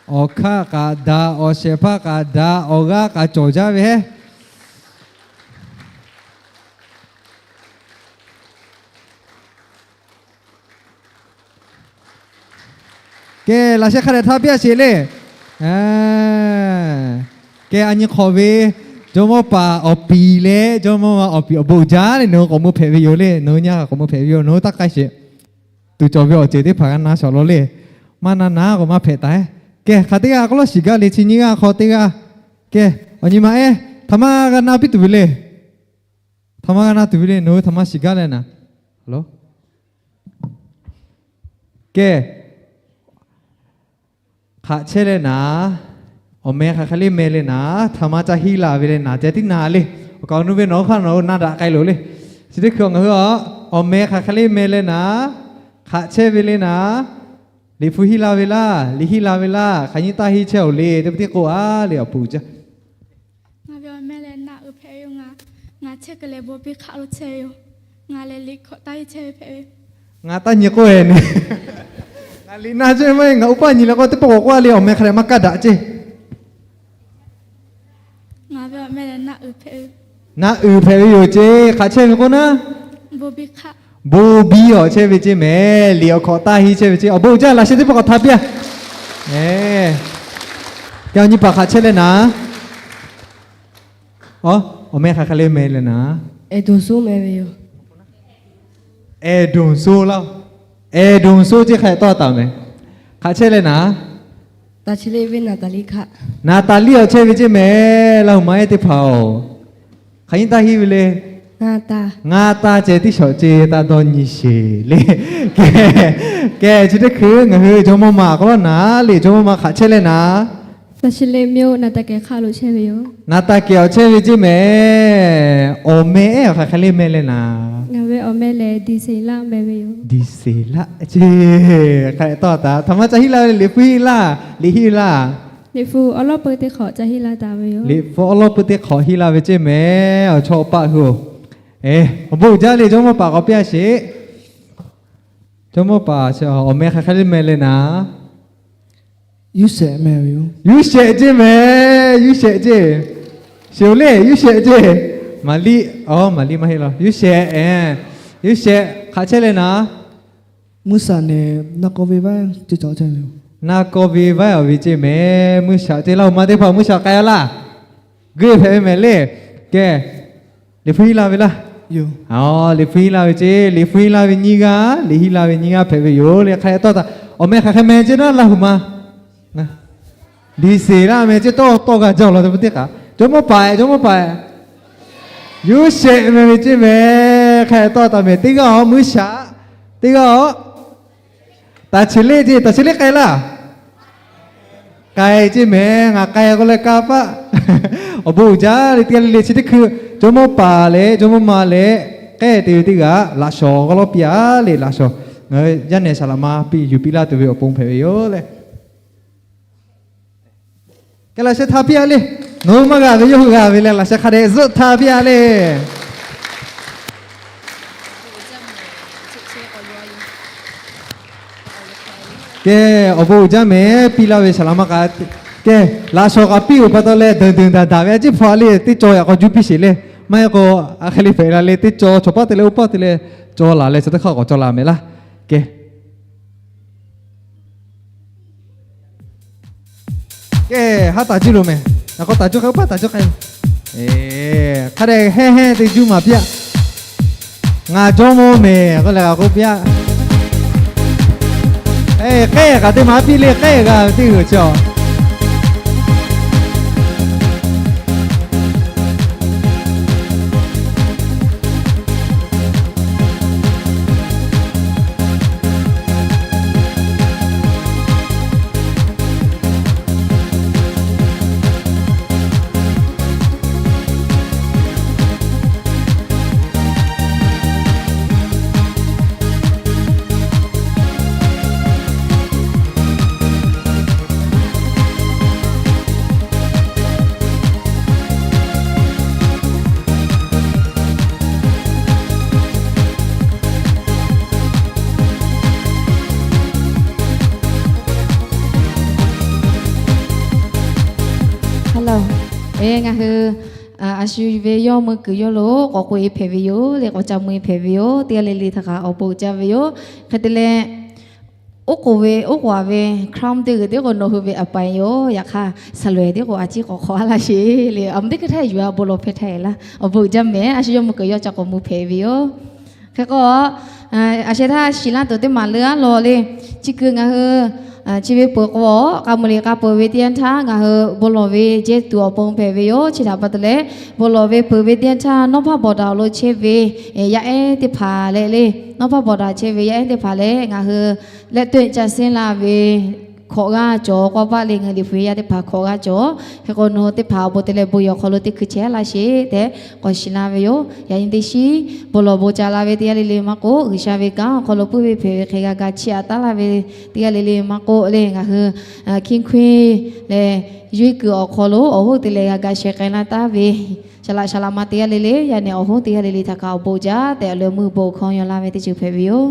awˬ hkaˆ kaꞈ daꞈ, awˬ shehˍ hpaˇ kaꞈ daꞈ, awˬ g'aˇ kaꞈ cawˬ jaˇ ve heˉ. Kehˬ, laꞈ sheh hk'a dehꞈ htaˇ piˇ a sheˍ le. Kehˬ, a nyi hk'awꞈ ve jawˇmawˇ paˍ awˬ piˍ leh jawˇmawˇ ma awˬ piˍ awˬ bon jaˇ le. Nawˬ hui k'awꞈ mui hpehꞈ ve yoˬ le. Nawˬ hui nyaˇ k'awꞈ mui hpehꞈ ve yoˬ. Nawˬ hui taˇ k'ai sheˍ. Tuˬ cawˬ ve awˬ ceuˬ teˇ hpaˍ g'a na shawˍ law le. Maˇ na na k'o maˇ hpehꞈ taˍ. Kehˬ, hk'aˬ teˇ g'aˇ k'aw lawˉ shiˍ gaˇ le, chi nyiˇ g'aˇ hk'aw teˇ g'aˇ. Kehˬ, awˬ nyi ma ehˉ htaꞈ ma g'a na piˇ tuˬ ve le. Htaꞈ ma g'a na tuˬ ve le, nawˬ hui htaꞈ ma shiˍ gaˇ leh naˍ. Kehˬ, hk'aꞈ chehˇ leh naˍ, awˬ meh hk'aˬ hk'e le meh leh naˍ, htaꞈ ma ca hiˇ la ve leh naˍ, ceh tiˉ na le. Awˬ kaˍ awˬ nu ve nawˬ hui hk'aˇ nawˬ hui na daꞈ k'ai loˬ le. Chi teˇ hkui ngaˬ hui a, awˬ meh hk'aˬ hk'e le meh leh naˍ, hk'aꞈ chehˇ ve le naˍ, liꞈ hpu hiˇ la ve laˇ, liꞈ hiˇ la ve laˇ, hk'aˬ nyi taˇ hiˇ chehˇ oˬ le, teˇ pui tiˉ k'oˆ a le awˬ pon jaˇ. Ngaˬ ve awˬ meh lehˬ naˆ uiˍ hpehꞈ ve yoˬ. Ngaˬ, ngaˬ chehˇ kuiˬ lehˬ bon biˇ hk'aˆ lo chehˇ ve yoˬ. Ngaˬ lehˬ liꞈ hkawꞈ taˇ hiˇ chehˇ ve hpehꞈ ve. Ngaˬ taˇ nyi k'oˆ e ne. Ngaˬ liꞈ na chehˇ ve maˇ heˆ. Ngaˬ oˇ paˆ nyi leh k'o teˇ pawˆ k'awꞈ k'oˆ a le, awˬ meh hk'a dehꞈ maˇ kaˇ daꞈ ceˇ. Ngaˬ ve awˬ meh lehˬ naˆ uiˍ hpehꞈ ve. Naˆ uiˍ hpehꞈ ve yoˬ ceˇ. Hk'aꞈ chehˇ ve k'o naˉ, bon biˇ awˬ chehˇ ve ceˇ mehˍ. Liꞈ awˬ hkawꞈ taˇ hiˇ chehˇ ve ceˇ. Awˬ bon jaˇ, laꞈ sheh teˇ pawˆ k'awꞈ htaˇ piˇ a. Ka nyi paˍ hk'aˬ chehˇ leh naˍ. Awˬ meh hk'aˬ hk'e le meh leh naˍ. Ehˍ donˍ soˉ meh ve yoˬ. Ehˍ donˍ soˉ laˇ. Ehˍ donˍ soˉ ceˇ hk'a tawˇ taˍ meh. Hk'aˬ chehˇ leh naˍ. Taˍ chi le ve naˍ taˍ liˇ hkaˆ. Naˍ taˍ liˇ awˬ chehˇ ve ceˇ meh. Laˇ huˍ ma ehˉ teˇ hpaˍ-oˬ, hk'aˬ nyi taˇ hiˆ ve le. Ngaˬ taˍ ceh tiˉ shawˍ ce taˇ dawˇ nyi sheˍ le. Kehˬ, kehˬ chi teˇ hkui ngaˬ hui jawˇmawˇ ma k'awꞈ lawˉ naˍ le. Jawˇmawˇ ma hk'aˬ chehˇ leh naˍ. Taˍ chi le meh-oˬ, naˍ taˍ kehˬ hk'aˆ lo chehˇ ve yoˬ. Naˍ taˍ kehˬ awˬ chehˇ ve ceˇ meh. Awˬ meh ehˉ awˬ hk'aˬ hk'e le meh leh naˍ. Ngaˬ ve awˬ meh lehˬ Diˍseˍlaˆ meh ve yoˬ. Diˍseˍlaˆ ceˇ. Hk'a tawˇ taˍ htaꞈ ma ca hiˆ la ve le. Liꞈ hpu hiˆ laˇ, liꞈ hiˆ laˇ. Liꞈ hpu awˉ lawˉ peuˇ teˇ hk'awꞈ ca hiˆ la taˍ ve yoˬ. Liꞈ hpu awˉ lawˉ peuˇ teˇ hk'awꞈ hiˆ la ve ceˇ meh. Awˬ chawˇ paˆ hui-oˬ, awˬ bon uiˍ jaˇ le. Jawˇmawˇ paˍ k'awꞈ piˇ-a sheˍ. Jawˇmawˇ paˍ, awˬ meh hk'aˬ hk'e le meh leh naˍ. Yuˇshehꞈ meh ve yoˬ. Yuˇshehꞈ ceˇ meh. Yuˇshehꞈ ceˇ. Sheˍ-oˬ le, Yuˇshehꞈ ceˇ. Maˍliˆ, aˬ, Maˍliˆ maˇ heˆ law. Yuˇshehꞈ, Yuˇshehꞈ hk'aˬ chehˇ leh naˍ. Mvuhˇshaꞈ nehˬ naˇ kawˇ ve vaiˉ, naˇ kawˇ ve vaiˉ awˬ ve ceˇ meh. Mvuhˇshaꞈ ceˇ. Laˇ huˍ ma teˇ hpaˍ mvuhˇshaꞈ k'ai-a laˇ. G'uˇ hpehꞈ ve mehˍ le. Kehˬ, liꞈ hpu hiˆ la ve laˇ. Liꞈ hpu hiˆ la ve ceˇ. Liꞈ hpu hiˆ la ve nyiˇ g'aˇ, liꞈ hiˆ la ve nyiˇ g'aˇ hpehꞈ ve yoˬ le. Hk'a tawˇ taˍ awˬ meh hk'aˬ hk'e meh ceˇ naˉ. Laˇ huˍ ma Diˍseˍlaˆ meh ceˇ. Tawˇ tawˇ g'a jaˇ law te teˇ hk'aˬ. Jawˇmawˇ paˍ, Jawˇmawˇ paˍ. Yuˇshehꞈ meh ve ceˇ meh. Hk'a tawˇ taˍ meh. Teˇ g'aˇ-oˬ, mvuhˇshaꞈ. Teˇ g'aˇ-oˬ, taˍ cheˍ le ceˇ. Taˍ cheˍ le k'ai laˇ. K'ai ceˇ meh. Ngaˬ k'ai k'o leh ka paˆ. Awˬ bon uiˍ jaˇ le. Teˇ g'aˇ le le chi teˇ hkui Jawˇmawˇ paˍ leh Jawˇmawˇ ma leh k'ehˆ te ve teˇ g'aˇ laꞈ shawnˍ g'awˇ lawˉ piˇ-a le. Laꞈ shawnˍ ngaˬ hui yaˇ nehˬ saˍ laꞈ ma piˇ yuˬ piˇ laˇ tuˬ ve awˬ pon hpehꞈ ve yoˬ le. Kehˬ, laꞈ sheh htaꞈ piˇ-a le. Nawˬ hui maˇ g'a ve yawˇ hui g'a ve leh laꞈ sheh hk'a dehꞈ zuhˆ htaꞈ piˇ-a le. Kehˬ, awˬ bon uiˍ jaˇ meh. Piˇ laˇ ve saˍ laꞈ ma k'ai. Kehˬ, laꞈ shawnˍ k'aꞈ piˇ-oˬ pa taw leh deuˬ deuˬ daꞈ daꞈ ve a ciˉ hpaw le. Teˇ caw yaꞈ k'aw juˇ piˇ sheˍ le. Maˇ heˆ k'o, a hk'e le hpehꞈ la le. Teˇ caw chaw paˉ te leh oˇ paˉ te leh caw laˬ leh chaw teˇ hk'aˇ k'awꞈ caw la meh laˇ. Kehˬ, kehˬ, haˉ taˍ juˇ loˬ meh. Aˬ k'aw taˍ juˇ k'ai, oˇ paˉ taˍ juˇ k'ai. Hk'a dehꞈ hehnˇ hehnˇ te juˇ maˍ piˇ-a. Ngaˬ Jawˇmawˇ meh k'oˆ leh k'oˆ piˇ-a. K'ehˆ kaꞈ teˇ maˍ piˇ le. K'ehˆ g'a ve teˇ g'uiˬ chi-a. Ngaˬ hui a shu ve yawˇ meuˇ kuiˬ yawˇ lo k'awꞈ k'oꞈ-e hpehꞈ ve yoˬ le. K'awꞈ ca mui hpehꞈ ve yoˬ. Teˇ g'aˇ le le htaꞈ kaꞈ awˬ bon uiˍ jaˇ ve yoˬ. Hk'e te leh, oˉ k'oˍ ve oˉ k'oˍ-a ve crown teˇ g'uiˬ tiˉ k'o nawˬ hui ve a pa yoˬ. Yaꞈ hk'aˇ, saˍ loꞈ-ehˍ tiˉ k'o a ciˉ k'awꞈ hk'awꞈ-a laˇ sheˍ le. A meuˇ teˇ hk'e htaˇ yuˬ-a bon lawˬ hpehˇ htaˇ-e laˇ. Awˬ bon uiˍ jaˇ meh. A shu yawˇ meuˇ kuiˬ yawˇ ca k'awꞈ mui hpehꞈ ve yoˬ. Hk'e k'o, a sheh htaˇ shiˍ laˇ tuˬ teˇ maˍ leuˉ-a law le. Chi kuiˬ ngaˬ hui chi ve peuˬ k'o, k'a mui liꞈ k'a peuˬ ve teˇ yanˇ htaˇ ngaˬ hui bon lawˬ ve jehˇ tuˬ awˬ pon hpehꞈ ve yoˬ. Chi htaꞈ pa taw leh, bon lawˬ ve peuˬ ve teˇ yanˇ htaˇ Nawˉ hpaˇ bawˬ daꞈ awˬ lo chehˇ ve yaˇ ehˉ teˇ hpaˍ leh le, Nawˉ hpaˇ bawˬ daꞈ chehˇ ve yaˇ ehˉ teˇ hpaˍ leh ngaˬ hui leh to-e ca senˇ la ve hkawꞈ g'aˇ cawˬ k'oˆ paˆ le. Ngaˬ hui liꞈ hpu yaˇ teˇ hpaˍ hkawꞈ g'aˇ cawˬ. Hk'e k'o nawˬ hui teˇ hpaˍ awˬ bon te leh bon yehˬ awˬ hk'aw lo teˇ hkui chehˇ laˇ sheˍ tehꞈ k'awꞈ shiˍ laˇ ve yoˬ. Yaꞈ nyi teˇ shiˉ bon lawˬ bon ca la ve teˇ g'aˇ le le maˇ k'oˆ, G'uiˬsha ve kanˉ awˬ hk'aw lo puiˉ ve hpehꞈ ve hk'e g'a ga chiˇ aꞈ taˉ laˇ ve teˇ g'aˇ le le maˇ k'oˆ le, ngaˬ hui hkiˇ hkui leh yawˇ kuiˬ awˬ hk'aw lo awˬ hoˉ te leh g'a ga sheh k'ai laˇ taˉ ve saˍ laꞈ saˍ laꞈ ma teˇ g'aˇ le le, yaˇ nehˬ awˬ hoˉ teˇ g'aˇ le le htaꞈ kaꞈ awˬ bon jaˇ tehꞈ awˬ leh meuˇ bon hkawˇ yaw laˇ ve teˇ ceuˬ hpehꞈ ve yoˬ.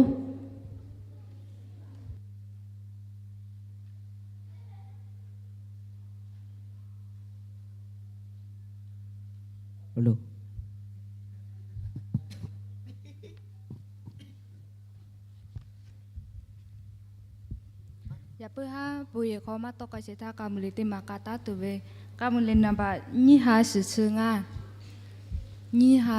Yaꞈ puiˉ haˉ bon yehˬ hk'aw maˇ tawˆ k'ai sheˍ htaˇ, k'a muiˬ liꞈ teˇ maˬ k'a taˉ tuˬ ve, k'a muiˬ liꞈ naˍ baꞈ nyiˇ ha shiˍ chi ngaˇ, nyiˇ ha